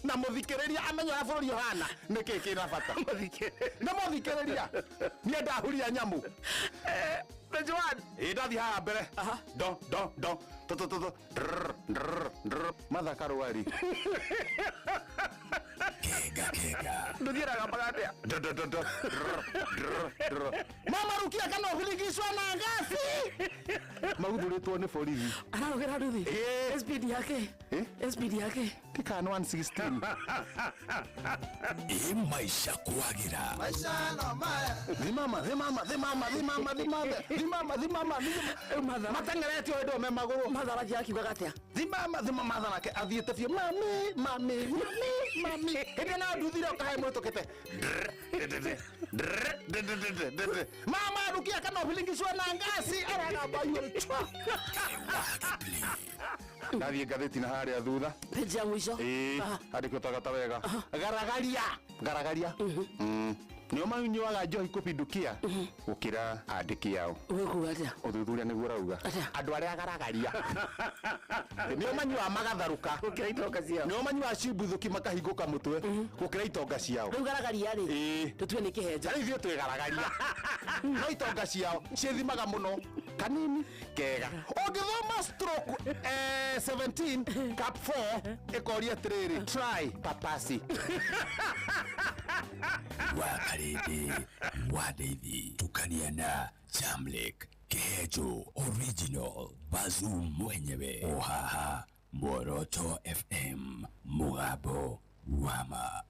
Na mũthikĩrĩria amenye ũrĩa bũrũri ũhana nĩkĩ kĩna bata. Nĩ mũthikĩrĩria. Niĩ ndahuria nyamũ. Page 1. Ĩ ndathiĩ haha mbere. Do do do to to to to drrr, drrr, drrr. Martha Karũari. Kenga kenga. Nduthiĩ mpaka atĩa? Do do do do drrr, drrr, drrr. Mama Rukia kana ũbirigicwa na ngasi. Maguthũrĩtwo nĩ borithi. Ararugĩra nduthi. Ĩ. SPD yake. Ĩ? SPD yake. Tikana 116. Ĩ maisha kwagĩra. Thimama, thimama, thimama, thimama, thimama, thimama, thimama, thimama. Mateng'erete o hĩndĩ ĩyo me magũrũ. Matharaki akiugaga atĩa? Thimama, thimama, Martha nake athiĩte biũ. Mami, mami, mami, mami. Hĩndĩ ĩyo nayo nduthire ũkahe mũhĩtũkĩte. Drrr, drrr, drrr, drrr, drrr. Mama Rukia kana ũbirigicwa na ngasi aragamba igũrũ chwa. Ndathiĩ ngathĩti na harĩa thutha. Page ya mũico. Ĩĩ, andĩkwo tagata wega. Garagaria, garagaria. Nĩo manyuaga njohi kũpindukia gũkĩra andĩki ao. Wĩkuga atĩa? Ũthuthuria nĩguo ũrauga. Atĩa? Andũ arĩa garagaria nĩo manyuaga magatharũka. Gũkĩra itonga ciao. Nĩo manyuaga cimbuthũki makahingũka mũtwe gũkĩra itonga ciao. Rĩu garagaria rĩ. Ĩĩ. Tũtue nĩ kĩhenjo. Rĩu ithuĩ twĩ garagaria. No itonga ciao ciĩthimaga mũno kanini kega. Ũngĩthoma stroke 17 cap 4 ĩkoria atĩrĩrĩ, try papasi. Wa Karĩndĩ wa Ndeithi. Tukania na Jamlek Kĩhenjo Original Bazu mwenyewe. O haha Mworoto FM mũgambo wa ma.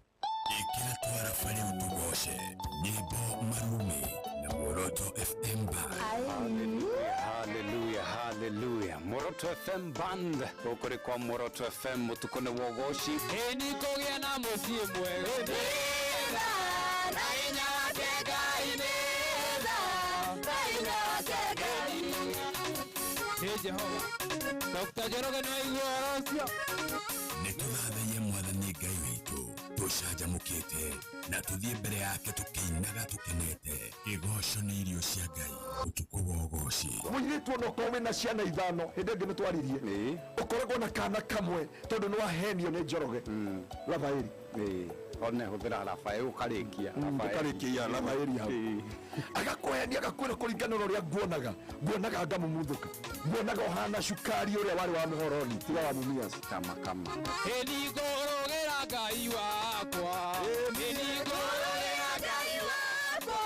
Ĩkĩra twara rĩu tũgoce nyĩmbo marumi na Mworoto FM Band. Hallelujah, hallelujah. Mworoto FM Band gũkũ nĩ kwa Mworoto FM mũtukũ nĩ wa ũgoci. Ĩni kũgĩa na mũciĩ mwega. Ĩ Jehova. Dr. Njoroge nĩ waigua ũhoro ũcio? Nĩ tũthathaiye mwathani Ngai witũ tũcanjamũkĩte na tũthiĩ mbere yake tũkĩinaga tũkenete. Kĩgoco nĩ irio cia Ngai ũtukũ wa ũgoci. Mũirĩtu ona ũkorwo wĩna ciana ithano hĩndĩ ĩngĩ nĩ twaririe ũkoragwo na kana kamwe tondũ nĩ wahenio nĩ Njoroge Rafaeli. One hũthĩra Rafael ũkarĩkia. Ũkarĩkia Rafaeli hau. Agakũhenia agakwĩra kũringana na ũrĩa nguonaga nguonaga ngamumuthũka nguonaga ũhana cukari ũrĩa warĩ wa mũhoroni tiga wa Mumias. Kama kama. Ĩni ngũrũgĩra Ngai wakwa. Ĩni ngũrũgĩra Ngai wakwa.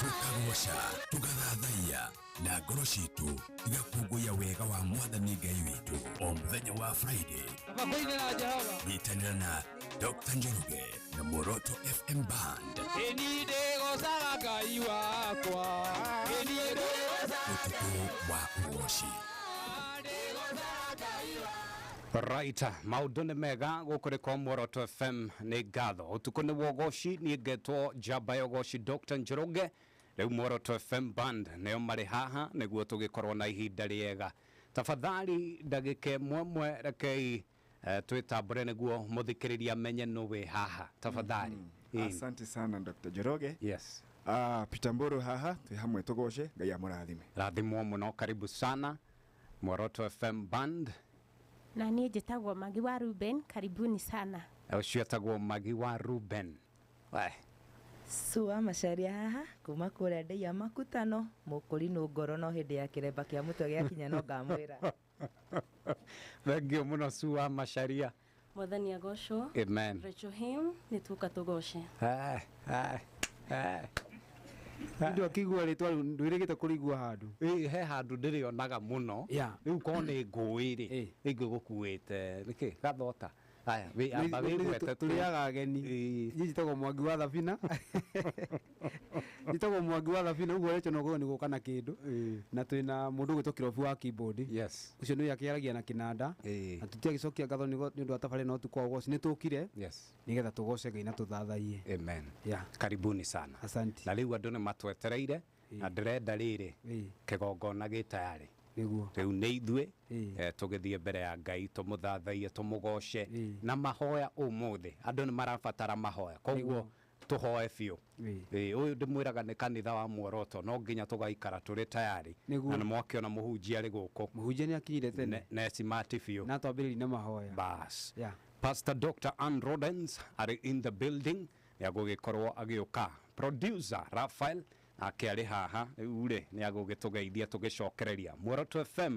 Tũkagoca tũgathathaiya na ngoro citũ igakũngũiya wega wa mwathani Ngai witũ o mũthenya wa Friday. Makũinĩra Jehova. Nyitanĩra na Dr. Njoroge na Mworoto FM Band. Ĩni ndĩgocaga Ngai wakwa. Ĩni ndĩgocaga Ũtukũ wa ũgoci. Right, maũndũ nĩ mega gũkũ nĩ kwa Mworoto FM nĩ ngatho. Ũtukũ nĩ wa ũgoci, niĩ ngetwo njamba ya ũgoci Dr. Njoroge. Rĩu Mworoto FM Band nĩo marĩ haha nĩguo tũgĩkorwo na ihinda rĩega. Tafadhali ndagĩka ĩmwe ĩmwe rekei twĩtambũre nĩguo mũthikĩrĩria amenye nũ wĩ haha. Tafadhali. Asante sana Dr. Njoroge. Yes. Peter Mburu haha twĩ hamwe tũgoce Ngai amũrathime. Rathimwo mũno, karibu sana Mworoto FM Band. Na niĩ njĩtagwo Magi wa Ruben, karibuni sana. Ũcio etagwo Magi wa Ruben. We. Sua Macharia haha kuma kũrĩa ndei ya makutano mũkũrinũ ngoro no hĩndĩ ya kĩremba kĩa mũtwe gĩakinya no ngamwĩra. Thengiũ mũno Sua Macharia. Mwathani agocwo. Amen. Rachel Him, nĩ tuoka tũgoce. Ndũ akĩigua rĩtwa rĩu ndwĩrĩgĩte kũrĩigua handũ. Ĩ, he handũ ndĩrĩonaga mũno. Rĩu korwo nĩ ngũĩ rĩ, ingĩgũkuĩte nĩkĩ gathota. Aya, wĩ amba wĩgwete tu. Tũrĩaga ageni. Niĩ njĩtagwo Mwangi wa Thabina. Njĩtagwo Mwangi wa Thabina, ũguo Rachel no ũkorwo nĩ gũka na kĩndũ. Na twĩna mũndũ ũgwĩtwo Kĩrobi wa keyboard. Yes. Ũcio nĩwe akĩaragia na kĩnanda. Na tũtiagĩcokia ngatho nĩ ũndũ wa tabarĩra no ũtukũ wa ũgoci. Nĩ tũkire. Yes. Nĩgetha tũgoce Ngai na tũthathaiye. Amen. Yeah. Karibuni sana. Asante. Na rĩu andũ nĩ matwetereire na ndĩrenda rĩrĩ kĩgongona gĩ tayarĩ. Nĩguo. Rĩu nĩ ithuĩ tũgĩthiĩ mbere ya Ngai tũmũthathaiye tũmũgoce na mahoya ũmũthĩ. Andũ nĩ marabatara mahoya. Koguo tũhoe biũ. Ũyũ ndĩmwĩraga nĩ kanitha wa Mworoto, no nginya tũgaikara tũrĩ tayari. Nĩguo. Na nĩ mwakĩona mũhunjia arĩ gũkũ. Mũhunjia nĩ akinyire tene. Ne smart biũ. Na twambĩrĩrie na mahoya. Bas. Yeah. Pastor Dr. Ann Rodens arĩ in the building, nĩ agũgĩkorwo agĩũka. Producer Raphael nake arĩ haha rĩu rĩ, nĩ agũgĩtũgeithia tũgĩcokereria. Muoroto FM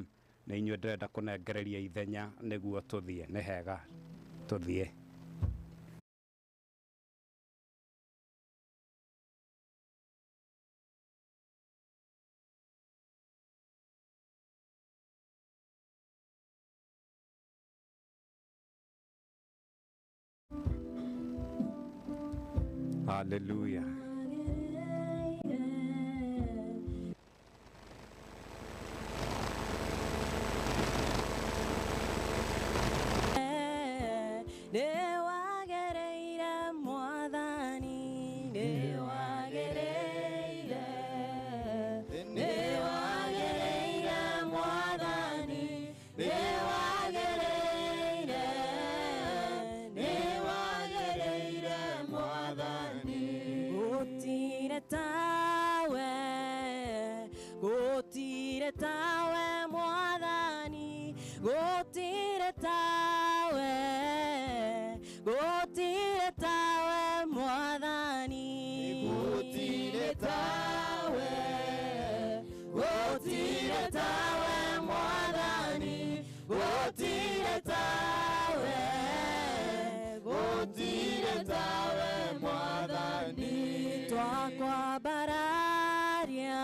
nĩ inyuĩ ndĩrenda kũnengereria ithenya nĩguo tũthiĩ. Nĩ hega tũthiĩ. Hallelujah. Nĩwagereire mwathani, nĩwagereire, nĩwagereire mwathani, nĩwagereire, nĩwagereire mwathani. Gũtirĩ tawe, gũtirĩ tawe mwathani, gũtirĩ tawe, gũtirĩ tawe mwathani, gũtirĩ tawe, gũtirĩ tawe mwathani, gũtirĩ tawe, gũtirĩ tawe mwathani. Twakwambararia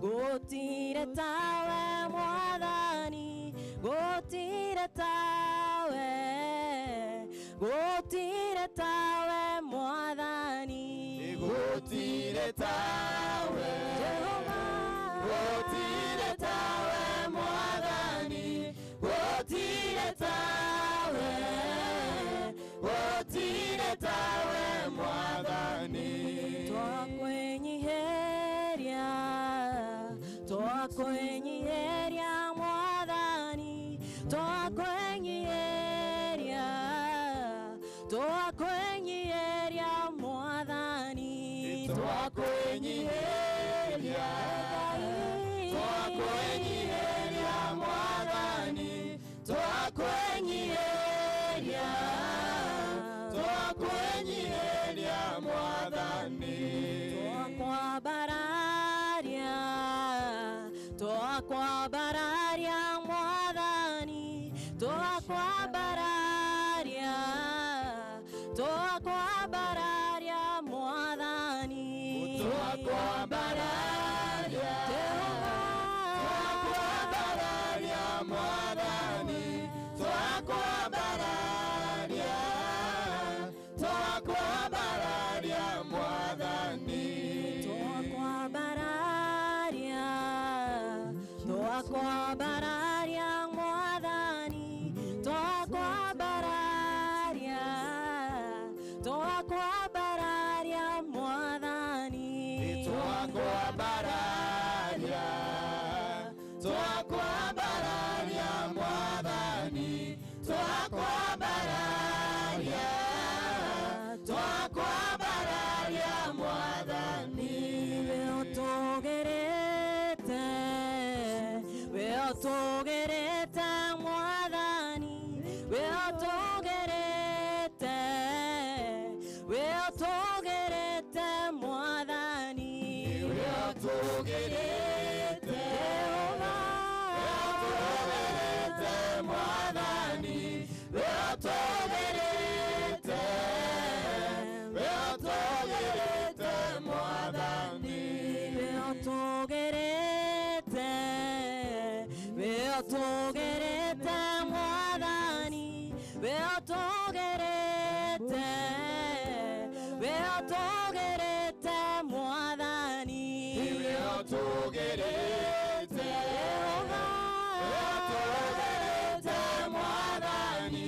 gũtirĩ tawe mwathani, gũtirĩ tawe, gũtirĩ tawe mwathani, gũtirĩ tawe, gũtirĩ tawe mwathani, gũtirĩ tawe, gũtirĩ tawe mwathani. Twakwĩnyiheria, twakwĩnyiheria mwathani, twakwĩnyiheria, twakwĩnyiheria mwathani, twakwĩnyiheria, twakwĩnyiheria mwathani, twakwĩnyiheria, twakwĩnyiheria mwathani. Twakwambararia, twakwambararia mwathani, twakwambararia, twakwambararia mwathani, twakwambararia, twakwambararia mwathani, twakwambararia, twakwambararia mwathani. Twakwambararia, twakwambararia mwathani, twakwambararia, twakwambararia mwathani, twakwambararia, twakwambararia mwathani, twakwambararia, twakwambararia mwathani. We ũtũgerete, we ũtũgerete mwathani, we ũtũgerete, we ũtũgerete mwathani, we ũtũgerete, we ũtũgerete mwathani, we ũtũgerete, we ũtũgerete mwathani. We ũtũgerete, we ũtũgerete mwathani, we ũtũgerete, we ũtũgerete mwathani, we ũtũgerete, we ũtũgerete mwathani,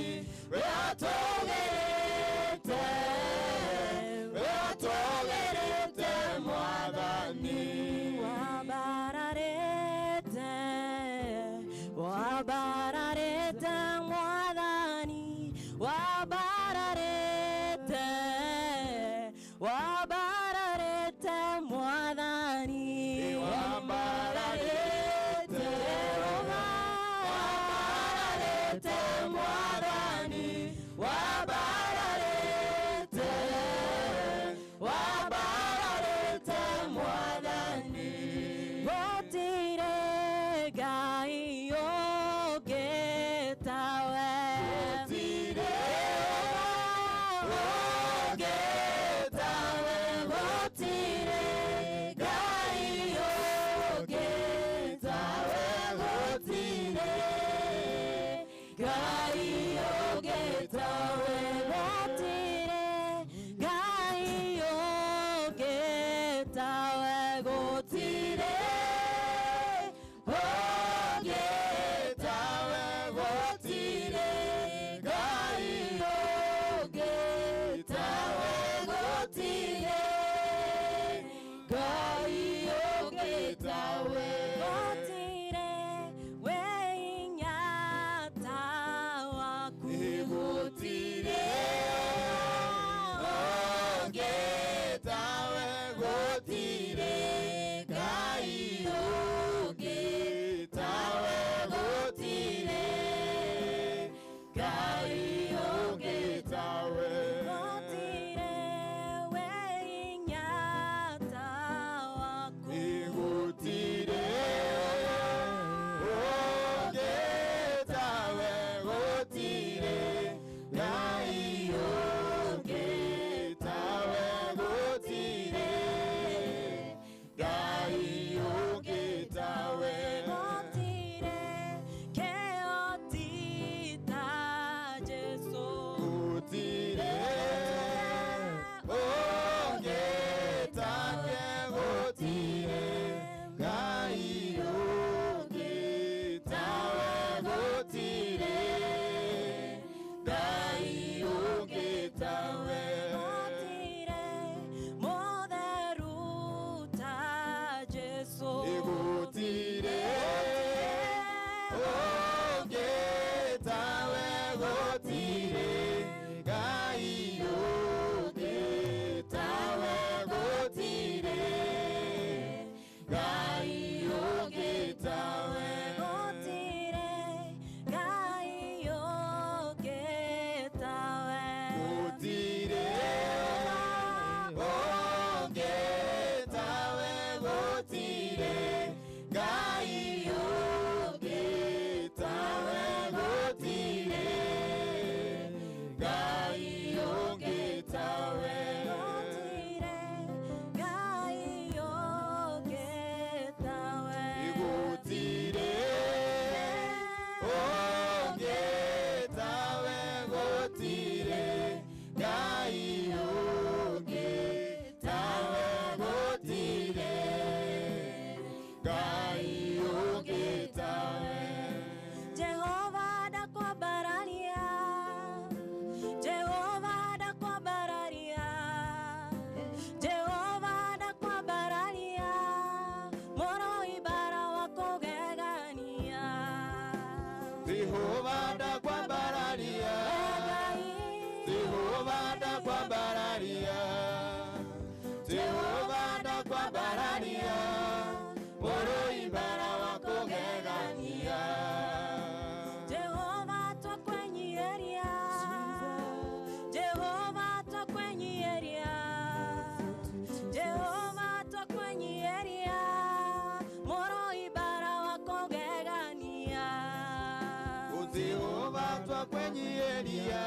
Twakwĩnyihĩria,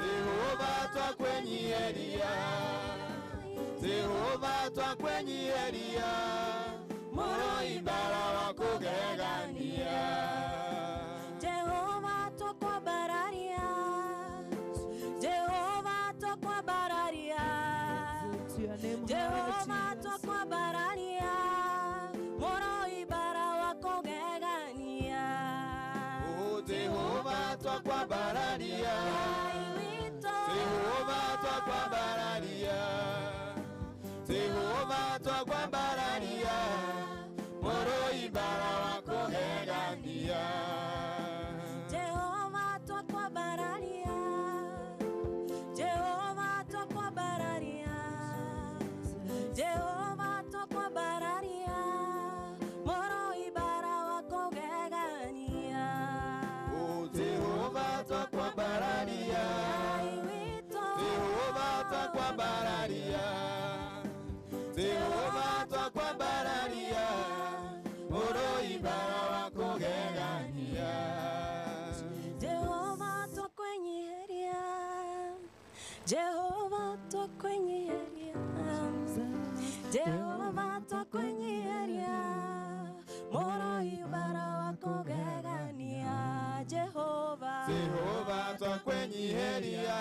Jehova twakwĩnyihĩria, Jehova twakwĩnyihĩria, mũrũi mbara wa kũgegania. Jehova twakwambararia, Jehova twakwambararia, Jehova twakwambararia, mũrũi mbara wa kũgegania. Oh, Jehova twakwambararia, Jehova twakwambararia, Jehova twakwambararia, mũrũi mbara wa kũgegania. Jehova twakwambararia, Jehova twakwambararia, Jehova twakwambararia, mũrũi mbara wa kũgegania. Oh, Jehova twakwambararia, Jehova twakwambararia, Jehova twakwambararia, mũrũi mbara wa kũgegania. Jehova twakwĩnyihĩria, Jehova twakwĩnyihĩria, Jehova twakwĩnyihĩria, mũrũi mbara wa kũgegania. Jehova, Jehova twakwĩnyihĩria,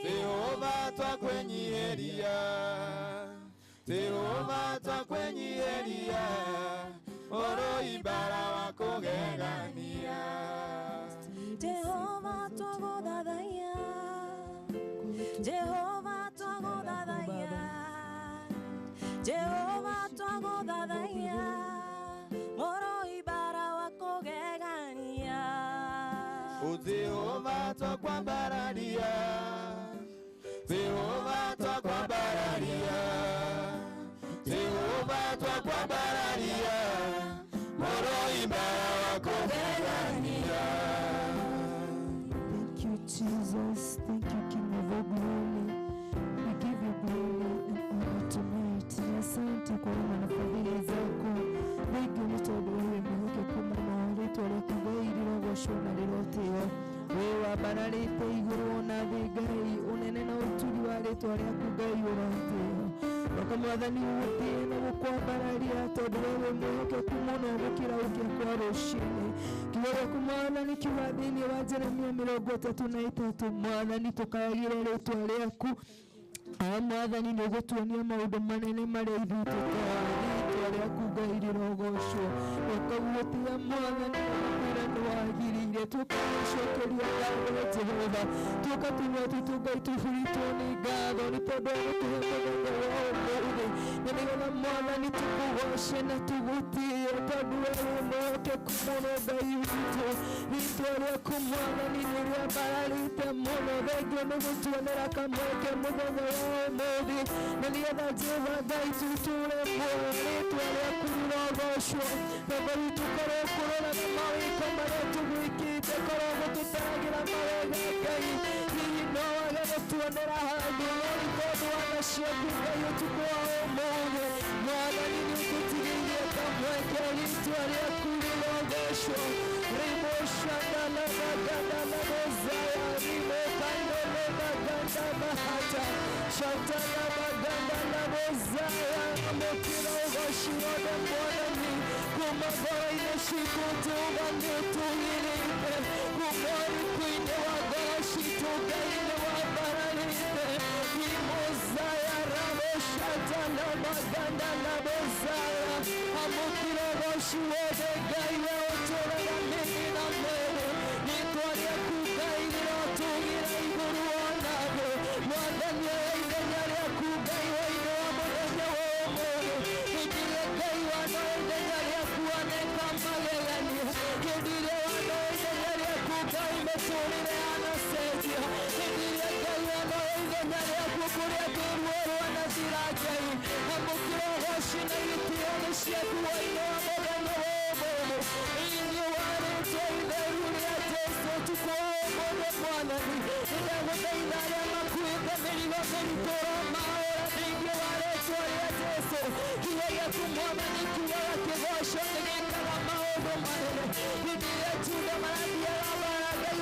Jehova twakwĩnyihĩria, Jehova twakwĩnyihĩria, mũrũi mbara wa kũgegania. Jehova twagũthathaiya, Jehova twagũthathaiya, Jehova twagũthathaiya, mũrũi mbara wa kũgegania. Oh, Jehova twakwambararia, Jehova twakwambararia, Jehova twakwambararia, mũrũi mbara wa kũgegania. Thank you, Jesus. Thank you, King of all glory. We give you glory and honor tonight. Ni asante kwa wema na fadhili zako. Thengiũ nĩ tondũ we wĩ mwĩhokeku mũno. Rĩtwa rĩaku Ngai rĩrogocwo na rĩrotĩo. We wambararĩte igũrũ na thĩ Ngai, ũnene na ũturi wa rĩtwa rĩaku Ngai ũrotĩo. Roka Mwathani ũgũtĩe na gũkwambararia tondũ we wĩ mwĩhokeku mũno gũkĩra ũkĩa kwa rũcinĩ. Kiugo gĩaku Mwathani kiuga thĩinĩ wa Jeremia 33, Mwathani tũkayagĩre rĩtwa rĩaku. Aa Mwathani nĩ ũgũtuonia maũndũ manene marĩa ithuĩ tũtoĩ. Rĩtwa rĩaku Ngai rĩrogocwo. Ũkagũtĩa Mwathani na gũkwĩra nĩ wagĩrĩire. Tũkagũcokeria ngatho Jehova. Tũka tũnua twitũ Ngai tũihũrĩtwo nĩ ngatho nĩ tondũ wa gũtũhe mũthenya wa ũmũthĩ. Na nĩgetha Mwathani tũkũgoce na tũgũtĩe tondũ we wĩ mwĩhokeku mũno Ngai witũ. Rĩtwa rĩaku Mwathani nĩ rĩambararĩte mũno. Thengiũ nĩ gũtuonera kamweke mũthenya wa ũmũthĩ. Na nĩgetha Jehova Ngai tũtũũre muoyo. Rĩtwa rĩaku rĩrogocwo. Baba witũ korwo kũroraga mawĩko marĩa tũgwĩkĩte, korwo gũtũtaragĩra mawega Ngai, hihi no wage gũtuonera handũ, no nĩ tondũ wa tha ciaku Ngai ũtukũ wa ũmũthĩ Mwathani nĩ ũtũtigĩirie kamweke. Rĩtwa rĩaku rĩrogocwo. Rimo shandalabagandalabozaya, rimo kandolebagandabahata, shatalabagandalabozaya. Amũkĩra ũgoci wothe Mwathani kuma ngoro-inĩ citũ tuga nĩ tũgĩrĩte, kuma ũriku-inĩ wa ngoro citũ Ngai nĩ wambararĩte. Rimozaya rabo shatalabagandalabozaya. Amũkĩra ũgoci wothe Ngai we ũtũũraga mĩrĩ na mĩrĩ. Rĩtwa rĩaku Ngai rĩrotũgĩra igũrũ ona thĩ. Mwathani oya ithenya rĩaku Ngai wa-inĩ wa mũthenya wa ũmũthĩ. Hĩndĩ ĩrĩa Ngai wanoya ithenya rĩaku aneka magegania. Hĩndĩ ĩrĩa wanoya ithenya rĩaku Ngai mĩtũrĩre anacenjia. Hĩndĩ ĩrĩa Ngai wanoya ithenya rĩaku kũrĩa kwĩ ruo rwanathira Ngai. Amũkĩra ũgoci na gĩtĩo nĩ ciaku wa-inĩ wa mũthenya wa ũmũthĩ. Thĩinĩ wa rĩtwa itheru rĩa Jesũ ũtukũ wa ũmũthĩ Mwathani, nĩndagũthaitha arĩa makuĩte mĩrigo mĩritũ ũromaũra thĩinĩ wa rĩtwa rĩa Jesũ. Kiugo gĩaku Mwathani kiugaga kĩgoco nĩ gĩkaga maũndũ manene. Hĩndĩ ĩrĩa Juda marathiaga mbara Ngai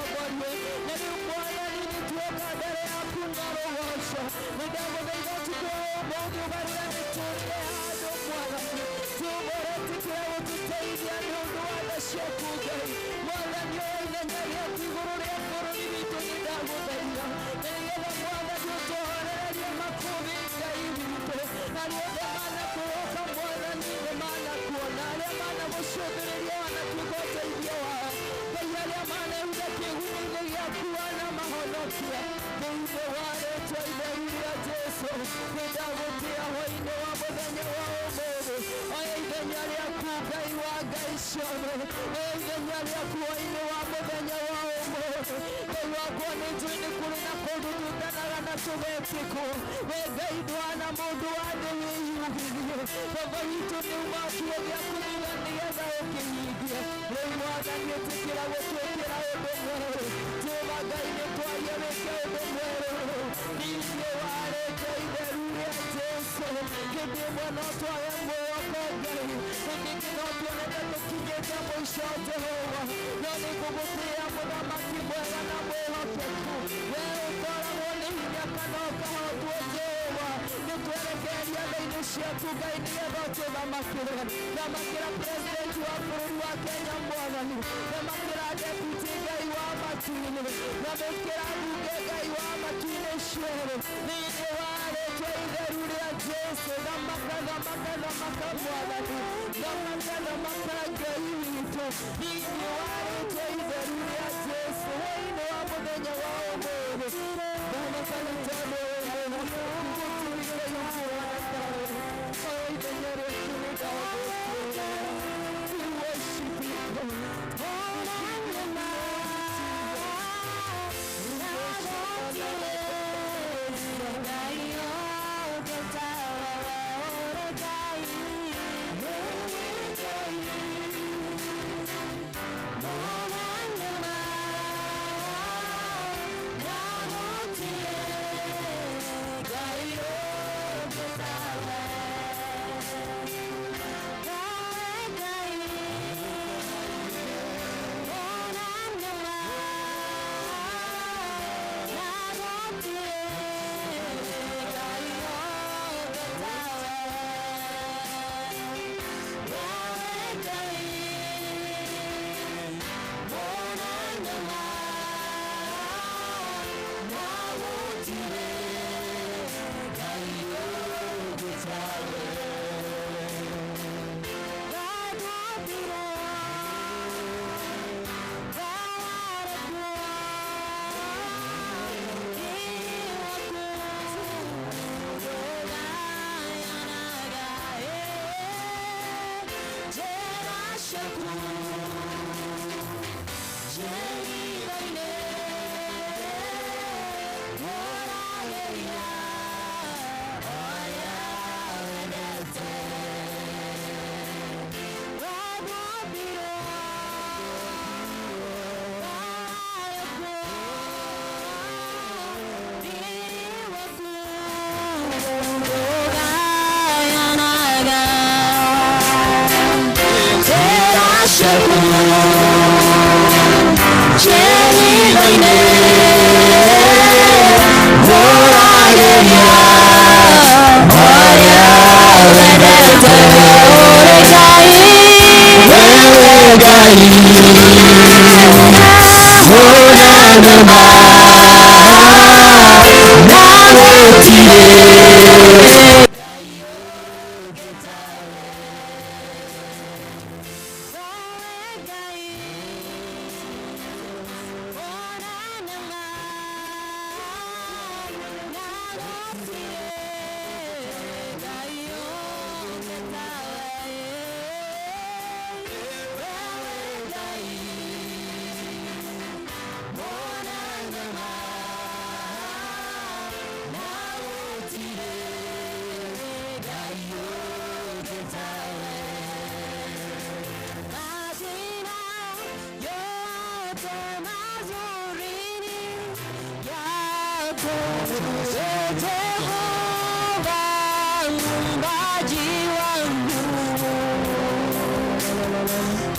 ũtũtongorie. Na rĩu Mwathani nĩtuoka mbere yaku na rũgoco. Nĩndagũthaitha ũtukũ wa ũmũthĩ ũgarũre mĩtũrĩre ya andũ Mwathani. Jehova ũretĩkĩra gũtũteithia nĩ ũndũ wa tha ciaku Ngai. Mwathani oya ithenya rĩaku igũrũ rĩa bũrũri witũ nĩndagũthaitha. Na nĩgetha Mwathani ũtũhorererie makũmbĩ Ngai witũ. Arĩa othe manakwĩhoka Mwathani nĩmanakuona. Arĩa managũcũthĩrĩria wanatuĩka ũteithio wao. Ngai arĩa manehuda kĩgunyĩ-inĩ gĩaku wanamahonokia. Thĩinĩ wa rĩtwa itheru rĩa Jesũ nĩndagũtĩa hwaĩ-inĩ wa mũthenya wa ũmũthĩ. Oya ithenya rĩaku Ngai wa Ngai ciothe. Oya ithenya rĩaku hwaĩ-inĩ wa mũthenya wa ũmũthĩ. Ngai wakwa nĩnjũĩ nĩ kũrĩ na kũndũ tũtanaga na tũgetĩkwo. We Ngai ndwana mũndũ wa thĩ wĩyugithie. Baba witũ nĩ uma kiugo gĩaku thutha nĩgetha ũkĩhingie. Rĩu Mwathani ĩtĩkĩra gũtwĩkĩra ũndũ mwerũ. Jehova Ngai nĩtwaria wĩke ũndũ mwerũ. Thĩinĩ wa rĩtwa itheru rĩa Jesũ. Hĩndĩ ĩmwe no twage mwĩhoko Ngai. Hĩndĩ ĩngĩ no tuone ta tũkinyĩte mũico Jehova. No nĩngũgũtĩĩa mũthamaki mwega na mwĩhokeku. Wee ũkoragwo nĩ hinya kana ũkahotwo Jehova. Nĩtwerekeria tha-inĩ ciaku Ngai nĩgetha ũtũthamakĩre. Thamakĩra president wa bũrũri wa Kenya Mwathani. Thamakĩra deputy Ngai wa matu-inĩ. Thamakĩra mbunge Ngai wa matu-inĩ ciothe. Thĩinĩ wa rĩtwa itheru rĩa Jesũ. Thamaka, thamaka, thamaka Mwathani. Thamaka, thamaka Ngai witũ. Thĩinĩ wa rĩtwa itheru rĩa Jesũ. Hwaĩ-inĩ wa mũthenya wa ũmũthĩ. Thamaka nĩ tondũ wĩ mwĩhokeku. Gũtirĩ Ngai ũngĩhana tawe. Oya ithenya rĩaku nĩndagũtĩĩa. We worship you, God.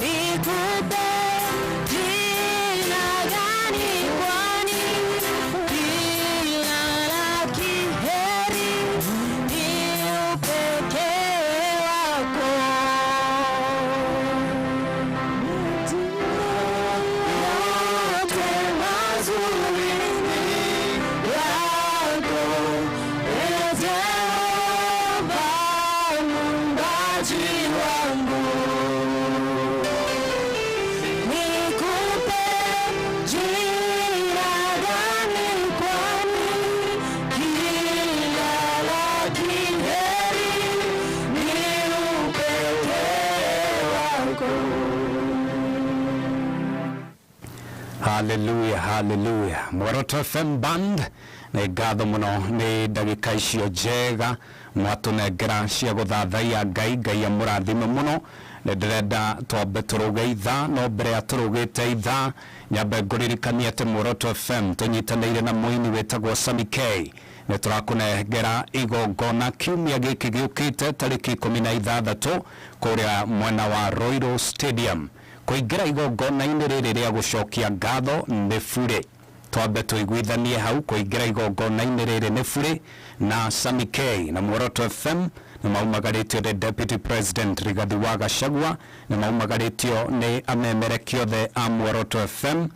Nikupe jina gani? Hallelujah, hallelujah. Mworoto FM Band nĩ ngatho mũno nĩ ndagĩka icio njega mwatunengera cia gũthathaiya Ngai. Ngai amũrathime mũno. Nĩ ndĩrenda twambe tũrũge ithaa, no mbere ya tũrũgĩte ithaa nyambe ngũririkanie atĩ Mworoto FM tũnyitanĩire na mũini wĩtagwo Sammy K nĩ tũrakũnengera igongona kiumia gĩkĩ gĩũkĩte tarĩki 16 kũrĩa mwena wa Royal Stadium. Kũingĩra igongona-inĩ rĩrĩ rĩa gũcokia ngatho nĩ bure. Twambe tũiguithanie hau, kũingĩra igongona-inĩ rĩrĩ nĩ bure na Sammy K na Mworoto FM nĩ maumagarĩtio nĩ Deputy President Rigathi wa Gachagua, nĩ maumagarĩtio nĩ amemereki othe a Mworoto FM,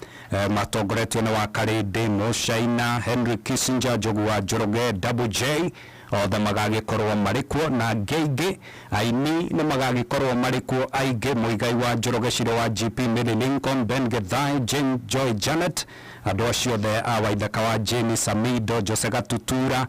matongoretio nĩ Wakarĩndĩ Mũcaina, Henry Kissinger, Njogu wa Njoroge, Double J, othe magagĩkorwo marĩ kuo na angĩ aingĩ. Aini nĩ magagĩkorwo marĩ kuo aingĩ, Mũigai wa Njoroge, Ciro wa GP, Mary Lincoln, Ben Gethai, Jane Joy Janet, andũ acio othe a Waithaka wa Jane, Samido, Jose Gatutura,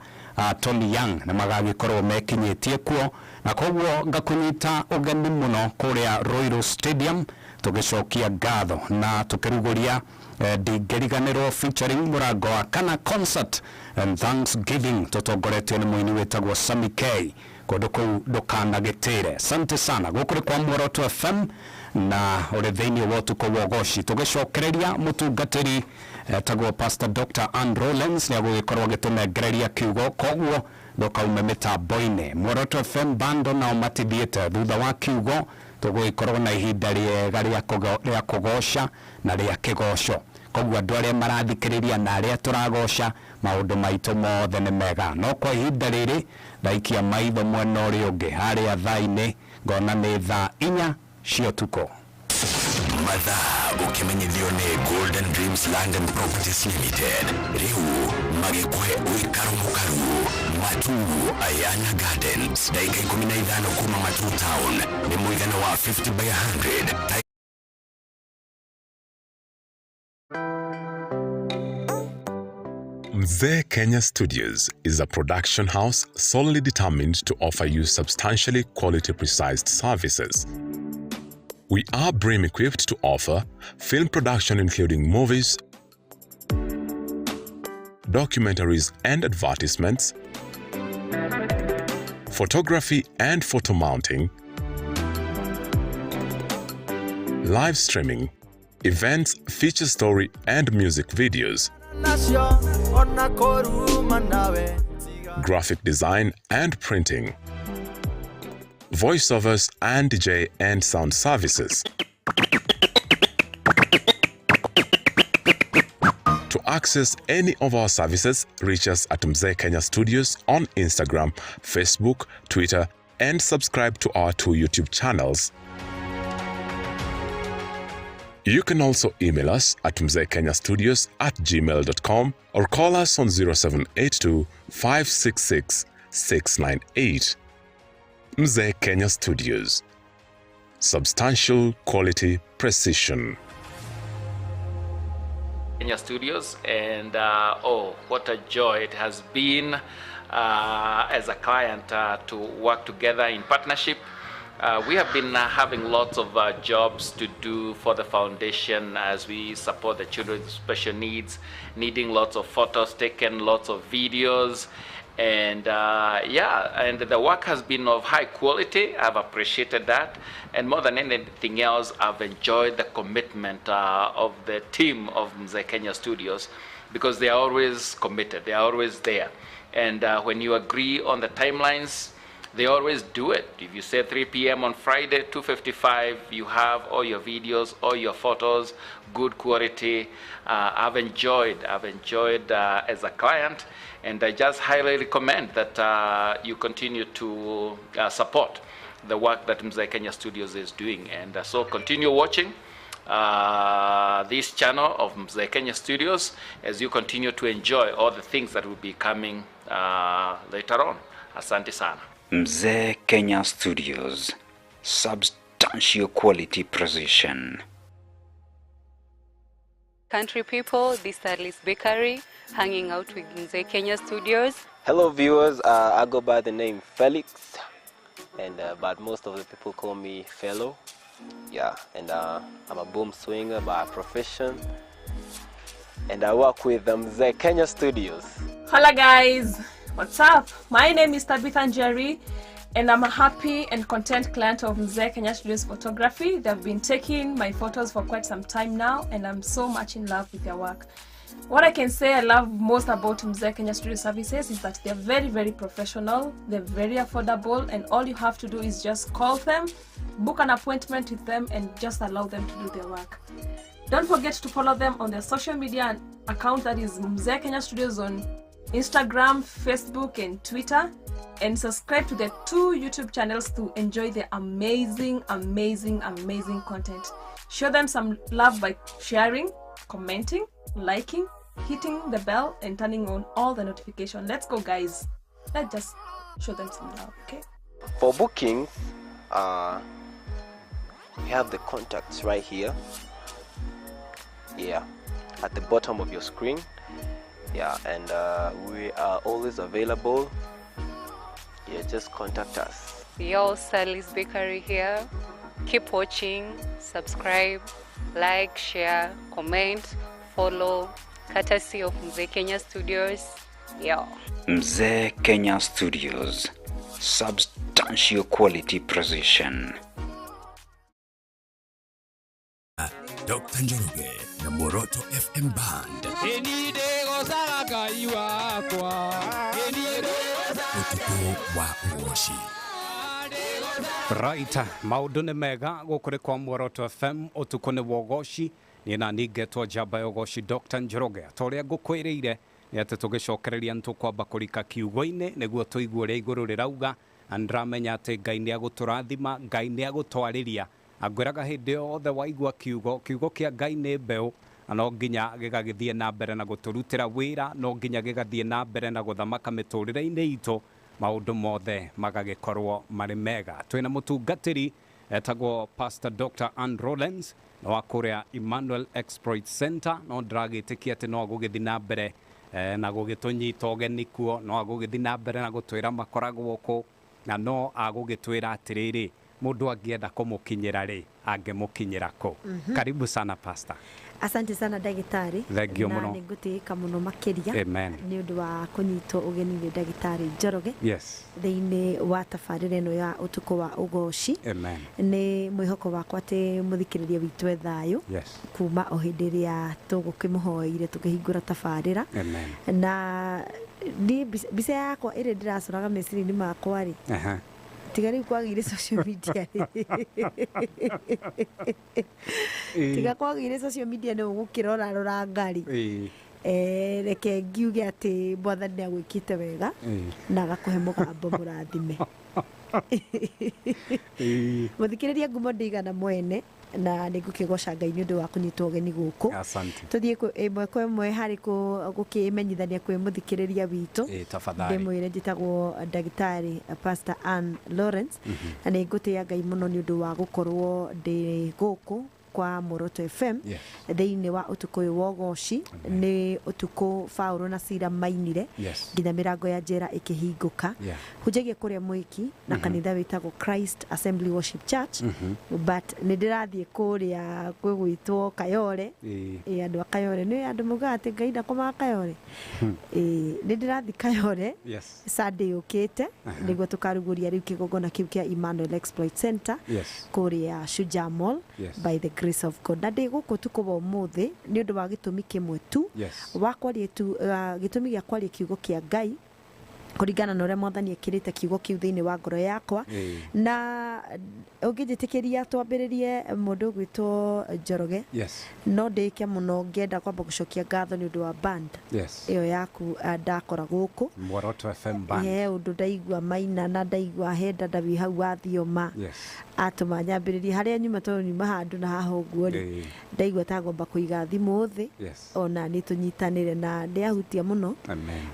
Tony Young nĩ magagĩkorwo mekinyĩtie kuo, na koguo ngakũnyita ũgeni mũno kũrĩa Royal Stadium tũgĩcokia ngatho na tũkĩrugũria ndingĩriganĩrwo featuring mũrango wa kana concert and thanksgiving tũtongoretio nĩ mũini wĩtagwo Sammy K. Kũndũ kũu ndũkanagĩtĩre. Asante sana. Gũkũ nĩ kwa Mworoto FM na ũrĩ thĩinĩ wa ũtukũ wa ũgoci. Tũgĩcokereria mũtungatĩri etagwo Pastor Dr. Ann Rollins nĩ agũgĩkorwo agĩtũnengereria kiugo, koguo ndũkaume mĩtambo-inĩ. Mworoto FM bando nao matithiĩte. Thutha wa kiugo tũgũgĩkorwo na ihinda rĩega rĩa kũgoca na rĩa kĩgoco. Koguo andũ arĩa marathikĩrĩria na arĩa tũragoca maũndũ maitũ mothe nĩ mega. No kwa ihinda rĩrĩ ndaikia maitho mwena ũrĩa ũngĩ harĩa thaa-inĩ ngona nĩ thaa 4 cia ũtukũ. Mathaa ũkĩmenyithio nĩ Golden Dreams Land and Properties Limited rĩu magĩkũhe ũikaro mũkaru Matu Ayana Gardens ndagĩka 15 kuma Matu Town nĩ mũigana wa 50 by 100. Mzee Kenya Studios is a production house solely determined to offer you substantially quality precise services. We are brim equipped to offer film production including movies, documentaries and advertisements, photography and photo mounting, live streaming, events, feature story and music videos, graphic design and printing, voiceovers and DJ and sound services. To access any of our services, reach us at Mzee Kenya Studios on Instagram, Facebook, Twitter, and subscribe to our 2 YouTube channels. You can also email us at mzeekenyastudios@gmail.com or call us on 0782 566 698. Mzee Kenya Studios. Substantial quality precision. Kenya Studios, and oh, what a joy it has been as a client to work together in partnership. We have been having lots of jobs to do for the foundation as we support the children with special needs, needing lots of photos taken, lots of videos, and and the work has been of high quality. I've appreciated that, and more than anything else, I've enjoyed the commitment of the team of Mzee Kenya Studios, because they are always committed, they are always there, and when you agree on the timelines, they always do it. If you say 3 p.m. on Friday, 2:55, you have all your videos, all your photos, good quality. I've enjoyed as a client, and I just highly recommend that you continue to support the work that Mzee Kenya Studios is doing. And so continue watching this channel of Mzee Kenya Studios as you continue to enjoy all the things that will be coming later on. Asante sana. Mzee Kenya Studios, substantial quality precision. Country people, this is Alice Bakery, hanging out with Mzee Kenya Studios. Hello viewers, I go by the name Felix, and but most of the people call me Fellow. Yeah, and I'm a boom swinger by profession, and I work with Mzee Kenya Studios. Hola guys, what's up? My name is Tabitha Njeri and I'm a happy and content client of Mzee Kenya Studios Photography. They've been taking my photos for quite some time now and I'm so much in love with their work. What I can say I love most about Mzee Kenya Studio Services is that they're very, very professional, they're very affordable, and all you have to do is just call them, book an appointment with them, and just allow them to do their work. Don't forget to follow them on their social media account, that is Mzee Kenya Studios on Instagram, Facebook, and Twitter, and subscribe to their 2 YouTube channels to enjoy their amazing, amazing, amazing content. Show them some love by sharing, commenting, liking, hitting the bell, and turning on all the notifications. Let's go, guys. Let's just show them some love, okay? For bookings, we have the contacts right here. Yeah, at the bottom of your screen. Yeah, and we are always available. Yeah, just contact us. Yo, Sally's Bakery here. Keep watching, subscribe, like, share, comment, follow, courtesy of Mzee Kenya Studios. Yo. Mzee Kenya Studios, substantial quality precision. Dr. Njoroge na Moroto FM Band. Utuku wa Uoshi. Right, maundu nĩ mega gũkũ nĩ kwa Muoroto FM ũtukũ nĩ wogoci niĩ na ningetwo njamba ya ũgoci Dr. Njoroge ta ũrĩa ngũkwĩrĩire nĩ atĩ tũgĩcokereria nĩ tũkwamba kũrika kiugo-inĩ nĩguo tũigue ũrĩa igũrũ rĩrauga na nĩndĩramenya atĩ Ngai nĩ agũtũrathima, Ngai nĩ agũtwarĩria. Angwĩraga hĩndĩ yothe waigua kiugo, kiugo kĩa Ngai nĩ mbeũ na no nginya gĩgagĩthiĩ na mbere na gũtũrutĩra wĩra, no nginya gĩgathiĩ na mbere na gũthamaka mĩtũrĩre-inĩ itũ, maũndũ mothe magagĩkorwo marĩ mega. Twĩna mũtungatĩri etagwo Pastor Dr. Ann Rollins na wa kũrĩa Emmanuel Exploit Center, no ndĩragĩtĩkia atĩ no agũgĩthiĩ na mbere na gũgĩtũnyita ũgeni kuo, no agũgĩthiĩ na mbere na gũtwĩra makoragwo kũ, na no agũgĩtwĩra atĩrĩrĩ mũndũ angĩenda kũmũkinyĩra rĩ angĩmũkinyĩra kũ. Karibu sana Pastor. Asante sana ndagĩtarĩ. Thank you mũno. Na nĩngũtĩĩka mũno makĩria. Amen. Nĩ ũndũ wa kũnyitwo ũgeni nĩ ndagĩtarĩ Njoroge. Yes. Thĩinĩ wa tabarĩra ĩno ya ũtukũ wa ũgoci. Amen. Nĩ mwĩhoko wakwa atĩ mũthikĩrĩria witũ e thayũ. Yes. Kuma o hĩndĩ ĩrĩa tũgũkĩmũhoeire tũkĩhingũra tabarĩra. Amen. Na niĩ mbica yakwa ĩrĩa ndĩracoraga meciria-inĩ makwa rĩ. Tiga rĩu kwagĩire social media tiga kwagĩire social media nĩ ũgũkĩrora rora ngari reke ngiuge atĩ mwathani nĩ agwĩkĩte wega na agakũhe mũgambo mũrathime. Mũthikĩrĩria ngumo ndĩigana mwene na nĩ ngũkĩgoca Ngai nĩ ũndũ wa kũnyitwo ũgeni gũkũ. Asante. Tũthiĩ ĩmwe kwa ĩmwe harĩ gũkĩmenyithania kwĩ mũthikĩrĩria witũ. Tafadhali. Ndĩmwĩre njĩtagwo ndagĩtarĩ Pastor Ann Lawrence na nĩ ngũtĩĩa Ngai mũno nĩ ũndũ wa gũkorwo ndĩ gũkũ kwa Moroto FM thĩinĩ wa ũtukũ ũyũ wa ũgoci. Nĩ ũtukũ Paũlũ na Sila mainire nginya mĩrango ya njera ĩkĩhingũka. Hunjagia kũrĩa Mwĩki na kanitha wĩtagwo Christ Assembly Worship Church, but nĩ ndĩrathiĩ kũrĩa gwĩgwĩtwo Kayore. Andũ a Kayore nĩ andũ maugaga atĩ Ngai ndakomaga Kayore. Nĩ ndĩrathiĩ Kayore Sunday yũkĩte nĩguo tũkarugũria rĩu kĩgongona kĩu kĩa Emmanuel Exploit Center kũrĩa Shujaa Mall by the grace of God. Na ndĩ gũkũ ũtukũ wa ũmũthĩ nĩ ũndũ wa gĩtũmi kĩmwe tu wa kwaria tu, gĩtũmi gĩa kwaria kiugo kĩa Ngai kũringana na ũrĩa mwathani ekĩrĩte kiugo kĩu thĩinĩ wa ngoro yakwa. Na ũngĩnjĩtĩkĩria twambĩrĩrie mũndũ ũgwĩtwo Njoroge. No ndĩke mũno ngĩenda kwamba gũcokia ngatho nĩ ũndũ wa band ĩyo yaku ndakora gũkũ Moroto FM band. He ũndũ ndaigua maina na ndaigua he dada wĩ hau wathioma atũma nyambĩrĩrie harĩa nyuma tondũ nyuma handũ na haha ũguo rĩ ndaigua ta ngomba kũiga thimũ thĩ ona nĩ tũnyitanĩre na nĩahutia mũno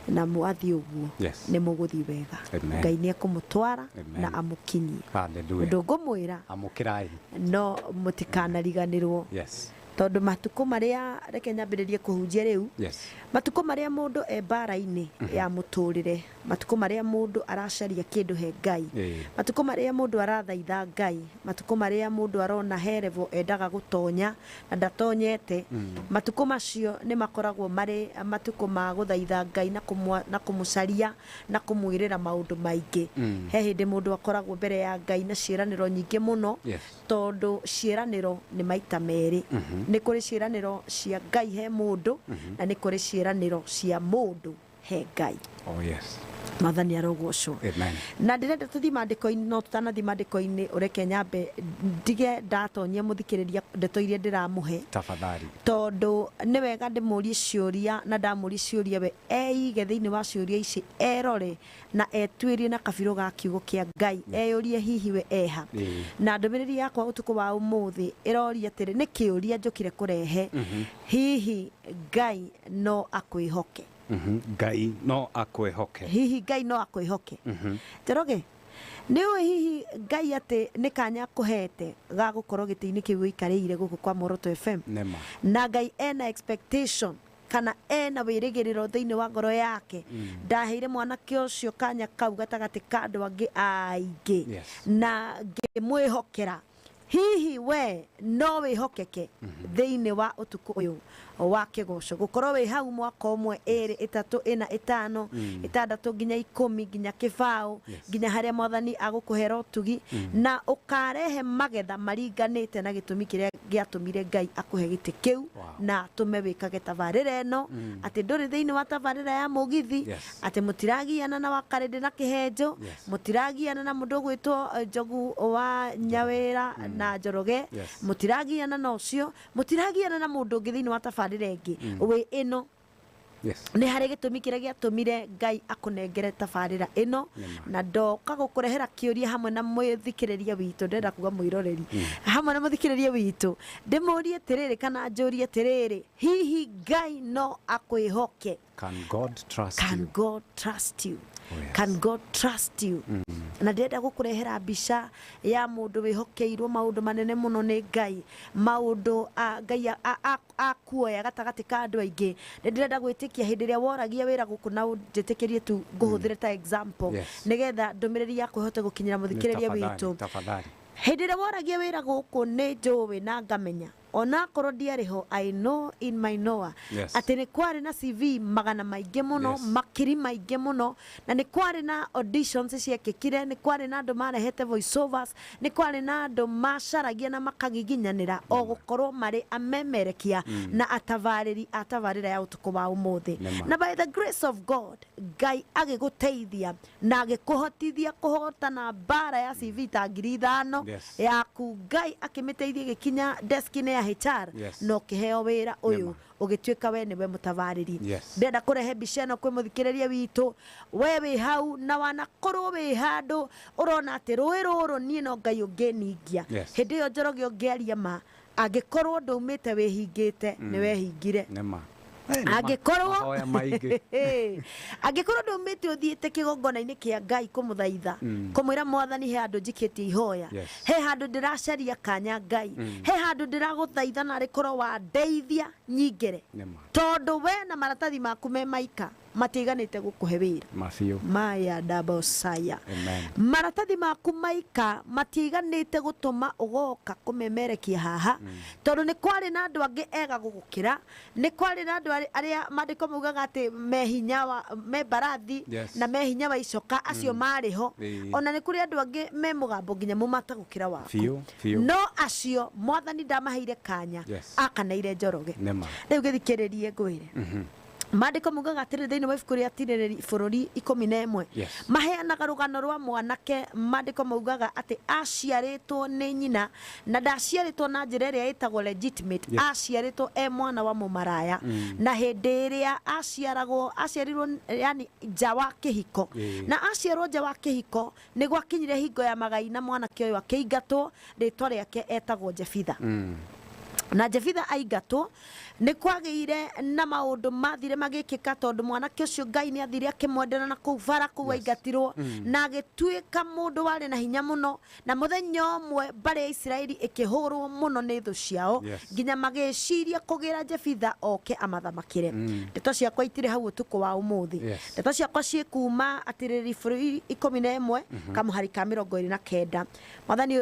na mwathiĩ ũguo nĩ mũgũthiĩ wega. Ngai nĩ ekũmũtwara na amũkinyie. Hallelujah. Ũndũ ngũmwĩra amũkĩrai no mũtikanariganĩrwo Tondũ matukũ marĩa reke nyambĩrĩrie kũhunjia rĩu, Yes. matukũ marĩa mũndũ e mbara-inĩ ya mũtũrĩre, matukũ marĩa mũndũ aracaria kĩndũ he Ngai, matukũ marĩa mũndũ arathaitha Ngai, matukũ marĩa mũndũ arona he level endaga gũtonya na ndatonyete, matukũ macio nĩ makoragwo marĩ matukũ ma gũthaitha Ngai na na kũmũcaria na kũmwĩrĩra maũndũ maingĩ. He hĩndĩ mũndũ akoragwo mbere ya Ngai na ciĩranĩro nyingĩ mũno, tondũ ciĩranĩro nĩ maita merĩ. Nĩ kũrĩ ciĩranĩro cia Ngai he mũndũ, na nĩ kũrĩ ciĩranĩro cia mũndũ he Ngai. Oh yes. Mwathani arogocwo. Amen. Na ndĩrenda tũthiĩ mandĩko-inĩ, no tũtanathiĩ mandĩko-inĩ ũreke nyambe ndige ndatonyia mũthikĩrĩria ndeto iria ndĩramũhe, Tafadhali. tondũ nĩ wega ndĩmũrie ciũria, na ndamũria ciũria we eige thĩinĩ wa ciũria ici, erore na etuĩrie na kabirũ ga kiugo kĩa Ngai, eyũrie hihi we eha. Na ndũmĩrĩri yakwa ũtukũ wa ũmũthĩ ĩroria atĩrĩ, nĩ kĩũria njũkire kũrehe, hihi Ngai no akwĩhoke? Ngai no akwĩhoke. Hihi Ngai no akwĩhoke? Njoroge, nĩ ũĩ hihi Ngai atĩ nĩ kanya akũhete ga gũkorwo gĩtĩ-inĩ kĩu ũikarĩire gũkũ kwa Muoroto FM, Nema. na Ngai ena expectation kana ena wĩrĩgĩrĩro thĩinĩ wa ngoro yake, ndaheire mwanake ũcio kanya kau gatagatĩ ka andũ angĩ aingĩ, na ngĩmwĩhokera. Hihi we no wĩhokeke thĩinĩ wa ũtukũ ũyũ wa kĩgoco, gũkorwo wĩ hau mwaka ũmwe, ĩrĩ, ĩtatũ, ĩna, ĩtano, ĩtandatũ, nginya 10, nginya 20, nginya harĩa Mwathani agũkũhera ũtugi, na ũkarehe magetha maringanĩte na gĩtũmi kĩrĩa gĩatũmire Ngai akũhe gĩtĩ kĩu, na atũme wĩkage tabarĩra ĩno, atĩ ndũrĩ thĩinĩ wa tabarĩra ya mũgithi, atĩ mũtiragiana na wakarĩndĩ na kĩhenjo, mũtiragiana na mũndũ ũgwĩtwo Njogu wa Nyawĩra na Njoroge, mũtiragiana na ũcio, mũtiragiana na mũndũ ũngĩ thĩinĩ wa tabarĩra ĩngĩ, wĩ ĩno. Nĩ harĩ gĩtũmi kĩrĩa gĩatũmire Ngai akũnengere tabarĩra ĩno, na ndoka gũkũrehera kĩũria hamwe na mũthikĩrĩria witũ, ndĩrenda kuga mwĩroreri, hamwe na mũthikĩrĩria witũ, ndĩmũrie atĩrĩrĩ kana njũrie atĩrĩrĩ, hihi Ngai no akwĩhoke? Can God trust Can you? God trust you? Oh, yes. Can God trust you? Na ndĩrenda gũkũrehera mbica ya mũndũ wĩhokeirwo maũndũ manene mũno nĩ Ngai, maũndũ Ngai akuoya gatagatĩ ka andũ aingĩ. Nĩ ndĩrenda gwĩtĩkia hĩndĩ ĩrĩa woragia wĩra gũkũ, na ũnjĩtĩkĩrie tu ngũhũthĩre ta example, nĩgetha ndũmĩrĩri yakwa ĩhote gũkinyĩra mũthikĩrĩria witũ. Tafadhali. Hĩndĩ ĩrĩa woragia wĩra gũkũ, nĩ njũĩ na ngamenya, onakorwo ndiarĩ ho, I know in my knower, atĩ nĩ kwarĩ na CV magana maingĩ mũno, makiri maingĩ mũno, na nĩ kwarĩ na auditions ciekĩkire, nĩ kwarĩ na andũ marehete voiceovers, nĩ kwarĩ na andũ macaragia na makagiginyanĩra o gũkorwo marĩ amemerekia na atabarĩri a tabarĩra ya ũtukũ wa ũmũthĩ. Na by the grace of God, Ngai agĩgũteithia na agĩkũhotithia kũhotana mbara ya CV ta 5,000 yaku. Ngai akĩmĩteithia ĩgĩkinya desk-inĩ ya HR, na ũkĩheo wĩra ũyũ, ũgĩtuĩka we nĩwe mũtabarĩri. Ndĩrenda kũrehe mbica ĩno kwĩ mũthikĩrĩria witũ, we wĩ hau na wanakorwo wĩ handũ ũrona atĩ rũĩ rũrũ niĩ no Ngai ũngĩningia. Hĩndĩ ĩyo Njoroge ũngĩaria ma, angĩkorwo ndũmĩte wĩhingĩte, nĩ wehingire. Nema. Angĩkorwo Mahoya maingĩ. angĩkorwo ndũmĩte ũthiĩte kĩgongona-inĩ kĩa Ngai kũmũthaitha, kũmwĩra Mwathani he handũ njikĩtie ihoya, he handũ ndĩracaria kanya Ngai, he handũ ndĩragũthaitha narĩ korwo wandeithia nyingĩre, tondũ we na maratathi maku me maika matiganĩte gũkũhe wĩra. Mabiũ. Maya ndabosaya. Amen. Maratathi maku maika matiganĩte gũtũma ũgoka kũmemerekia haha, tondũ nĩ kwarĩ na andũ angĩ ega gũgũkĩra, nĩ kwarĩ na andũ arĩa maandĩko maugaga atĩ me hinya wa me mbarathi, na me hinya wa icoka, acio marĩ ho. Ona nĩ kũrĩ andũ angĩ me mũgambo nginya mũmata gũkĩra waku. Biũ, biũ. No acio Mwathani ndamaheire kanya, akaneire Njoroge. Nema. Rĩu gĩthikĩrĩrie ngwĩre, maandĩko maugaga atĩrĩ thĩinĩ wa ibuku rĩa Tirĩrĩri bũrũri 11, maheanaga rũgano rwa mwanake. Maandĩko maugaga atĩ aciarĩtwo nĩ nyina, na ndaciarĩtwo na njĩra ĩrĩa ĩtagwo legitimate, aciarĩtwo e mwana wa mũmaraya, na hĩndĩ ĩrĩa aciaragwo aciarirwo yani nja wa kĩhiko, na aciarwo nja wa kĩhiko nĩ gwakinyire hingo ya magai na mwanake ũyũ akĩingatwo. Rĩtwa rĩake etagwo Jefitha. Na Jefitha aingatwo, Nĩ kwagĩire na maũndũ mathire magĩkĩka tondũ mwanake ũcio Ngai nĩ athire akĩmwendera na kũu bara kũu aingatirwo na agĩtuĩka mũndũ warĩ na hinya mũno na mũthenya ũmwe mbarĩ ya Isiraeli ĩkĩhũrwo mũno nĩ thũ ciao nginya magĩciria kũgĩra Jefitha oke amathamakĩre. Ndeto ciakwa itirĩ hau ũtukũ wa ũmũthĩ. Ndeto ciakwa ciĩkuma atĩrĩrĩ bũrũri 11 kamũhari ka 29. Mwathani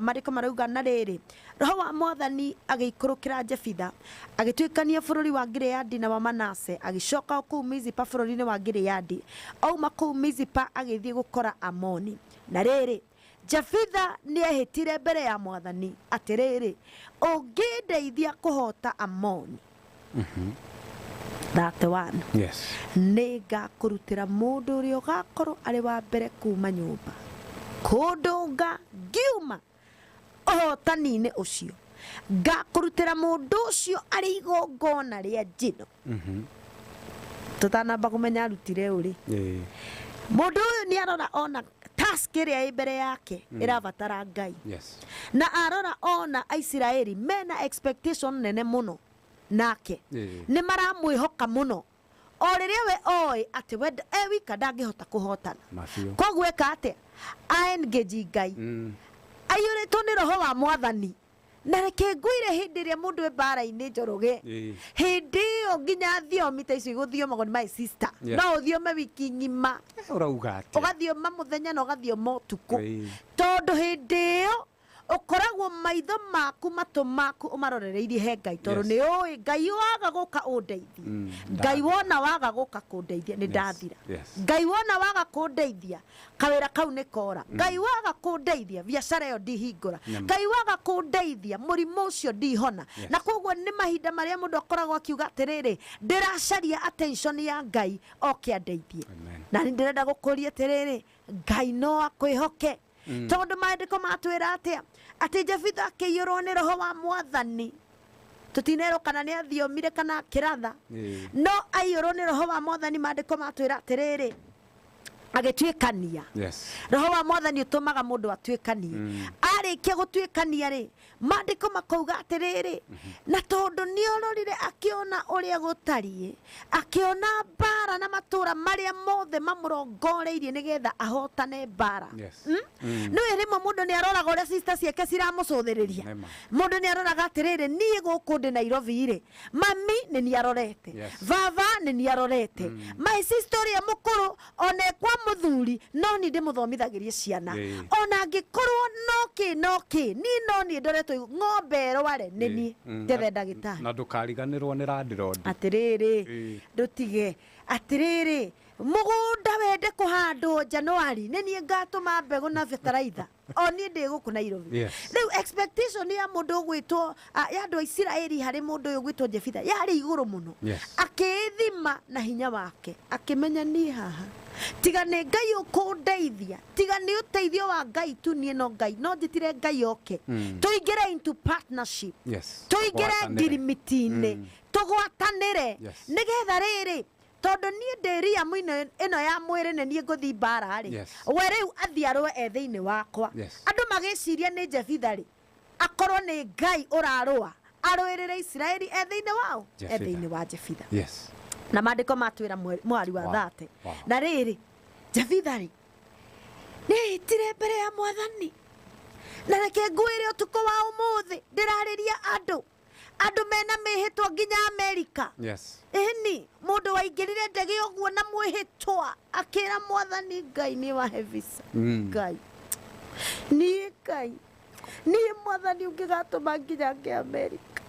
marĩko marauga na rĩrĩ roho wa mwathani agĩikũrũkĩra Jefitha agĩtuĩkania bũrũri wa Gileadi na wa Manase agĩcoka kũu Mizipa bũrũri-inĩ wa Gileadi. Auma kũu Mizipa agĩthiĩ gũkora Amoni. Na rĩrĩ Jefitha nĩehĩtire mbere ya mwathani atĩrĩrĩ ũngĩndeithia kũhota Amoni 31 nĩ ngakũrutĩra mũndũ ũrĩa ũgakorwo arĩ wa mbere kuma nyũmba kũndũnga ngiuma ũhotani-inĩ ũcio ngakũrutĩra mũndũ ũcio arĩ igongona rĩa njino. Tũtanamba kũmenya arutire ũrĩ mũndũ ũyũ nĩ arora ona task ĩrĩa ĩ mbere yake ĩrabatara Ngai. Na arora ona Aisiraeli mena expectation nene mũno nake nĩ maramwĩhoka mũno o rĩrĩa we oĩ atĩ we e wika ndangĩhota kũhotana. Koguo eka atĩa aengage Ngai aiyũrĩtwo nĩ roho wa mwathani. Na reke ngwĩre hĩndĩ ĩrĩa mũndũ e mbara-inĩ Njoroge hĩndĩ ĩyo nginya thiomi ta icio igũthiomagwo nĩ my sister no ũthiome wiki ng'ima ũrauga atĩa ũgathioma mũthenya na ũgathioma ũtukũ tondũ hĩndĩ ĩyo ũkoragwo maitho maku matũ maku ũmarorereirie he Ngai tondũ nĩ ũĩ Ngai waga gũka ũndeithie. Ngai wona waga gũka kũndeithia nĩ ndathira. Ngai wona waga kũndeithia kawĩra kau nĩ kora. Ngai waga kũndeithia biacara ĩyo ndihingũra. Ngai waga kũndeithia mũrimũ ũcio ndihona. Na koguo nĩ mahinda marĩa mũndũ akoragwo akiuga atĩrĩrĩ ndĩracaria attention ya Ngai oke andeithie. Na nĩ ndĩrenda gũkũria atĩrĩrĩ Ngai no akwĩhoke. Tondũ maandĩko matwĩra atĩa atĩ Jefitha akĩiyũrwo nĩ roho wa mwathani tũtinerwo kana nĩ athiomire kana akĩratha no aiyũrwo nĩ roho wa mwathani maandĩko matwĩra atĩrĩrĩ agĩtuĩkania. Roho wa mwathani ũtũmaga mũndũ atuĩkanie. Arĩkia gũtuĩkania rĩ maandĩko makauga atĩrĩrĩ na tondũ nĩororire akĩona ũrĩa gũtariĩ akĩona mbara na matũra marĩa mothe mamũrongoreirie nĩgetha ahotane mbara. Nĩũĩ rĩmwe mũndũ nĩaroraga ũrĩa sister ciake ciramũcũthĩrĩria. Mũndũ nĩaroraga atĩrĩrĩ niĩ gũkũ ndĩ Nairobi rĩ mami nĩ niĩ arorete baba nĩ niĩ arorete my sister ũrĩa mũkũrũ ona ekwa mũthuri no niĩ ndĩmũthomithagĩrie ciana ona angĩkorwo no kĩ niĩ no niĩ ndoretwo ng'ombe ĩrware nĩ niĩ njethe ndagĩtarĩ. Na ndũkariganĩrwo nĩ landlord atĩrĩrĩ ndũtige atĩrĩrĩ mũgũnda wende kũhandwo Januari nĩ niĩ ngatũma mbegũ na bataraitha o niĩ ndĩ gũkũ Nairobi. Rĩu expectation ya mũndũ ũgwĩtwo ya andũ a Isiraeli harĩ mũndũ ũyũ ũgwĩtwo Jefitha yarĩ igũrũ mũno. Akĩĩthima na hinya wake akĩmenya niĩ haha tiga nĩ Ngai ũkũndeithia tiga nĩ ũteithio wa Ngai tu niĩ no Ngai no njĩtire Ngai oke tũingĩre into partnership tũingĩre ngirimiti-inĩ tũgwatanĩre nĩgetha rĩrĩ tondũ niĩ ndĩ riamu ĩno ya mwĩrĩ nĩ niĩ ngũthiĩ mbara rĩ we rĩu athiĩ arũe e thĩinĩ wakwa. Andũ magĩciria nĩ Jefitha rĩ akorwo nĩ Ngai ũrarũa arũĩrĩre Isiraeli e thĩinĩ wao e thĩinĩ wa Jefitha. Na maandĩko matwĩra mwari wa 30 na rĩrĩ Jefitha rĩ nĩehĩtire mbere ya mwathani na reke ngwĩre ũtukũ wa ũmũthĩ ndĩrarĩria andũ mena mĩhĩtwa nginya Amerika. Ĩni mũndũ waingĩrire ndege ũguo na mwĩhĩtwa akĩra mwathani Ngai nĩ wahe visa. Ngai niĩ Ngai niĩ mwathani ũngĩgatũma nginya ngĩ Amerika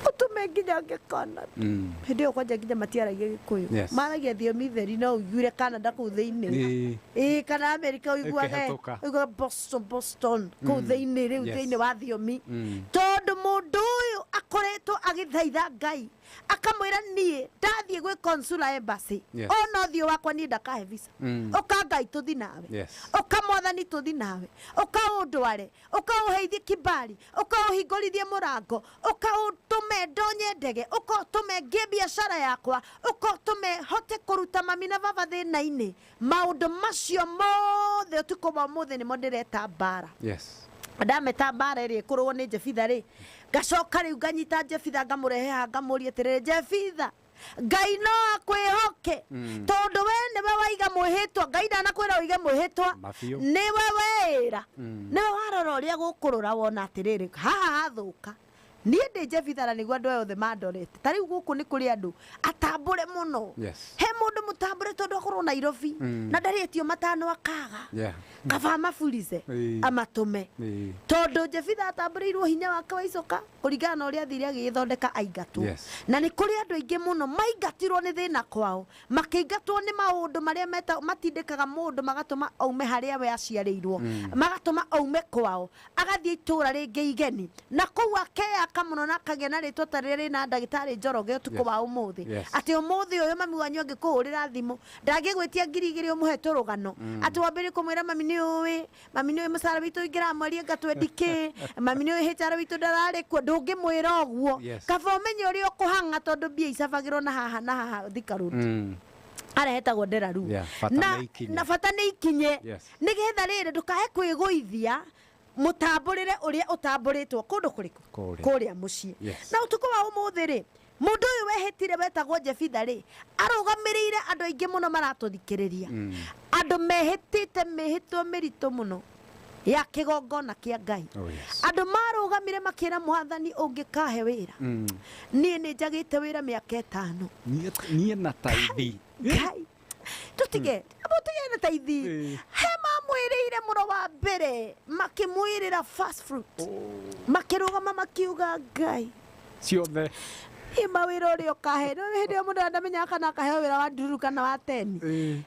ũtũme nginya ngĩ Canada. Hĩndĩ ĩyo kwanja nginya matiaragia Gĩkũyũ maragia thiomi theri no ũiguire Canada kũu thĩinĩ ĩĩ kana Amerika ũiguage Boston kũu thĩinĩ rĩu thĩinĩ wa thiomi tondũ mũndũ ũyũ akoretwo agĩthaitha Ngai akamwĩra niĩ ndathiĩ gwĩ consular embassy ona ũthiũ wakwa niĩ ndakahe visa ũka Ngai tũthi nawe ũka mwathani tũthi nawe ũka ũndware ũka ũheithie kibali ũka ũhingũrithie mũrango ũka ũtũme ndonye ndege ũka ũtũme ngĩe biacara yakwa ũka ũtũme hote kũruta mami na baba thĩna-inĩ maũndũ macio mothe ũtukũ wa ũmũthĩ nĩmo ndĩreta mbara. Ndameta mbara ĩrĩa ĩkũrũo nĩ Jebitha rĩ, ngacoka rĩu nganyita Jebitha, ngamũrehe haha, ngamũria atĩrĩrĩ, Jebitha, Ngai no akwĩhoke? Tondũ we nĩwe waiga mwĩhĩtwa. Ngai ndanakwĩra ũige mwĩhĩtwa. Mabiũ. Nĩwe weĩra, nĩwe warora ũrĩa gũkũrũra, wona atĩrĩrĩ, haha hathũka, niĩ ndĩ Jebitha, na nĩguo andũ aya othe mandorete. Ta rĩu gũkũ nĩ kũrĩ andũ atambũre mũno. He mũndũ mũtambũre tondũ akorwo Nairobi na ndarĩtio matano akaga, kaba amaburize, amatũme, tondũ Jebitha atambũrĩirwo hinya wake wa icoka kũringana na ũrĩa athire agĩgĩthondeka aingatwo. Na nĩ kũrĩ andũ aingĩ mũno maingatirwo nĩ thĩna kwao, makĩingatwo nĩ maũndũ marĩa matindĩkaga mũndũ magatũma aume harĩa we aciarĩirwo, magatũma aume kwao agathiĩ itũũra rĩngĩ igeni, na kũu akeyaka mũno na akagĩa na rĩtwa ta rĩrĩa rĩna ndagĩtarĩ Njoroge ũtukũ wa ũmũthĩ. Atĩ ũmũthĩ ũyũ mami wanyu angĩkũhũrĩra thimũ, ndangĩgwĩtia 2000 ũmũhe tũrũgano, atĩ wambĩrĩrie kũmwĩra, "Mami nĩ ũĩ, mami nĩ ũĩ mũcara witũ ingĩra mweri anga twendi kĩ, mami nĩ ũĩ HR witũ ndararĩ kuo." Ndũngĩmwĩra ũguo. Kaba ũmenye ũrĩa ũkũhang'a, tondũ mbia icabagĩrwo na haha na haha Thika Road, harĩa hetagwo Nderaru. Yeah, bata Na nĩ ikinye. Na bata nĩ ikinye, nĩgetha rĩrĩ ndũkae kwĩgũithia mũtambũrĩre ũrĩa ũtambũrĩtwo kũndũ kũrĩkũ? Kũrĩa. Kũrĩa mũciĩ. Na ũtukũ wa ũmũthĩ rĩ, mũndũ ũyũ wehĩtire wetagwo Jebitha rĩ, arũgamĩrĩire andũ aingĩ mũno maratũthikĩrĩria, andũ mehĩtĩte mĩhĩtwa mĩritũ mũno ya kĩgongona kĩa Ngai. Oh, yes. Andũ marũgamire makĩra Mwathani, ũngĩkahe wĩra, niĩ nĩ njagĩte wĩra mĩaka 5. Niĩ na taithi. Ngai, tũtige mũtige na taithi. He mamwĩrĩire mũno wa mbere, makĩmwĩrĩra first fruit, makĩrũgama makiuga, "Ngai, ciothe niĩ mawĩra ũrĩa ũkahe." No hĩndĩ ĩyo mũndũ ndamenyaga kana akaheo wĩra wa ndururu kana wa teni.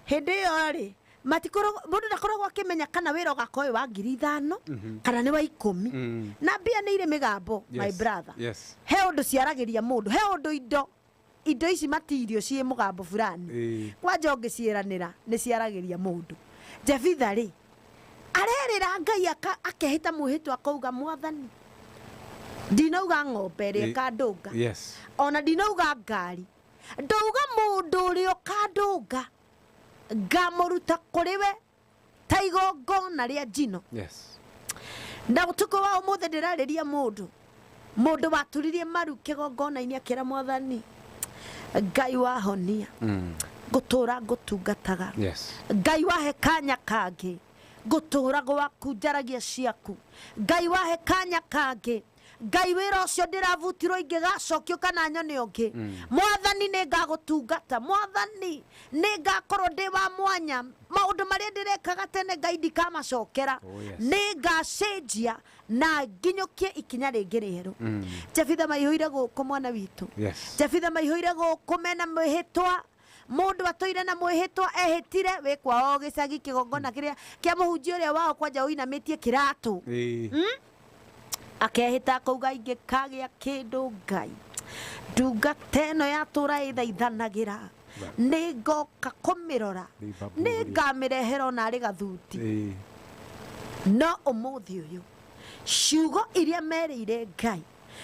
Hĩndĩ ĩyo rĩ, matikoragwo, mũndũ ndakoragwo akĩmenya kana wĩra ũgakorwo wĩ wa 5000 kana nĩ wa 10. Na mbia nĩ irĩ mĩgambo, my brother. He ũndũ ciaragĩria mũndũ, he ũndũ indo ici matirio ciĩ mũgambo fulani, kwanja ũngĩciĩranĩra nĩ ciaragĩria mũndũ. Jebitha rĩ, arerĩra Ngai, akehĩta mwĩhĩtwa, akauga, "Mwathani, ndinauga ng'ombe ĩrĩa ĩkandũnga, ona ndinauga ngari, ndauga mũndũ ũrĩa ũkandũnga ngamũruta kũrĩ we ta igongona rĩa njino." Na ũtukũ wa ũmũthĩ ndĩrarĩria mũndũ waturirie maru kĩgongona-inĩ, akĩra Mwathani Ngai, wahonia, ngũtũra ngũtungataga. Ngai, wahe kanya kangĩ, ngũtũra gwaku njaragia ciaku. Ngai, wahe kanya kangĩ, Ngai, wĩra ũcio ndĩrabutirwo ingĩgacokio kana nyone ũngĩ, Mwathani, nĩ ngagũtungata. Mwathani, nĩ ngakorwo ndĩ wa mwanya. Maũndũ marĩa ndĩrekaga tene, Ngai, ndikamacokera. Oh, yes. Nĩ ngacenjia na nginyũkie ikinya rĩngĩ rĩerũ. Jebitha maihũire gũkũ, mwana witũ. Jebitha maihũire gũkũ mena mwĩhĩtwa. Mũndũ atũire na mwĩhĩtwa, ehĩtire wĩ kwao gĩcagi, kĩgongona kĩrĩa kĩa mũhunjia ũrĩa wao, kwanja ũinamĩtie kĩratũ. Akehĩta akauga, ingĩkagĩa kĩndũ, Ngai, ndungata ĩno yatũra ĩthaithanagĩra, nĩ ngoka kũmĩrora, nĩ ngamĩrehera ona arĩ gathuti. No ũmũthĩ ũyũ, ciugo iria merĩire Ngai,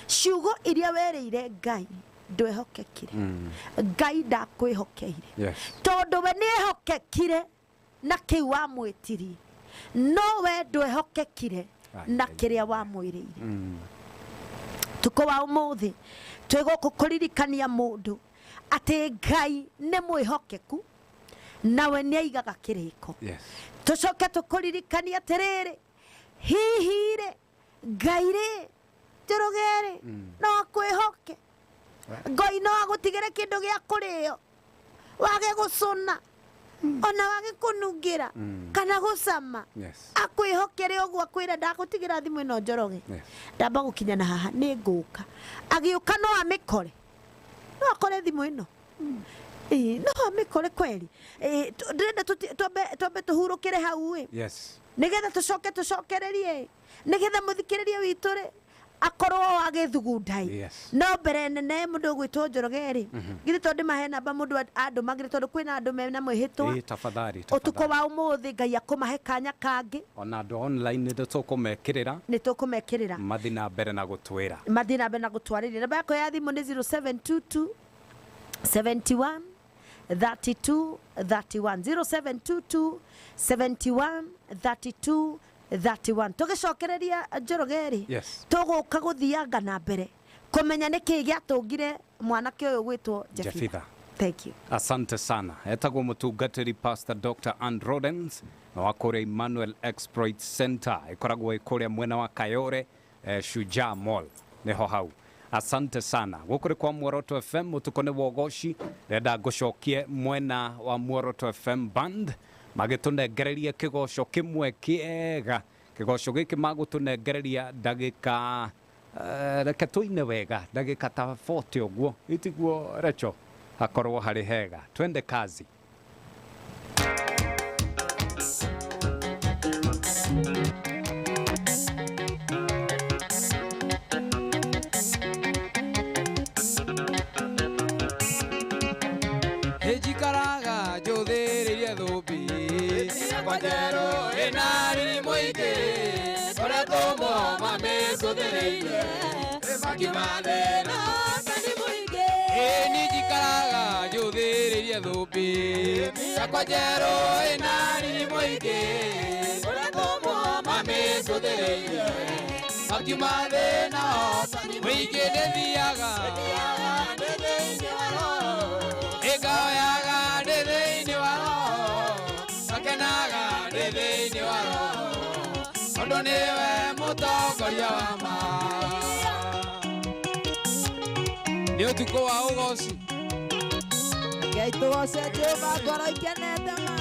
ciugo iria werĩire Ngai, ndwehokekire. Ngai ndakwĩhokeire, tondũ we nĩ ehokekire na kĩu wamwĩtirie, no we ndwehokekire na kĩrĩa wamwĩrĩire. Tukũ wa ũmũthĩ twĩ gũkũ kũririkania mũndũ atĩ Ngai nĩ mwĩhokeku nawe nĩ aigaga kĩrĩko. Tũcoke tũkũririkania atĩrĩrĩ, hihi rĩ, Ngai rĩ, Njoroge rĩ, no akwĩhoke? Ngai no agũtigĩre kĩndũ gĩa kũrĩo, wage gũcũna, ona wage kũnungĩra kana gũcama, akwĩhokere ũguo, akwĩra, "Ndagũtigĩra thimũ ĩno, Njoroge, ndamba gũkinya na haha, nĩ ngũka"? Agĩũka no amĩkore, no akore thimũ ĩno. Ĩĩ, no amĩkore kweri. Ĩĩ, ndĩrenda twambe tũhurũkĩre hau ĩ, nĩgetha tũcoke tũcokererie, nĩgetha mũthikĩrĩria witũ rĩ akorwo agĩthugunda ĩ. No mbere nene, mũndũ ũgwĩtwo Njoroge rĩ, githĩ to ndĩmahe namba mũndũ andũmagĩre, tondũ kwĩna andũ mena mwĩhĩtwa Ĩĩ, tafadhali. ũtukũ Tafadhali. wa ũmũthĩ Ngai akũmahe kanya kangĩ. Ona andũ online nĩ tũkũmekĩrĩra. Nĩ tũkũmekĩrĩra. Mathiĩ na mbere na gũtwĩra. Mathiĩ na mbere na gũtwarĩria. Namba yakwa ya thimũ nĩ 0722 71 32 31, 0722 71 32. 31. Tũgĩcokereria Njoroge rĩ, Yes. tũgũka gũthianga na mbere kũmenya nĩkĩ gĩatũngire mwanake ũyũ gwĩtwo Jefitha. Jefitha. Thank you. Asante sana. Etagwo mũtungatĩri Pastor Dr. Ann Rodens na wa kũrĩa Emmanuel Exploit Center ĩkoragwo ĩ kũrĩa mwena wa Kayore, Shujaa Mall nĩho hau. Asante sana. Gũkũ nĩ kwa Muoroto FM, mũtukũ nĩ wogoci. Ndĩrenda ngũcokie mwena wa Muoroto FM band magĩtũnengereria kĩgoco kĩmwe kĩega. Kĩgoco gĩkĩ magũtũnengereria ndagĩka reke tũine wega ndagĩka ta 40 ũguo itiguo recho hakorwo harĩ hega. Twende kazi. Njikaraga njũthĩrĩirie thũmbĩ yakwa njerũ ĩna riri mũingĩ kũrĩa tũmwo mamĩcũthĩrĩirie makiuma thĩna ĩĩ niĩ njikaraga njũthĩrĩirie thũmbĩ yakwa njerũ ĩna riri mũingĩ kũrĩa tũmwo mamĩcũthĩrĩirie makiuma thĩna mũingĩ ndĩthiaga ĩngaoyaga ndĩ thĩinĩ wa roho makenaga ndĩ thĩinĩ wa roho tondũ nĩwe mũtongoria wa ma. Nĩ ũtukũ wa ũgoci. Ngai tũgoce Jehova ngoro ikenete ma.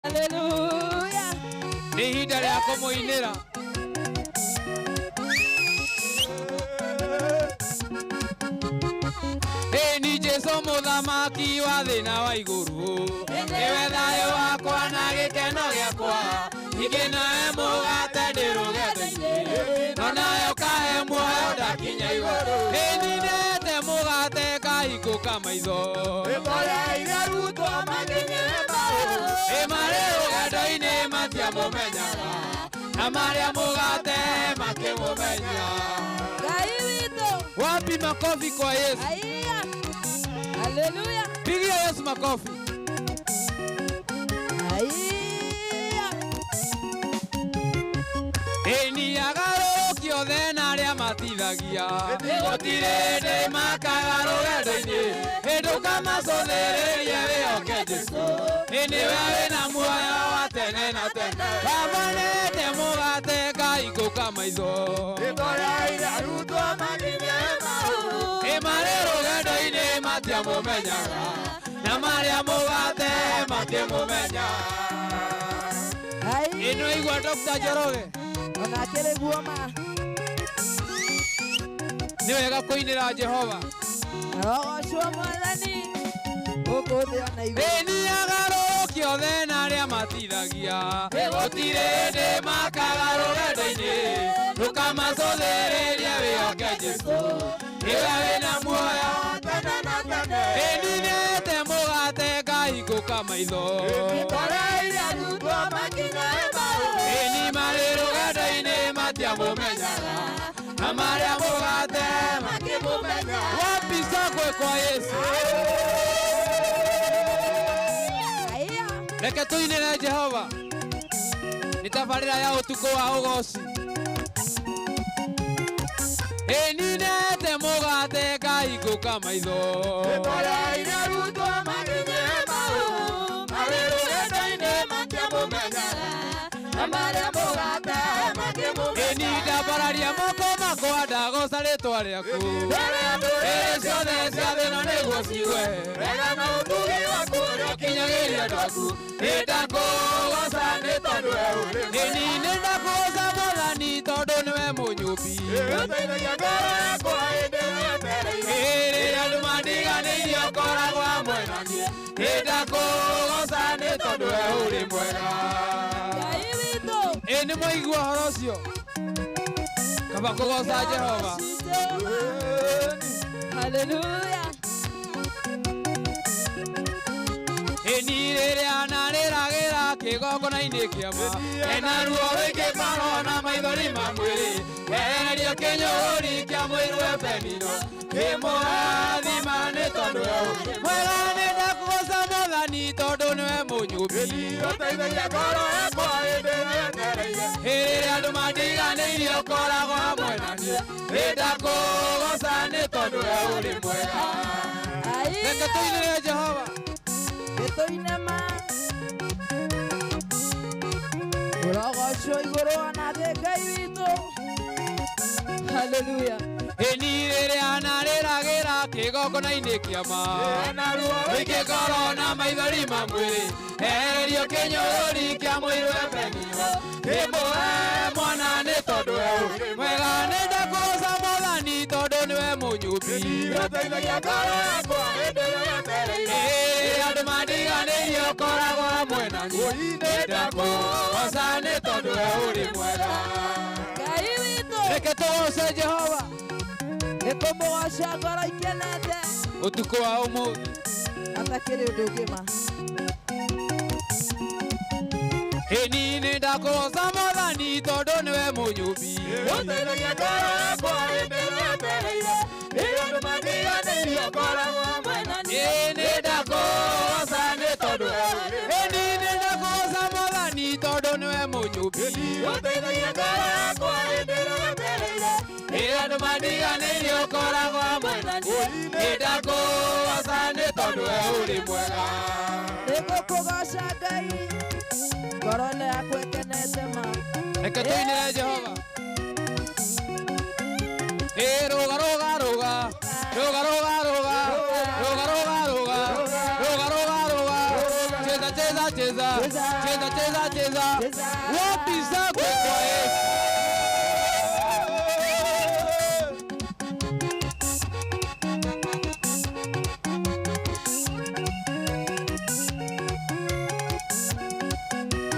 Hallelujah. Nĩ ihinda rĩa kũmũinĩra. Ĩĩ ni Jesũ mũthamaki wa thĩ na wa igũrũ, nĩwe thayũ wakwa na gĩkeno gĩakwa, ningĩ nawe mũgate ndĩ rũgendo-inĩ, no nawe ũkahe muoyo ndakinya igũrũ. Ĩĩ ninete mũgate kahingũka maitho, ĩ marĩ rũgendo-inĩ matiamũmenyaga, na marĩa mũgate makĩmũmenya. Ngai witũ. Wapi makofi kwa Yesu? Aiya. Hallelujah. Pigia Yesu makofi. Aiya. matithagia gũtirĩ hĩndĩ makaga rũgendo-inĩ ndũkamacũthĩrĩrie wĩhoke Jesũ nĩwe wĩna muoyo wa tene na tene Baba nĩte mũgate ngahingũka maitho marĩ rũgendo-inĩ matiamũmenyaga na marĩa mũgate matiamũmenyaga ĩno igua Dr. Njoroge onake rĩguo ma nĩ wega kũinĩra Jehova arogocwo mwathani gũkũ thĩ ona igũrũ ĩniagarũrũkio othe na arĩa matithagia gũtirĩ hĩndĩ makaga rũgendo-inĩ ndũkamacũthĩrĩrie wĩhoke Jesũ nĩwe wĩna muoyo ĩninĩte mũgate ngahingũka maitho ĩni marĩ rũgendo-inĩ matiamũmenyaga na marĩa mũgate wapi sakwe kwa Yesu reke tũinĩre Jehova nĩ tabarĩra ya ũtukũ wa ũgoci ĩninĩte mũgate ngahingũka maitho ĩni ndambararia moko makwa ndagoca rĩtwa rĩaku ĩrĩ ciothe cia thĩ ĩno nĩguo cigue kinyagĩria ndwaku nĩndakũgoca nĩ tondũ ĩni nĩndakũgoca mwathani tondũ nĩwe mũnyũmbi rĩrĩa andũ mandiganĩirie ũkoragwo hamwe na niĩ nĩndakũgoca nĩ tondũ we ũrĩ mwega ĩ nĩ mwaigua ũhoro ũcio kaba kũgoca Jehova Hallelujah. Ĩni rĩrĩa narĩragĩra kĩgongona-inĩ kĩama ena ruo rũingĩ ngoro na maithori ma mwĩrĩ ehererio kĩnyũrũri kĩa mũiru Ebenino kĩmũrathima nĩ tondũ mwega nĩndakũgoca mwathani tondũ nĩwe mũnyũmbi rĩrĩa andũ mandiganĩirie ũkoragwo hamwe na niĩ nĩndakũgoca nĩ tondũ we ũrĩ mwega reke tũinĩre Jehova Gĩtũine ma ũrogocwo igũrũ ona thĩ Ngai witũ Hallelujah. Ĩni rĩrĩa narĩragĩra kĩgongona-inĩ kĩama rũingĩ ngoro na maithori ma mwĩrĩ ehererio kĩnyũrũri kĩa mũiru Ebenino kĩmũhe mwana nĩ tondũ we mwega nĩndakũgoca mwathani tondũ nĩwe mũnyũmbi rĩrĩa andũ mandiganĩirie ũkoragwo hamwe na niĩ nĩndakũgoca nĩ tondũ we ũrĩ mwega Ngai witũ reke tũgoce Jehova nĩtũmũgoca ngoro ikenete ũtukũ wa ũmũthĩ atakĩrĩ ũndũ ũngĩ ma ĩni nĩndakũgoca mwathani tondũ nĩwe mũnyũmbi nĩndakũgoca nĩ tondũ ĩni nĩndakũgoca mwathani tondũ nĩwe mũnyũmbi rĩrĩa andũ mandiganĩirie ũkoragwo hamwe na niĩ nĩndakũgoca nĩ tondũ we ũrĩ mwega nĩngũkũgoca Ngai ngoro ĩno yakwa ĩkenete ma reke tũinĩre Jehova ĩ rũga rũga rũga rũga rũga rũga rũga rũga rũga rũga rũga rũga cheza cheza cheza cheza cheza cheza wapi sakwe kwa Yesu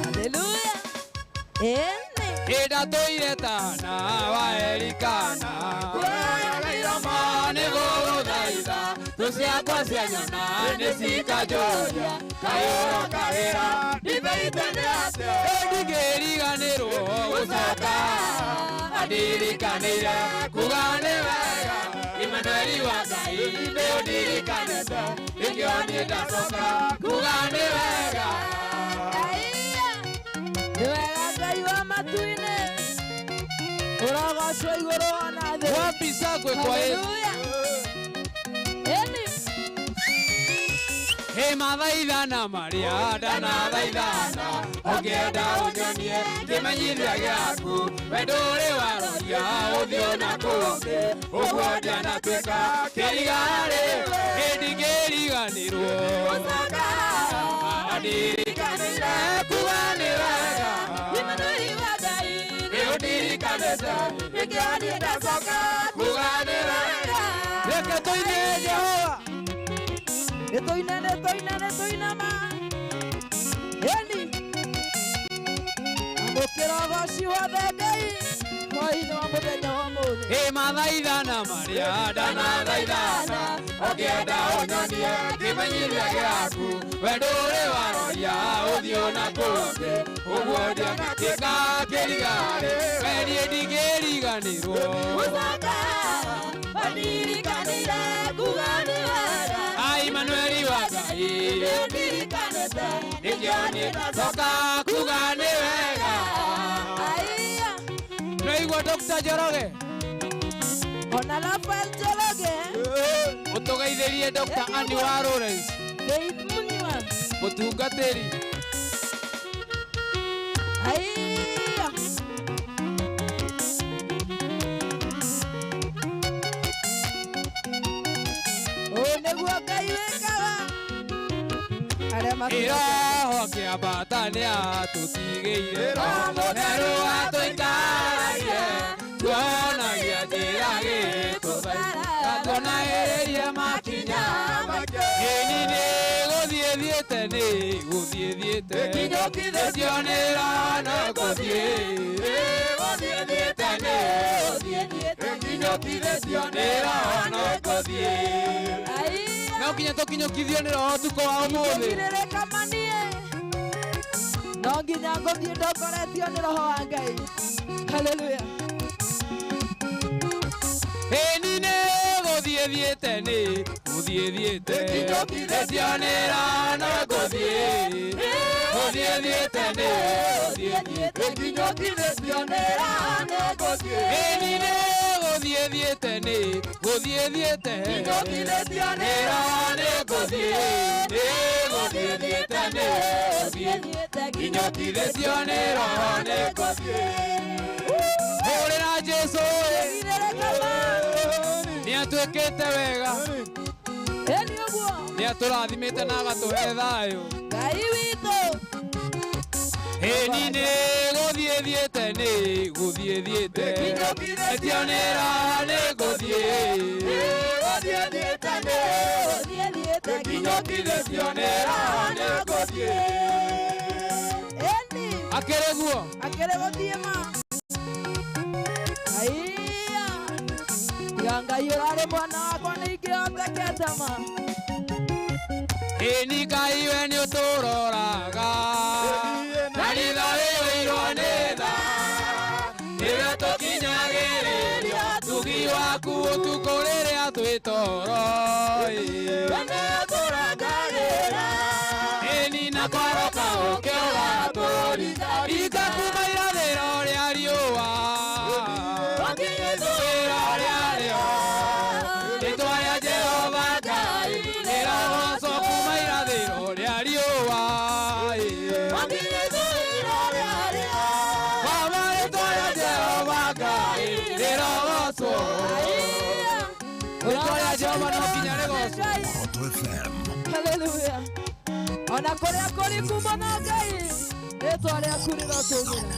Hallelujah. Ene ĩndatũire tana wa Elikana iromo nĩgũgũthaitha thũ ciakwa cia nyona nĩcikanjũria kayũra kawĩra ndingĩriganĩrwo gũcoka andirikanĩire kuga nĩ wega Imanueli wa Ngai nĩũndirikanĩte nĩkĩo niĩ ndacoka kuga nĩ wega nĩ wega Ngai wa matu-inĩ ũrogocwo igũrũ ona ũmũthĩ. Wapi shangwe kwa Yesu? Hallelujah. Eli. He mathaithana maria ndanathaithana ũngĩenda ũnyonie kĩmenyithia gĩaku we ndũrĩ waroria ũthiũ na kũngĩ ũguo ndianatuĩka kĩrigarĩ ĩndingĩriganĩrwo andirikanĩire kuga nĩ wega nĩũndirikanĩte Nĩkĩo niĩ ndacoka kuga nĩ wega. Reke tũine Jehova. Nĩtũine, nĩtũine, nĩtũinama. Eli. Amũkĩra ũgoci wothe Ngai hwaĩ-inĩ wa mũthenya wa ũmũthĩ. Ĩ mathaithana maria ndanathaithana ũngĩenda ũnyonie kĩmenyithia gĩaku we ndũrĩ waroria ũthiũ na kũngĩ ũguo ndianatuĩka kĩrigarĩ we niĩ ndingĩriganĩrwo. Gũcoka wandirikanire kuga nĩ wega. Ai Manueli wa Ngai Nĩũndirikanĩte nĩkĩo niĩ ndacoka kuga nĩ wega. Aiya. Nĩwaigua Dr. Njoroge? Ona Rafael Njoroge. Ũtũgeithĩrie Dr. Annie wa Lawrence. Faith Munyua. Mũtungatĩri. Aiya. Ũũ nĩguo Ngai wĩkaga. Arĩa Ĩroho kĩambata nĩatũtigĩire Mũtheru atũikaragie tuonagia njĩra gĩtũthaitha tuonagĩrĩrie makinya ĩni nĩ gũthiĩ thiĩte nĩ gũthiĩ thiĩte kinyũkithĩtio nĩ roho no gũthiĩ gũthiĩ thiĩte nĩ kinyũkithĩtio nĩ roho no gũthiĩ no nginya tũkinyũkithio nĩ roho ũtukũ wa ũmũthĩ. Ngĩrĩrĩkamanie. No nginya ngũthiĩ ndongoretio nĩ roho wa Ngai. Hallelujah. Ĩni nĩ gũthiĩ thiĩte nĩ gũthiĩ thiĩte kinyũkithĩtio nĩ roho no gũthiĩ gũthiĩ thiĩte nĩ kinyũkithĩtio nĩ roho nĩ gũthiĩ. Ĩni nĩ gũthiĩ thiĩte nĩ gũthiĩ thiĩte kinyũkithĩtio nĩ roho nĩ gũthiĩ nĩ gũthiĩ thiĩte nĩ kinyũkithĩtio nĩ roho nĩ gũthiĩ. Hũrĩra Jesũ nĩatuĩkĩte wega. Ĩni ũguo. Nĩatũrathimĩte na agatũhe thayũ. Ngai witũ. Ĩni nĩ gũthiĩ thiĩte nĩ gũthiĩ thiĩte kinyũkithĩtio nĩ roho nĩ gũthiĩ gũthiĩ thiĩte nĩ kinyũkithĩtio nĩ roho nĩ gũthiĩ. Ĩni. Akĩrĩ guo. Akĩrĩ gũthiĩ ma. Aiya. Tiga Ngai ũrarĩ mwana wakwa nĩ ingĩhotekete ma. Ĩni Ngai we nĩũtũroraga na ritho rĩiyũirwo nĩ tha nĩwe tũkinyagĩrĩria tugi waku ũtukũ rĩrĩa twĩ toro. We nĩũtũrangagĩra. Ĩni na kwaroka ũkĩ ũgatũrika rika kuma irathĩro rĩa riũa ithũĩro rĩarĩo rĩtwa rĩa Jehova Ngai rĩrogocwo kuma irathĩro rĩa riũa. Baba rĩtwa rĩa Jehova Ngai rĩrogocwo. Rĩtwa rĩa Jehova no nginya rĩgocwo. Hallelujah. Ona kũrĩa kũriku mũno Ngai rĩtwa rĩaku rĩrotũgĩra.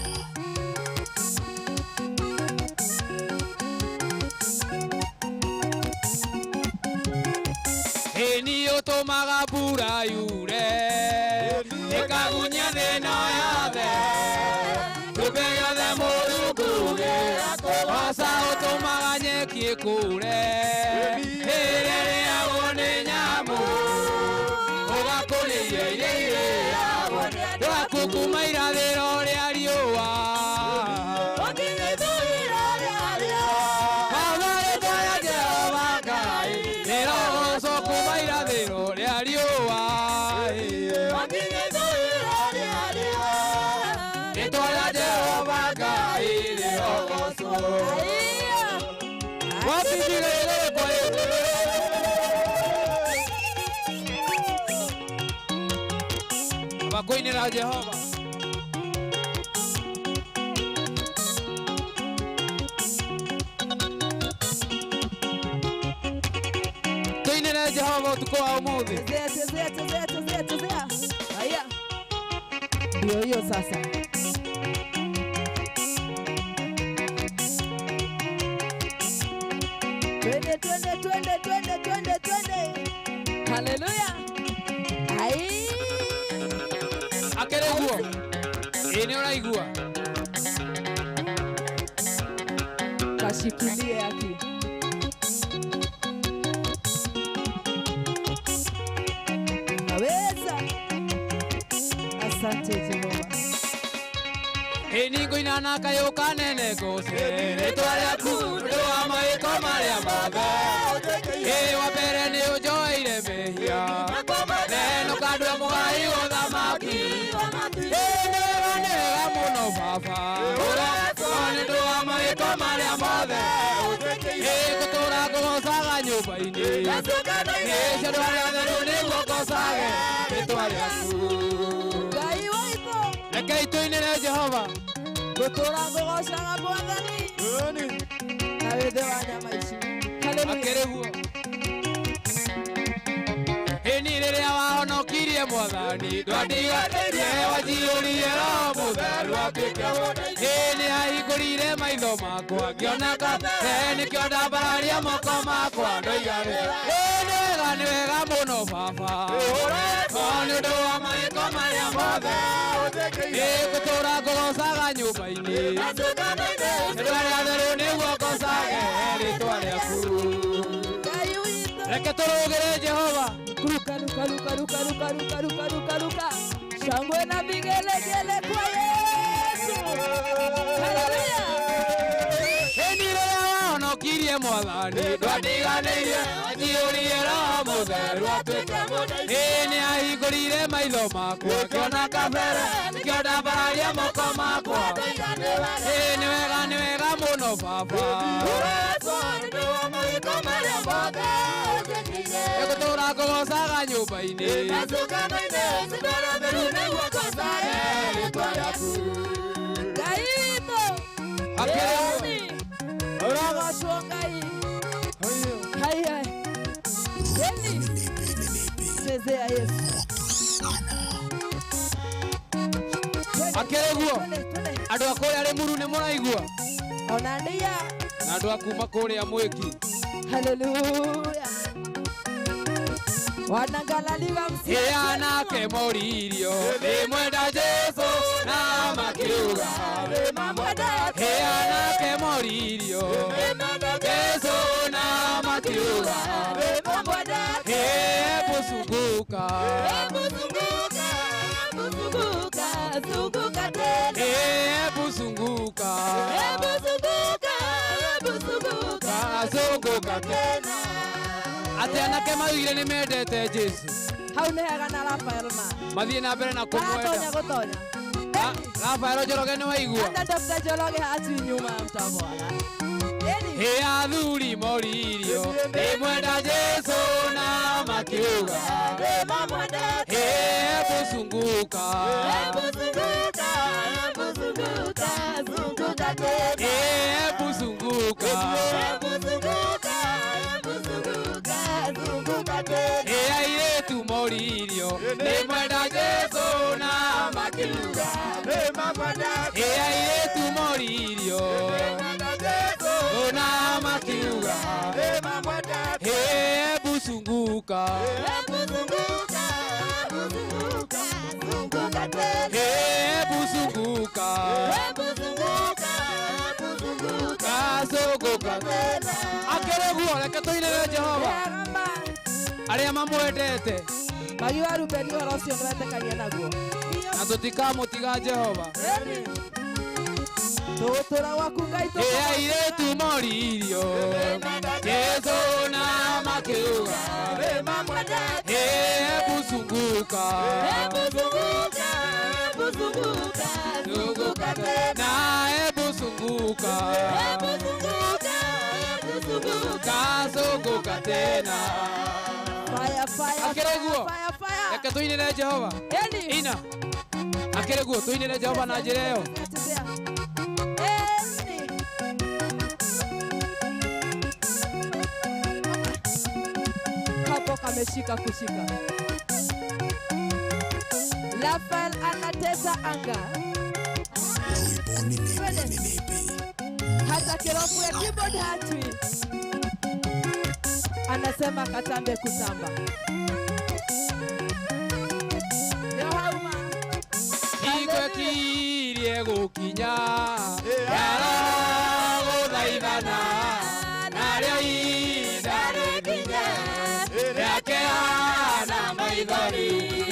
Ĩni ũtũmaga mbura yure ĩkagunyia thĩna yothe kĩũmbe gĩothe Mũrungu gĩakũgoca ũtũmaga nyeki ĩkũre ĩrĩa ĩrĩagwo nĩ nyamũ ũgakũrĩria iria irĩagwo rwaku kuma irathĩro rĩa riũa. Baba rĩtwa rĩa Jehova Ngai rĩrogocwo kuma irathĩro rĩa riũa. Rĩtwa rĩa Jehova Ngai rĩrogocwo. Kũinĩra Jehova. Tũinĩre Jehova ũtukũ wa ũmũthĩ. Chezea, chezea, chezea, chezea, chezea. Haya. Ndio hiyo sasa. Twende, twende, twende, twende, twende, twende. Haleluya. Ai. Akĩrĩ guo. Ĩ nĩ ũraigua. Kashikilie aki. Naweza. Asante Jehova. Ĩ nĩngũina na kayũ kanene ngũce rĩtwa rĩaku ũndũ wa mawĩko marĩa mothe. Ĩ wa mbere nĩ ũnjoeire mehia neno kandua mũgai ũthamaki. Ĩ nĩ wega nĩ wega mũno baba nĩ ũndũ wa mawĩko marĩa mothe. Ĩ ngũtũũra ngũgocaga nyũmba-inĩ ĩ cia andũ arĩa atheru nĩguo ngocage rĩtwa rĩaku. Ngai waitũ. Rekei tũinĩre Jehova. Ngũtũũra ngũgocaga Mwathani. Na wĩthĩ wa nyama ici. Haleluya. Akĩrĩ guo. Ĩni rĩrĩa wahonokirie Mwathani ndwandiganĩirie wanjiyũririe Roho Mũtheru atuĩke Ĩ nĩ ahingũrire maitho makwa ngĩona kabere nĩkĩo ndambararia moko makwa ndoiga nĩ wega nĩ wega mũno baba nĩ ũndũ wa mawĩko marĩa mothe. Ĩ ngũtũũra ngũgocaga nyũmba-inĩ andũ arĩa atheru nĩguo ngocage rĩtwa rĩaku. Ngai witũ. Reke tũrũgĩre Jehova. Ruka, ruka, ruka, ruka, ruka, ruka, ruka, ruka, ruka. Shangwe na vigelegele kwa Yesu. Haleluya. Ĩni rĩrĩa wahonokirie Mwathani ndwandiganĩirie wanjiyũririe Roho Mũtheru atuĩke Ĩ nĩ ahingũrire maitho makwa ngĩona kabere nĩkĩo ndambararia moko makwa. Ĩ nĩ wega nĩ wega mũno baba ngũtũũra ngũgocaga nyũmba-inĩ Ngai witũ. Akĩrĩ guo. Ũrogocwo Ngai. Hai, hai. Eni. Chezea Yesu. Akĩrĩ guo. Andũ a kũrĩa Rĩmuru nĩ mũraigua Ona ndia. na andũ a kuma kũrĩa Mwĩki. Haleluya. Wanangalaliwa Ĩ anake moririo nĩmwenda Jesũ na makiuga. Ĩ anake moririo Jesũ na makiuga. Ĩ ebũcunguka. Ĩ ebũcunguka. Zunguka tena. Atĩ anake maugire nĩ mendete Jesũ. Hau nĩ hega na Rafael ma. Mathiĩ na mbere na Gatonya kũmwenda. gũtonya. Rafael Njoroge nĩ waigua. Hata Dr. Njoroge hatu nyuma mtamwona. Ĩ athuri moririo nĩmwenda Jesũ na makiuga. Ĩ ebũcunguka. Ĩ ebũcunguka. Ĩ airĩtu moririo nĩmwenda Jesũ na makiuga. Ĩ airĩtu moririo na makiuga. Ĩ ebũcunguka. Ĩ ebũcunguka. Zunguka. Akĩrĩ guo reke tũinĩre Jehova. Arĩa mamwendete. Magi wa Rubeni ũhoro ũcio nĩwetĩkania naguo. Na tũtikamũtiga Jehova. Tũgũtũũra gwaku Ngai Ĩ airĩtu moririo Jesũ na makiuga. Ĩ ebũcunguka. Na ebũcunguka. Kazunguka tena. Fire, fire, Akĩrĩ guo. fire, fire. Reke tũinĩre Jehova. Ina. Akĩrĩ guo tũinĩre Jehova na njĩra ĩyo. Hapo kameshika kushika. Rafael anatesa anga. Hata kirofu ya keyboard hatui. Anasema katambe kutamba. Yo hauma. Igwekirie gũkinya yaragũthaithana narĩo ihinda rĩkinye rĩakĩhana maithori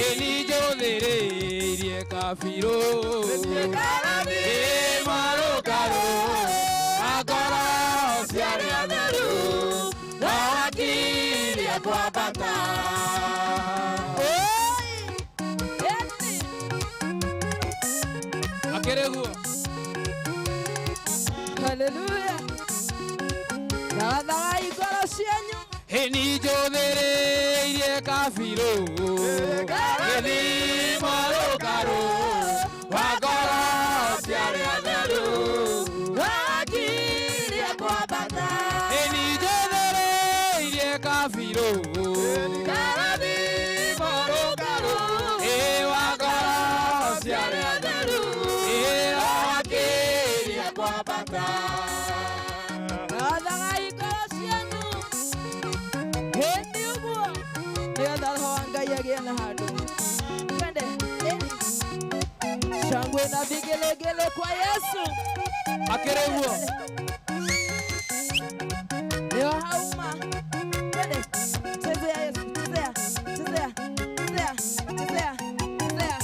ĩni njũthĩrĩirie kabirũ ĩ marũkarũ angoro ciarĩ atheru no akirie kwambata. Akĩrĩ guo. Haleluya. Thagathagai ngoro cianyu. Ĩni njũthĩrĩirie kabirũ gĩthimo rũkarũ wa ngoro ciarĩ atheru Wakirie kwambata. Ĩni njũthĩrĩirie kabirũ gĩthimo rũkarũ ĩ wa ngoro ciarĩ atheru ĩ wakirie kwambata. Thagathagai ngoro cianyu. Hĩndĩ ũguo nĩgetha roho wa Ngai agĩe na handũ. Twende. Shangwe na vigelegele kwa Yesu. Akĩrĩ guo. Nĩo hauma. Twende. Chezea Yesu, chezea, chezea, chezea, chezea, chezea.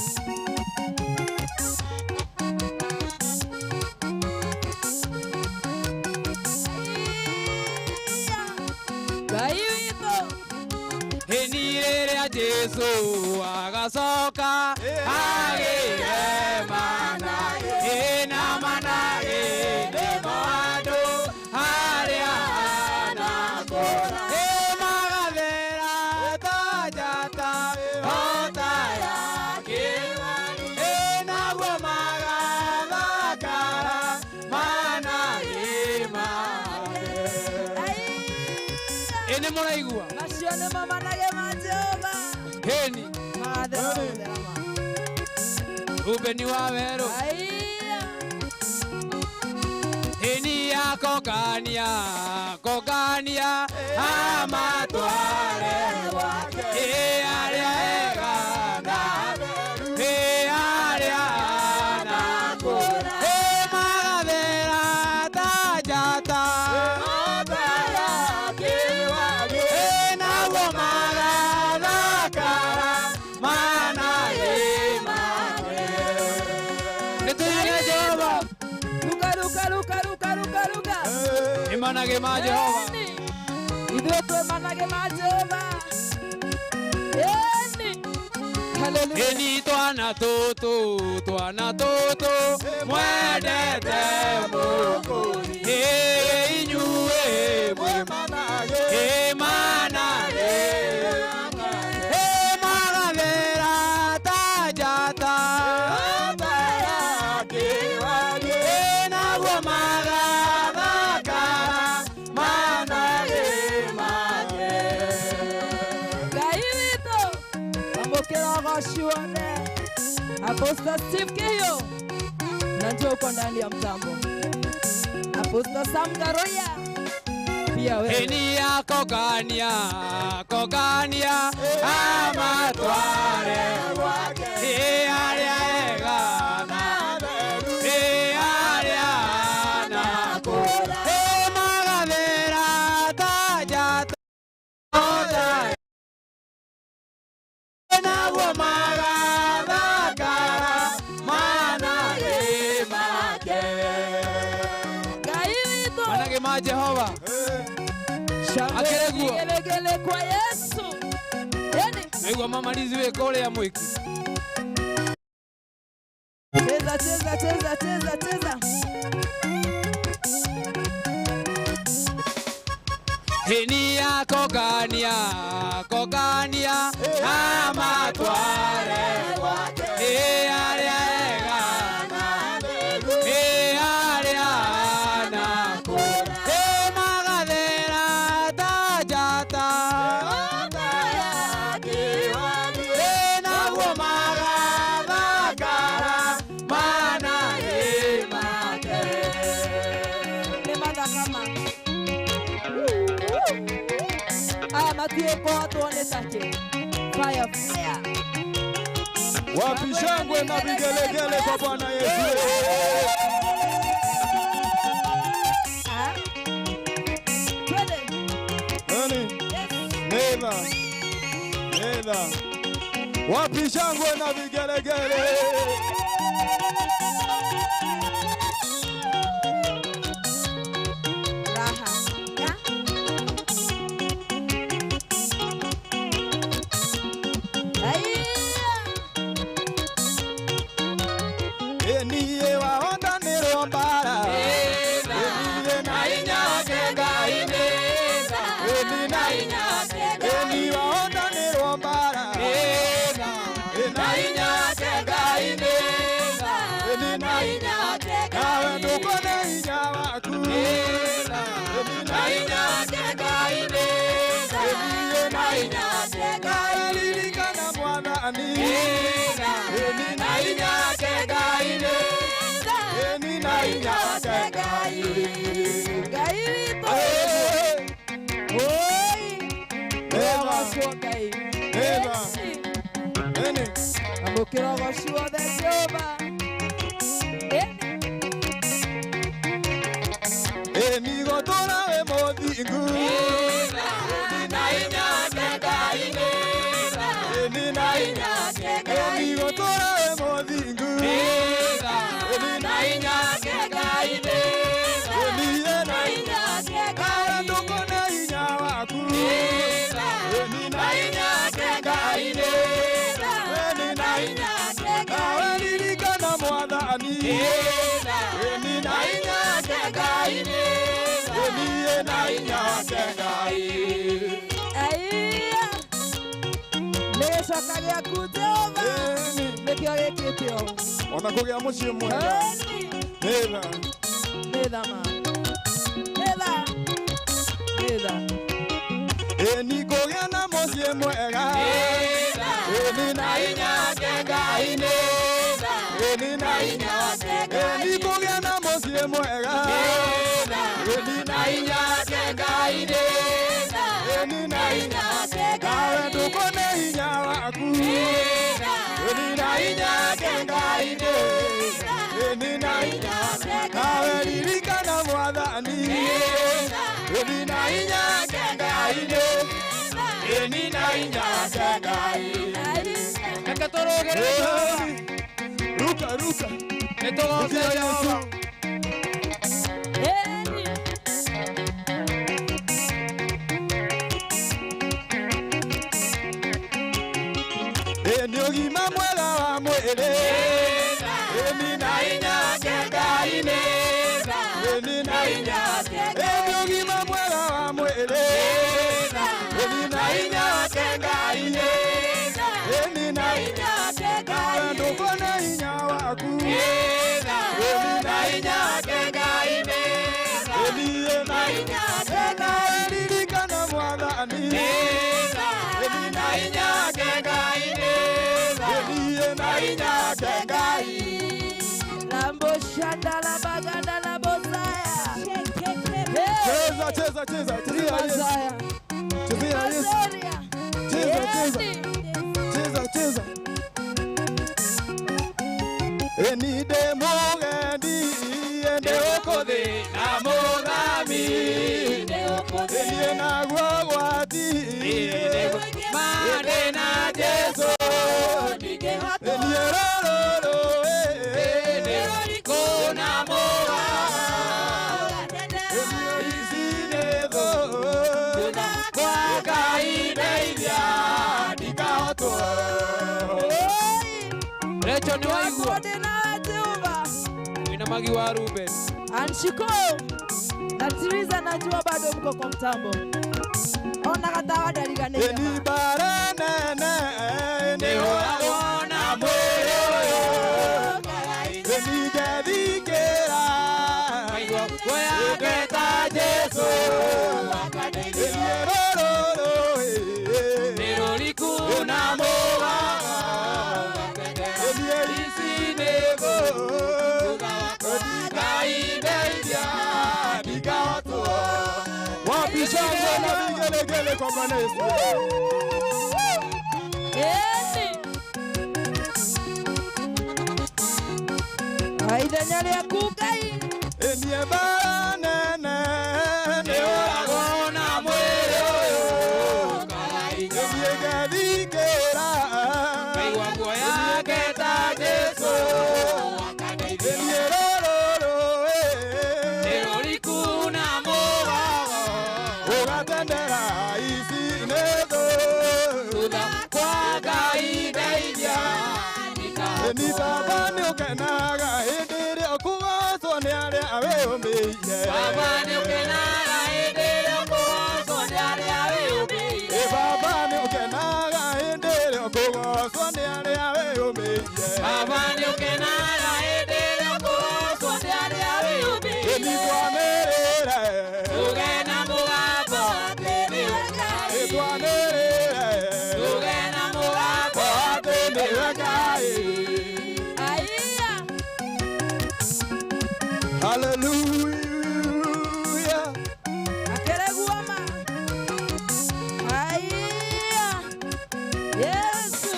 Ngai witũ. Ĩni rĩrĩa Jesũ agacoka agĩre manage ĩna manage nĩmo andũ arĩa anakũra ĩ magathera ta njata o ta ya kĩwari ĩ naguo magathakara manage make. Ĩ nĩ mũraigua? Macio nĩmo manage ma Jehova. Hĩni. Magathera gũthera ma. Rubeni wa werũ. Aiya. Ĩni ya kokania kokania amatware gwake ĩ arĩa ega na atheru ĩ arĩa anakũra ĩ magathera ta njata ĩ naguo magathakara manage make. Nĩ tũinĩre Jehova. Ruka ruka ruka ruka ruka ruka. Nĩ manage ma Jehova. Ithuĩ twĩ manage ma Jehova. Ĩni. Hallelujah. Ĩni twana tũtũ twana tũtũ mwendete Mũkũri ĩ inyuĩ mwĩ manage ĩ manage ĩ magathera ta njata ĩ naguo magathakara manage make. Ngai witũ. Amũkĩra ũgoci wothe. Apostle Steve Kihio. Na njoo uko ndani ya mtambo. Apostle Sam Garoya. Pia wewe. Ĩni ya kokania kokania amatware gwake ĩ arĩa ega na atheru ĩ arĩa anakũra ĩ magathera ta njata naguo magathakara manage make. Ngai witũ. Manage ma Jehova. Shangwe Akĩrĩ guo. vigelegele kwa Yesu. Yani. Naigua mamarizi wĩ kũrĩa mwĩki. Cheza cheza cheza cheza cheza. Henia kokania kokania amatware gwake aria ega aria nako magathera ta njata naguo magathakara manage make nĩ mathakama aya matiĩ kũhotwo nĩ takĩ fire fire. Wapi shangwe na vigelegele kwa Bwana Yesu. Nani? Neva. Neva. Wapi shangwe na vigelegele. Raha. Eniye wahonda nĩrwo mbara. Eniye na inyake Ngai nĩtha. Eni na inyake Eni wahonda nĩrwo mbara. Eni na inyake Ngai nĩtha. Eni na inyake Nawe ndũkone hinya waku. Eni na inyake Ngai nĩtha. Eniye na inyake Ngai ririkana Mwathani. Eni na inyake Ngai nĩtha. Eni na inyake Ngai. Ngai witũ. Oi. Ũrogocwo Ngai. Eva. Eni. Amũkĩra ũgoci wothe Jehova. Eni gũtũra wĩ mũthingu. Eni na inyake Ngai nĩtha. Eni na inyake Eni gũtũra wĩ mũthingu. Eni na inyake Ngai nĩtha. Eni na inyake Ngai ndũkone hinya waku. Eni na inyake Ngai nĩtha. Eni na inyake Ngai ririkana Mwathani. Eni na inyake Ngai nĩtha. Eni na inyake Ngai. Aiya. Nĩ gĩcoka gĩaku Jehova. Nĩkĩo gĩkĩte ũũ. Ona kũgĩa mũciĩ mwega. Nĩtha. Nĩ tha ma. Nĩ tha. Nĩ tha. Eni kũgĩa na mũciĩ mwega. Eni na inyake Ngai nĩtha. Eni na inyake Eni kũgĩa na mũciĩ mwega. Eni na inyake Ngai nĩtha. Eni na inyake Nawe ndũkone hinya waku. Eni na inyake Ngai nĩtha. Eni na inyake Nawe ririkana Mwathani. Eni na inyake Ngai nĩtha. Eni na inyake Ngai. Reke tũrũgĩrĩre Jehova. Ruka ruka. Nĩ tũgoce Jehova. Eni ũgima mwega wa mwĩrĩ. Eni na inyake Ngai nĩtha. Eni na inyake Eni ũgima mwega wa mwĩrĩ. Eni na inyake Ngai nĩtha. Eni na inyake Ngai ndũkone hinya waku. Eni na inyake Ngai nĩtha. Eni na inyake Ngai ririkana Mwathani. Eni na inyake Ngai nĩtha. Eni na inyake Ngai. Lambo shanda la baganda la bozaya. Cheza cheza cheza chezea Yesu. Chezea Yesu. Cheza cheza. Cheza cheza. Eni de mugendi ende okothi na muthami. Eni naguo gwati. Mande na Jesu. Eni rororo. Kuna muga. Eni icinetho. Kwa Ngai ndeithia ndikahotwo. Recho nĩ waigua. Wĩna Magi wa Ruben. Anshiko na Tiriza, najua bado mko kwa mtambo. Ona gatawa ndariganĩire Ĩni mbara nene nĩhũragwo na mwĩrĩ ũyũ. Ĩni ngethikĩra yake ta Jesũ. Ĩni rũrũrũ nĩ rũriku na mũganga. Ĩni ici nĩguo Ngai ndeithia ndikahotwo. Wapi shangwe na vigelegele kwa Bwana Yesu? Ithenya rĩaku Ngai. Ĩniĩ mbara nene nĩhũragwo na mwĩrĩ ũyũ. Ĩniĩ ngethikĩra ngaigua nguo yake ta Jesũ. Ĩniĩ rũrũrũ nĩ rũriku na mũgogo ũgatendera ici nĩ thũ. Thutha kwa Ngai ndeithia. Ĩni baba nĩũkenaga hĩndĩ ĩrĩa ũkũgocwo nĩ arĩa wĩyũmbĩire. Baba nĩũkenaga hĩndĩ ĩrĩa ũkũgocwo nĩ arĩa wĩyũmbĩire. Ĩ baba nĩũkenaga hĩndĩ ĩrĩa ũkũgocwo nĩ arĩa wĩyũmbĩire. Baba nĩũkenaga hĩndĩ ĩrĩa ũkũgocwo nĩ arĩa wĩyũmbĩire. Ĩni twanĩrĩre tuge na mũgambo atĩ nĩwe Ngai. Ĩ twanĩrĩre tuge na mũgambo atĩ nĩwe Ngai. Hallelujah. Akereguoma. Aiya. Yesu.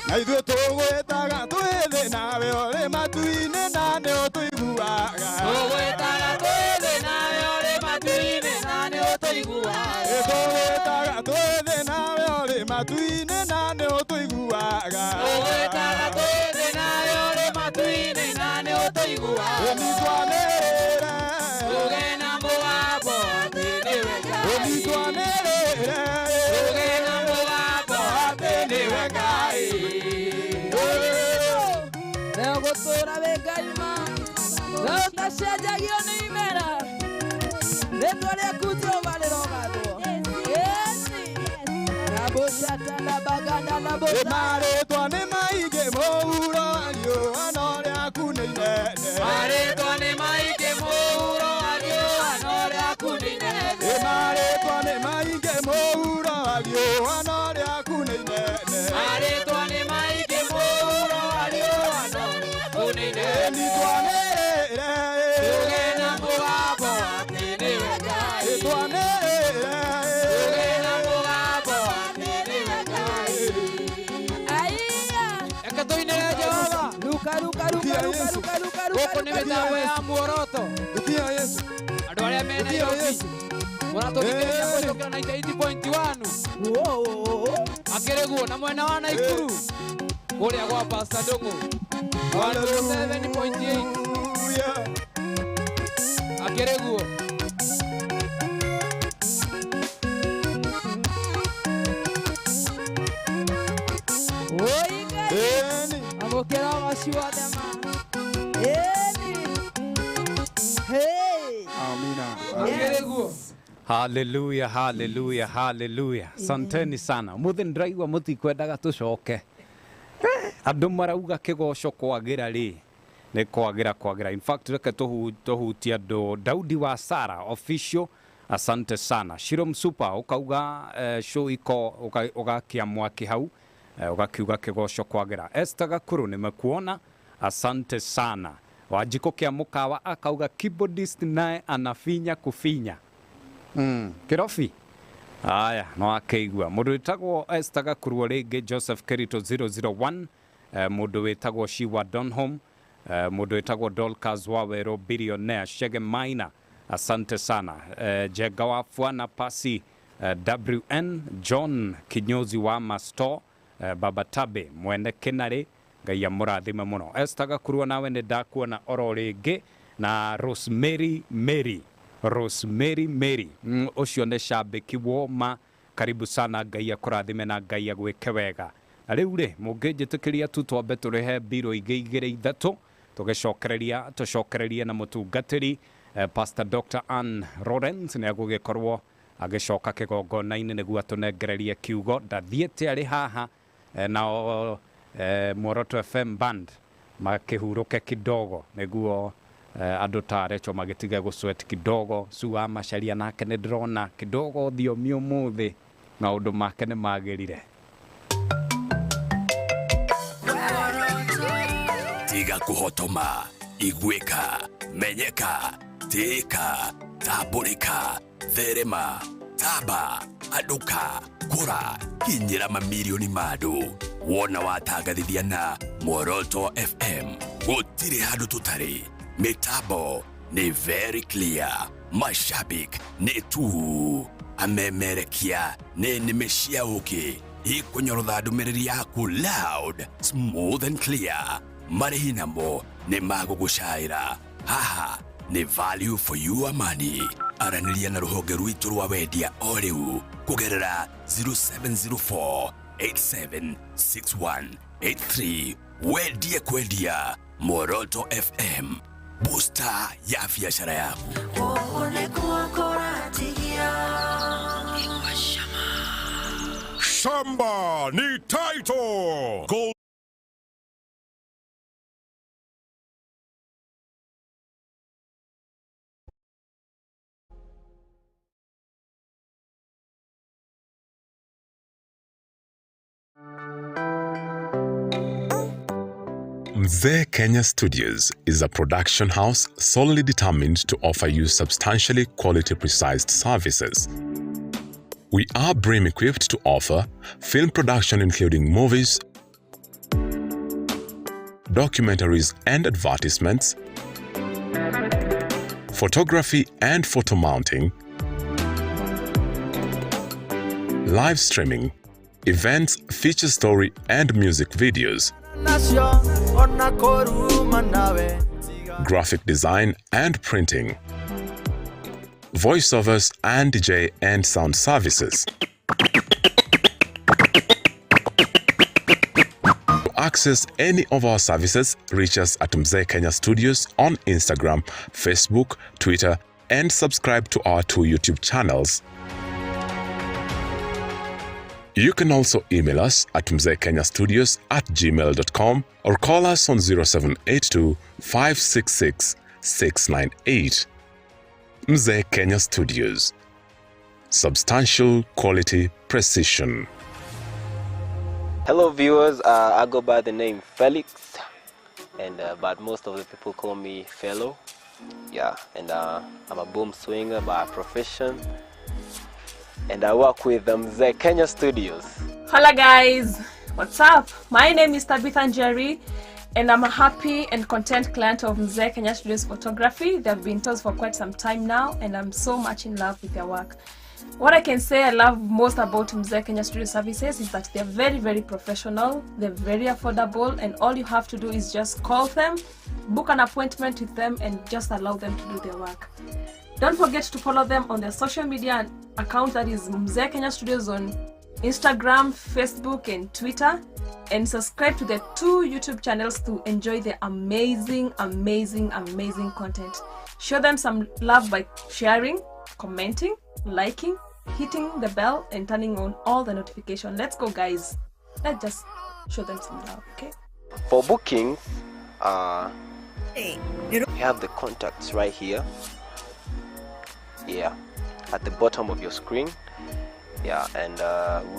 Na ithuĩ tũgwĩtaga twĩ thĩ nawe ũrĩ matu-inĩ na nĩ ũtũiguaga. Tũgwĩtaga twĩ thĩ nawe ũrĩ matu-inĩ na nĩ ũtũiguaga. Tũgwĩtaga twĩ thĩ nawe ũrĩ matu-inĩ na nĩ ũtũiguaga. Tũgwĩtaga twĩ thĩ nawe ũrĩ matu-inĩ na nĩ ũtũiguaga. Ĩni twanĩrĩre tuge na mũgambo atĩ nĩwe Ngai. Ĩni twanĩrĩre tuge na mũgambo atĩ nĩwe Ngai. Leo gũtũũra wĩ Ngai ma. We ũtacenjagio nĩ imera. Rĩtwa rĩaku Jehova rĩrogathwo. Ĩni. Raboshatalabaganda labosa. Marĩtwa nĩ maingĩ mũhuro wa riũa no rĩaku nĩ inene. Marĩtwa nĩ maingĩ mũhuro wa riũa no rĩaku nĩ inene. Marĩtwa nĩ maingĩ mũhuro wa riũa no rĩaku nĩ inene. Marĩtwa nĩ maingĩ mũhuro wa riũa no rĩaku nĩ inene. Ĩni twanĩrĩre tuge na mũgambo atĩ nĩwe Ngai. Twanĩrĩre tuge na mũgambo atĩ nĩwe Ngai. Aiya. Reke tũinĩre Jehova. Ruka ruka ruka ruka ruka ruka ruka. Gũkũ nĩ mĩtambo ya muoroto. Andũ arĩa me Nairobi mũratũthikĩrĩria kũhĩtũkĩra 98.1. Akĩrĩ guo na mwena wa Naikuru kũrĩa gwa Pastor Ndung'u 107.8. Akĩrĩ guo. Oi Ngai. Amũkĩra ũgoci wothe ma. Ĩni. Hey. Amina. Akĩrĩ guo. Haleluya, haleluya, haleluya. Santeni sana. Muthi ndĩraigua mũtikwendaga tũcoke. Andũ marauga kĩgoco kwagĩra rĩ nĩ kwagĩra kwagĩra. In fact reke tũhutie andũ. Daudi wa Sara official, asante sana. Shiro Msupa ũkauga show iko ũgakia mwaki hau ũgakiuga kĩgoco kwagĩra. Esther Gakuru nimekuona, asante sana. Wanjikũ kĩa mũkawa akauga keyboardist naye anafinya kufinya. Kĩrobi aya no akĩigua mũndũ wĩtagwo Esther Gakuru rĩngĩ Joseph Kerito 001 mũndũ wĩtagwo Shiwa Donholm mũndũ wĩtagwo Dorcas Wawero billionaire Shege Maina asante sana Jenga wa Fwana Pasi WN John Kinyozi wa Masto Baba Tabe mwene Kinarĩ Ngai amũrathime mũno. Esther Gakuru nawe nĩ ndakuona oro rĩngĩ na Rosemary Mary Rosemary Mary ũcio nĩ shabiki woma karibu sana Ngai akũrathime na Ngai agwĩke wega. Na rĩu rĩ mũngĩnjĩtĩkĩria tu twambe tũrĩhe mbirũ ingĩ igĩrĩ ithatũ tũgĩcokereria tũcokererie na mũtungatĩri Pastor Dr. Ann Lawrence nĩ agũgĩkorwo Agĩcoka kĩgongona-inĩ nĩguo atũnengererie kiugo. Ndathiĩte arĩ haha, nao Muoroto FM band makĩhurũke kidogo nĩguo andũ ta Recho magĩtige gũsweat kidogo. Sua Macharia nake nĩ ndĩrona kidogo thiomi ũmũthĩ maũndũ make nĩ magĩrire. Tiga kuhotoma, igwika, menyeka, tika, tambũrĩka, therema, tamba, andũka, kũra, kinyĩra mamirioni ma andũ. Wona watangathithia na Muoroto FM, gũtirĩ handũ tũtarĩ. Mitambo nĩ very clear, mashabik nĩ tu, amemerekia nĩ nĩmĩ cia ũkĩ ikũnyorotha ndũmĩrĩri yaku loud, smooth and clear. Marĩhi namo nĩ magũgũcaĩra. Haha nĩ value for your money. Aranĩria na rũhonge rwitũ rwa wendia o rĩu kũgerera 0704 876183. Wendie kwendia Muoroto FM, booster ya biashara yaku. Shamba ni title. Gold. Mzee Kenya Studios is a production house solely determined to offer you substantially quality precise services. We are brim equipped to offer film production including movies, documentaries and advertisements, photography and photo mounting, live streaming, events, feature story and music videos, graphic design and printing, voiceovers and DJ and sound services. To access any of our services, reach us at Mzee Kenya Studios on Instagram, Facebook, Twitter, and subscribe to our 2 YouTube channels. You can also email us at mzeekenyastudios@gmail.com or call us on 0782 566 698. Mzee Kenya Studios. Substantial quality precision. Hello viewers, I go by the name Felix, and but most of the people call me Fellow. Yeah, and I'm a boom swinger by profession, and I work with Mzee Kenya Studios. Hola guys, what's up? My name is Tabitha Njeri, and I'm a happy and content client of Mzee Kenya Studios Photography. They've been to us for quite some time now, and I'm so much in love with their work. What I can say I love most about Mzee Kenya Studio Services is that they're very, very professional, they're very affordable, and all you have to do is just call them, book an appointment with them, and just allow them to do their work. Don't forget to follow them on their social media account, that is Mzee Kenya Studios on Instagram, Facebook, and Twitter, and subscribe to their 2 YouTube channels to enjoy the amazing, amazing, amazing content. Show them some love by sharing, commenting, liking, hitting the bell, and turning on all the notifications. Let's go guys, let's just show them some love, okay? For bookings, you have the contacts right here, yeah, at the bottom of your screen. Yeah, and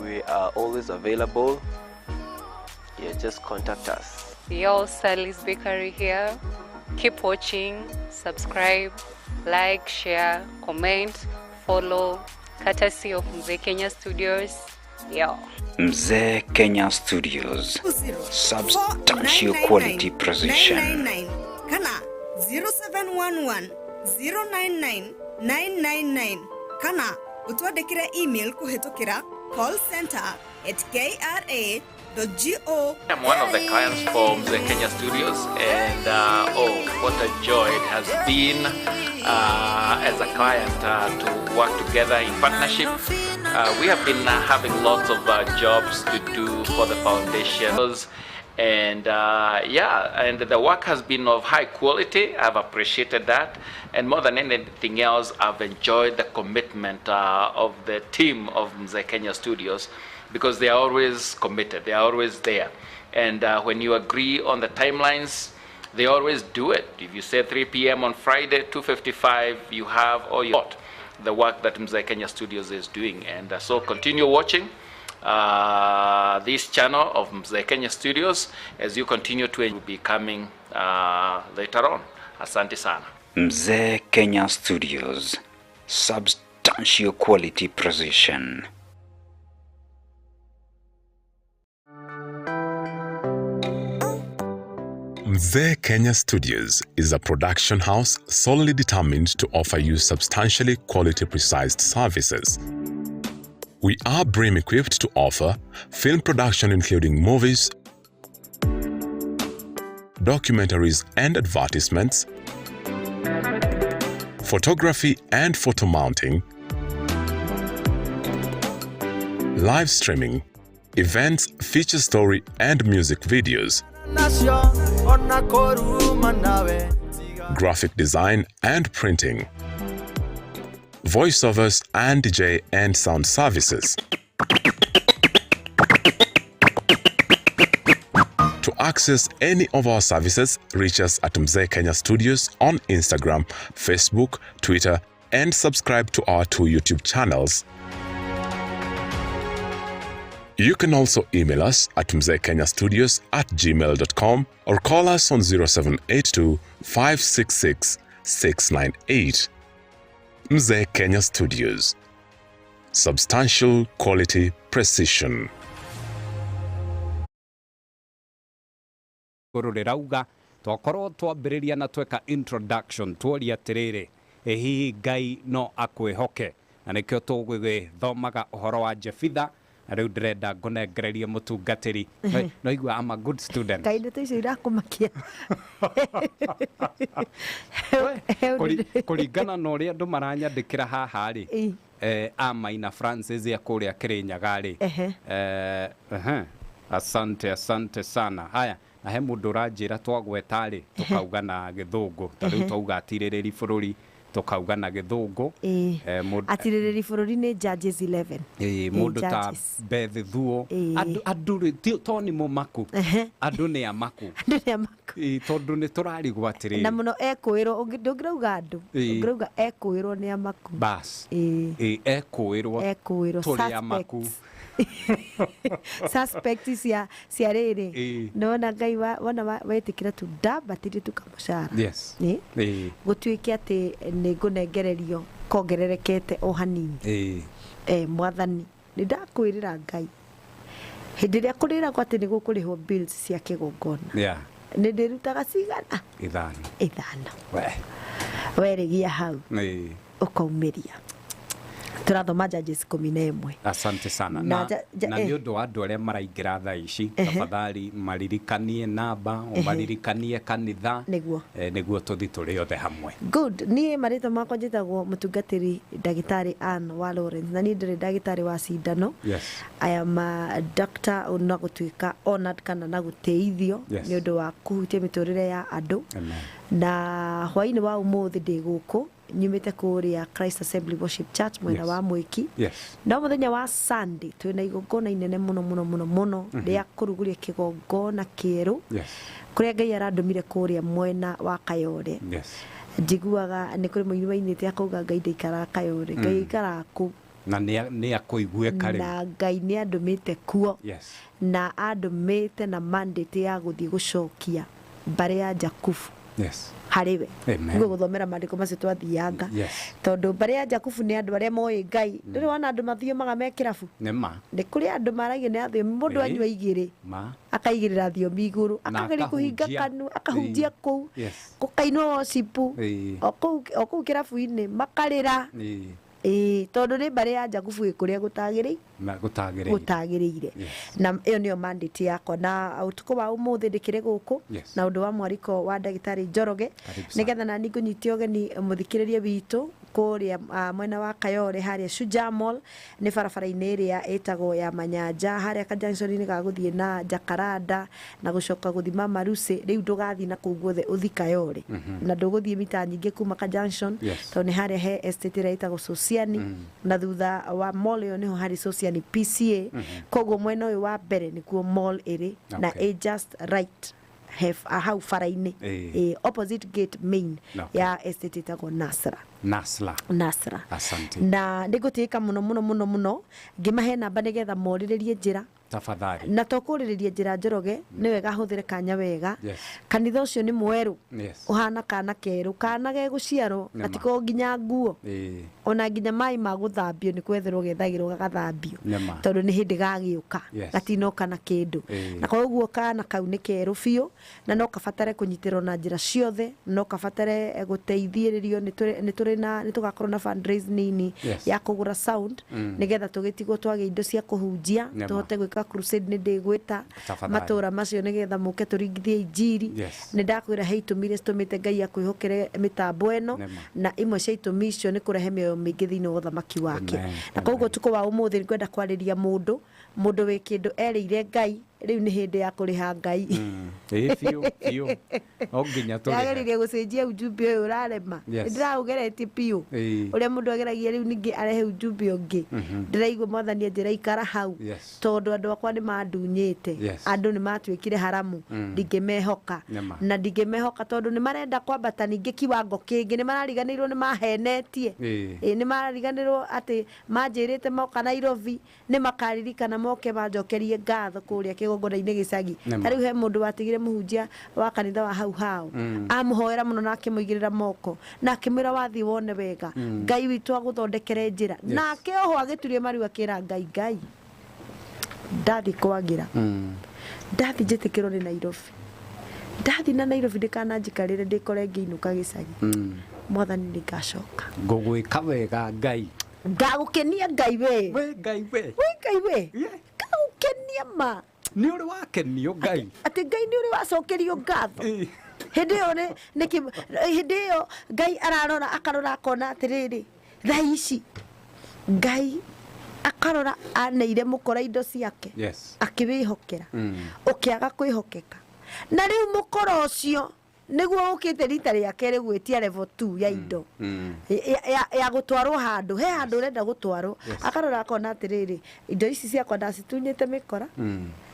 we are always available. Yeah, just contact us. Yo, Sally's Bakery here. Keep watching, subscribe, like, share, comment, follow, courtesy of Mzee Kenya Studios. Yo. Mzee Kenya Studios. Substantial quality precision. 999 kana 0711 099 999 kana utwandĩkĩre email kũhĩtũkĩra callcenter@kra.go. I'm one of the clients for Mzee Kenya Studios, and oh, what a joy it has been as a client to work together in partnership. We have been having lots of jobs to do for the foundations, And yeah, and the work has been of high quality. I've appreciated that. And more than anything else, I've enjoyed the commitment of the team of Mzee Kenya Studios, because they are always committed, they are always there. And when you agree on the timelines, they always do it. If you say 3 p.m. on Friday, 2:55, you have all your the work that Mzee Kenya Studios is doing. And so continue watching this channel of Mzee Kenya Studios as you continue to be coming later on. Asante sana. Mzee Kenya Studios. Substantial quality precision. Mzee Kenya Studios is a production house solely determined to offer you substantially quality precise services. We are brim equipped to offer film production including movies, documentaries and advertisements, photography and photo mounting, live streaming, events, feature story and music videos, graphic design and printing, voiceovers and DJ and sound services. To access any of our services, reach us at Mzee Kenya Studios on Instagram, Facebook, Twitter, and subscribe to our 2 YouTube channels. You can also email us at mzeekenyastudios@gmail.com or call us on 0782 566 698. Mzee Kenya Studios. Substantial quality precision. Rĩrauga twakorwo twambĩrĩria na tweka introduction tuoria atĩrĩrĩ, ĩ hihi Ngai no akwĩhoke? Na nĩkĩo tũgũgĩthomaga ũhoro wa Jefitha, na rĩu ndĩrenda ngũnengererie mũtungatĩri. No igua I'm a good student. Ngai ndeto icio irakũmakia. Kũringana na ũrĩa andũ maranyandĩkĩra haha rĩ, Amaina Francis ya kũrĩa Kĩrĩnyaga rĩ, asante asante sana. Haya, na he mũndũ ũranjĩra twagweta rĩ tũkauga na gĩthũngũ, ta rĩu twauga atirĩrĩri bũrũri tũkauga na gĩthũngũ. Atirĩrĩri bũrũri nĩ Judges 11. Mũndũ ta Beth Thuo, andũ rĩ to nĩ mũmaku, andũ nĩ amaku, andũ nĩ amaku, tondũ nĩ tũrarigwo atĩrĩrĩ na mũno ekũĩrwo, ndũngĩrauga andũ, ũngĩrauga ekũĩrwo nĩ amaku. Bas, ekũĩrwo tũrĩ amaku. Suspect cia rĩrĩ nona Ngai wona wetĩkĩra tu ndambatĩrie tu kamũcara. Yes. Gũtuĩke atĩ nĩ ngũnengererio kongererekete o hanini. Mwathani nĩ ndakwĩrĩra Ngai hĩndĩ ĩrĩa kũrĩragwo atĩ nĩ gũkũrĩhwo bills cia kĩgongona, nĩ ndĩrutaga cigana? Ithano. Werĩgia hau ũkaumĩria. Tũrathoma Judges 11. Asante sana. Na nĩ ũndũ wa andũ arĩa maraingĩra thaa ici, tafadhali maririkanie namba, ũmaririkanie kanitha nĩguo tũthi tũrĩ othe hamwe. Good. Niĩ marĩtwa makwa njĩtagwo mũtungatĩri ndagĩtarĩ Ann wa Lawrence, na niĩ ndĩrĩ ndagĩtarĩ wa cindano. Yes. I am a doctor na gũtuĩka honored kana na gũtĩithio nĩ ũndũ wa kũhutia mĩtũrĩre ya andũ. Na hwaĩ-inĩ wa ũmũthĩ ndĩ gũkũ nyumĩte kũrĩa Christ Assembly Worship Church mwena wa Mwĩki. No mũthenya wa Sunday twĩna igongona inene mũno mũno mũno mũno rĩa kũrugũria kĩgongona kĩerũ kũrĩa Ngai arandũmire kũrĩa mwena wa Kayore. Njiguaga nĩ kũrĩ mũini wainĩte akauga Ngai ndaikaraga Kayore, Ngai aikaraga kũu na nĩ akũiguĩka rĩu, na Ngai nĩ andũmĩte kuo, na andũmĩte na mandate ya gũthiĩ gũcokia mbarĩ ya Jakubu harĩ we. Nĩguo gũthomera maandĩko macio twathianga, tondũ mbarĩ ya Jakubu nĩ andũ arĩa moĩ Ngai. Ndũrĩ wona andũ mathiomaga me kĩrabu? Nĩ kũrĩ andũ maragia nĩ athiomi, mũndũ anyua igĩrĩ akaigĩrĩra thiomi igũrũ, akageria kũhinga kanua, akahunjia kũu, gũkainwo worship o kũu kĩrabu-inĩ, makarĩra. Tondũ nĩ mbarĩ ya Jakubu ĩ kũrĩa gũtagĩrĩire. Na ĩyo nĩyo mandate yakwa. Na ũtukũ wa ũmũthĩ ndĩkĩrĩ gũkũ na ũndũ wa mwariko wa ndagĩtarĩ Njoroge, nĩgetha nani ngũnyite ũgeni mũthikĩrĩria witũ Kũrĩa mwena wa Kayore harĩa Shujaa Mall, nĩ barabara-inĩ ĩrĩa ĩtagwo ya Manyanja, harĩa ka junction-inĩ ga gũthiĩ na Jacaranda na gũcoka gũthiĩ Mama Lucy. Rĩu ndũgathiĩ na kũu guothe, ũthi Kayore, na ndũgũthiĩ mita nyingĩ kuma ka junction, tondũ nĩ harĩa he estate ĩrĩa ĩtagwo Sosiani, na thutha wa mall ĩyo nĩho harĩ Sosiani PCA. Koguo mwena ũyũ wa mbere nĩkuo mall ĩrĩ na ĩ just right hau bara-inĩ, opposite gate main ya estate ĩtagwo Nasra. Nasla. Nasra. Asante. Na nĩ ngũtĩĩka mũno mũno mũno mũno ngĩmahe namba nĩgetha morĩrĩrie njĩra. Tafadhali. Na to kũrĩrĩria njĩra, Njoroge, nĩ wega hũthĩre kanya wega. Kanitha ũcio nĩ mwerũ, ũhana kana kerũ, kana gegũciarwo, gatiko nginya nguo, ona nginya maĩ ma gũthambio nĩ kwetherwo gethagĩrwo gagathambio, tondũ nĩ hĩndĩ gagĩũka, gatinoka na kĩndũ. Na koguo kana kau nĩ kerũ biũ, na no kabatare kũnyitĩrwo na njĩra ciothe, no kabatare gũteithĩrĩrio. Nĩ tũrĩ na nĩ tũgakorwo na fundraise nini ya kũgũra sound, nĩgetha tũgĩtigwo twagĩa indo cia kũhunjia, tũhote gwĩka crusade. Nĩ ndĩgwĩta matũra macio nĩgetha mũke tũringithie injiri. Nĩ ndakwĩra he itũmi iria citũmĩte Ngai akwĩhokere mĩtambo ĩno, na imwe cia itũmi icio nĩ kũrehe mĩoyo mĩingĩ thĩinĩ wa ũthamaki wake. Na koguo ũtukũ wa ũmũthĩ ngwenda kwarĩria mũndũ, mũndũ wĩ kĩndũ erĩire Ngai, rĩu nĩ hĩndĩ ya kũrĩha Ngai. Ĩĩ, biũ biũ, no nginya tũrĩhe. Ndageririe gũcenjia ujumbe ũyũ, ũrarema. Nĩndĩraũgeretie biũ, ũrĩa mũndũ ageragia, rĩu ningĩ arehe ujumbe ũngĩ. Ndĩraigua Mwathani anjĩra ikara hau, tondũ andũ akwa nĩ mandunyĩte, andũ nĩ matuĩkire haramu, ndingĩmehoka, na ndingĩmehoka tondũ nĩ marenda kwambata ningĩ kiwango kĩngĩ, nĩ marariganĩirwo nĩ mahenetie. Ĩĩ, nĩ marariganĩrwo atĩ manjĩrĩte moka Nairobi nĩ makaririkana moke manjokerie ngatho kũrĩa kĩgongona-inĩ gĩcagi. Ta rĩu he mũndũ watigire mũhunjia wa kanitha wa hau hao, amũhoera mũno na akĩmũigĩrĩra moko na akĩmwĩra, "Wathiĩ wone wega, Ngai witũ agũthondekere njĩra." Nake oho agĩturia maru akĩra Ngai, "Ngai, ndathi kwagĩra, ndathi njĩtĩkĩrwo nĩ Nairobi, ndathi na Nairobi ndikananjikarĩre ndĩkore ngĩinũka gĩcagi, Mwathani, nĩ ngacoka." Ngũgwĩka wega Ngai. Ngagũkenia Ngai we. We Ngai we. We Ngai we, ngagũkenia ma. Nĩ ũrĩ wakenio Ngai? Atĩ Ngai nĩ ũrĩ wacokerio ngatho hĩndĩ ĩyo? Hĩndĩ ĩyo Ngai ararora, akarora akona atĩrĩrĩ, thaa ici Ngai akarora aneire mũkora indo ciake, akĩwĩhokera, ũkĩaga kwĩhokeka, na rĩu mũkora ũcio nĩguo ũkĩte rita rĩa kerĩ gwĩtia level 2 ya indo, ya gũtwarwo handũ, he handũ ũrenda gũtwarwo. Akarora akona atĩrĩrĩ, indo ici ciakwa ndacitunyĩte mĩkora,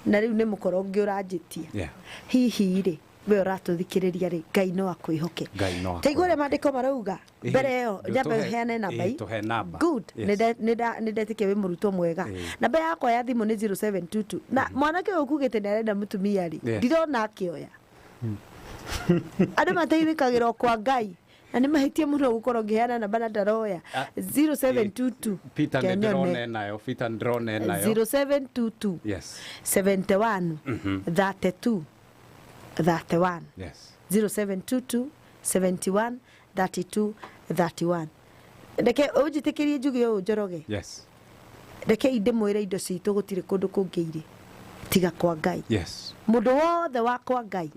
na rĩu nĩ mũkora ũngĩ ũranjĩtia. Hihi rĩ, we ũratũthikĩrĩria rĩ, Ngai no akwĩhoke? Ngai no Taigua ũrĩa maandĩko marauga. Mbere ĩyo nyambe heane namba Tũhe namba. Good. Nĩ ndetĩkia wĩ mũrutwo mwega. Namba yakwa ya thimũ nĩ 0722, na mwanake ũyũ ũkugĩte nĩ arenda mũtumia rĩ, ndirona akĩoya. Andũ mateithĩkagĩra o kwa Ngai, na nĩ mahĩtie mũno gũkorwo ngĩheana namba na ndaroya. 0722. Peter, nĩ Kenyone. ndĩrona ĩnayo. Peter, nĩ ndĩrona ĩnayo. 0722 71 32 31. 0722 71 32 31. Reke ũnjĩtĩkĩrie njuge ũũ, Njoroge. Reke ndĩmwĩre, indo citũ gũtirĩ kũndũ kũngĩ irĩ tiga kwa Ngai. Mũndũ wothe wa kwa Ngai,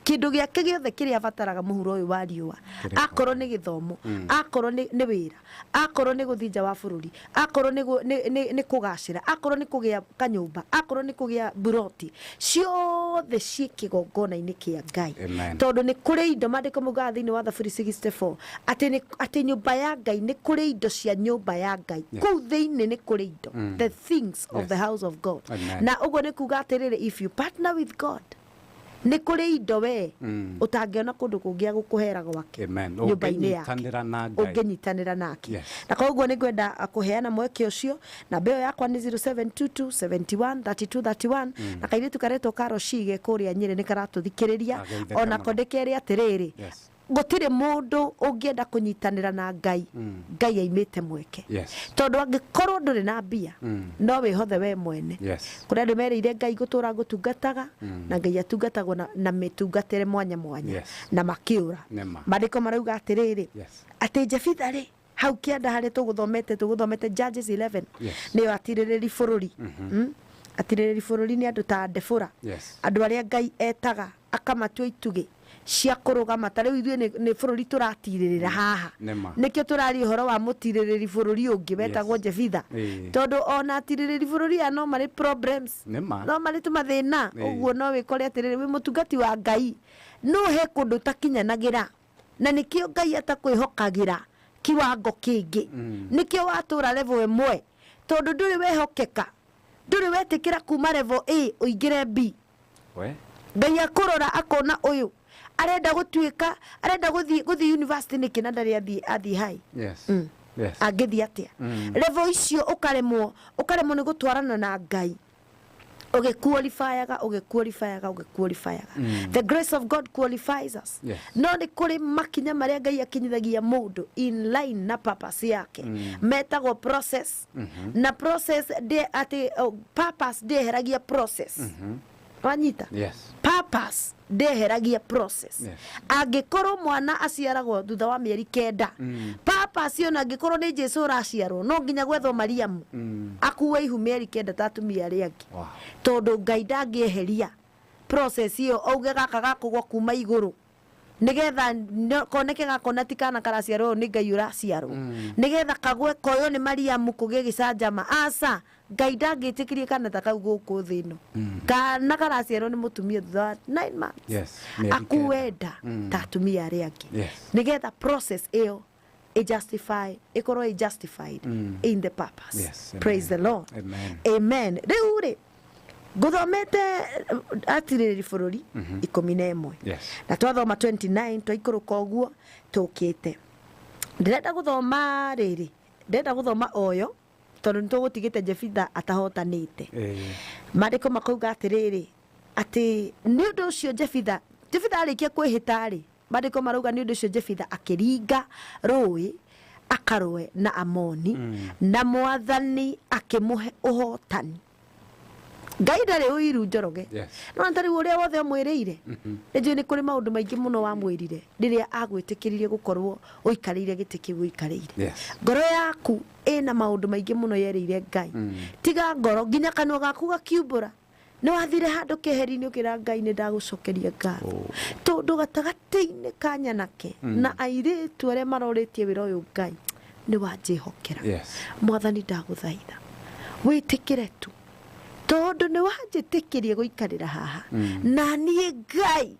kĩndũ gĩake gĩothe kĩrĩa abataraga mũhuro ũyũ wa riũa, Kĩrĩ akorwo nĩ gĩthomo, akorwo nĩ wĩra, akorwo nĩ gũthiĩ nja wa bũrũri, akorwo nĩ kũgacĩra, akorwo nĩ kũgĩa kanyũmba, akorwo nĩ kũgĩa buroti, ciothe ciĩ kĩgongona-inĩ kĩa Ngai. Amen. Tondũ nĩ kũrĩ indo, maandĩko maugaga thĩinĩ wa Thaburi 64 atĩ atĩ nyũmba ya Ngai nĩ kũrĩ indo cia nyũmba ya Ngai. Kũu thĩinĩ nĩ kũrĩ indo, the things of the house of God. Amen. Na ũguo nĩ kuga atĩrĩrĩ, if you partner with God, nĩ kũrĩ indo we ũtangĩona kũndũ kũngĩ agũkũhera gwake Amen. nyũmba-inĩ yake, Ũngĩnyitanĩra na Ngai. Ũngĩnyitanĩra nake. Na koguo nĩ ngwenda kũheana mweke ũcio. Namba ĩyo yakwa nĩ 0722 71 32 31. Na kairĩtu karetwo Karoshi ge kũrĩa Nyĩrĩ nĩ karatũthikĩrĩria. Ageithĩke Onako mũno. ndĩkere atĩrĩrĩ, gũtirĩ mũndũ ũngĩenda kũnyitanĩra na Ngai, Ngai aimĩte mweke, tondũ angĩkorwo ndũrĩ na mbia, no wĩhothe we mwene. Kũrĩ andũ merĩire Ngai, "Gũtũra ngũtungataga," na Ngai atungatagwo na mĩtungatĩre mwanya mwanya, na makĩũra. Nĩma. Maandĩko marauga atĩrĩrĩ, atĩ Jebitha rĩ, hau kĩanda harĩa tũgũthomete Judges 11, nĩyo atirĩrĩri bũrũri. Atirĩrĩri bũrũri nĩ andũ ta Debora, andũ arĩa Ngai etaga akamatua itugĩ Cia kũrũgama. Ta rĩu ithuĩ nĩ bũrũri tũratirĩrĩra haha. Nĩma. Nĩkĩo tũraria ũhoro wa mũtirĩrĩri bũrũri ũngĩ wetagwo Jebitha. Tondũ ona atirĩrĩri bũrũri aya no marĩ problems, Nĩma. no marĩ tũmathĩna. Ũguo no wĩkore atĩrĩrĩ, wĩ mũtungati wa Ngai, no he kũndũ ũtakinyanagĩra, na nĩkĩo Ngai atakwĩhokagĩra kiwango kĩngĩ. Nĩkĩo watũra level ĩmwe, tondũ ndũrĩ wehokeka, ndũrĩ wetĩkĩra kuma level A ũingĩre B. We. Ngai akũrora akona ũyũ arenda gũtuĩka, arenda gũthiĩ university nĩkĩ na ndarĩ athiĩ high? Yes. Yes. Angĩthiĩ atĩa? Level icio ũkaremwo nĩ gũtwarana na Ngai, ũgĩqualifyaga, ũgĩqualifyaga, ũgĩqualifyaga. The grace of God qualifies us. No nĩ kũrĩ makinya marĩa Ngai akinyithagia mũndũ in line na purpose yake, metagwo process. Na process ndĩ atĩ, oh, purpose ndĩeheragia process. Wanyita? Yes. Purpose ndĩeheragia process. Angĩkorwo mwana aciaragwo thutha wa mĩeri 9, purpose ona angĩkorwo nĩ Jesu ũraciarwo, no nginya gwethwo Mariamu akuwe ihu mĩeri 9 ta atumia arĩa angĩ. Tondũ Ngai ndangĩeheria process ĩyo auge gaka gakũgwa kuma igũrũ nigetha koneke gakona ti kana karaciarwo, nĩ Ngai ũraciarwo, nigetha kagwe koyo nĩ Mariamu kũgĩe gĩcanjama. Aca, Ngai ndangĩtĩkĩria kana ta kau gũkũ thĩ ĩno. Kana karaciarwo nĩ mũtumia thutha wa 9 months, Mĩeri akue 9. nda ta atumia arĩa angĩ, nigetha process ĩyo ĩjustify, ĩkorwo ĩ justified in the purpose. Praise the Lord. Amen. Amen. Rĩu rĩ, ngũthomete atirĩrĩri bũrũri 11. Na twathoma 29, twaikũrũka ũguo tũkĩte. Ndĩrenda gũthoma rĩrĩ, ndĩrenda gũthoma oyo tondũ nĩ tũgũtigĩte Jebitha atahotanĩte. Maandĩko makauga atĩrĩrĩ, atĩ nĩ ũndũ ũcio Jebitha arĩkia kwĩhĩta rĩ, maandĩko marauga nĩ ũndũ ũcio Jebitha akĩringa rũĩ akarũe na Amoni, na Mwathani akĩmũhe ũhotani. Ngai ndarĩ ũiru, Njoroge. No ta rĩu ũrĩa wothe ũmwĩrĩire, nĩ njũĩ nĩ kũrĩ maũndũ maingĩ mũno wamwĩrire rĩrĩa agwĩtĩkĩririe gũkorwo ũikarĩire gĩtĩ kĩu ũikarĩire. Ngoro yaku ĩna maũndũ maingĩ mũno yerĩire Ngai. Tiga ngoro, nginya kanua gaku gakiumbũra nĩ wathire handũ keheri-inĩ ũkĩra Ngai nĩ ndagũcokeria ngatho, tondũ gatagatĩ-inĩ ka nyanake na airĩtu arĩa marorĩtie wĩra ũyũ, Ngai nĩ wanjĩhokera. Mwathani, ndagũthaitha wĩtĩkĩre tu, tondũ nĩ wanjĩtĩkĩrie gũikarĩra haha. Na niĩ Ngai,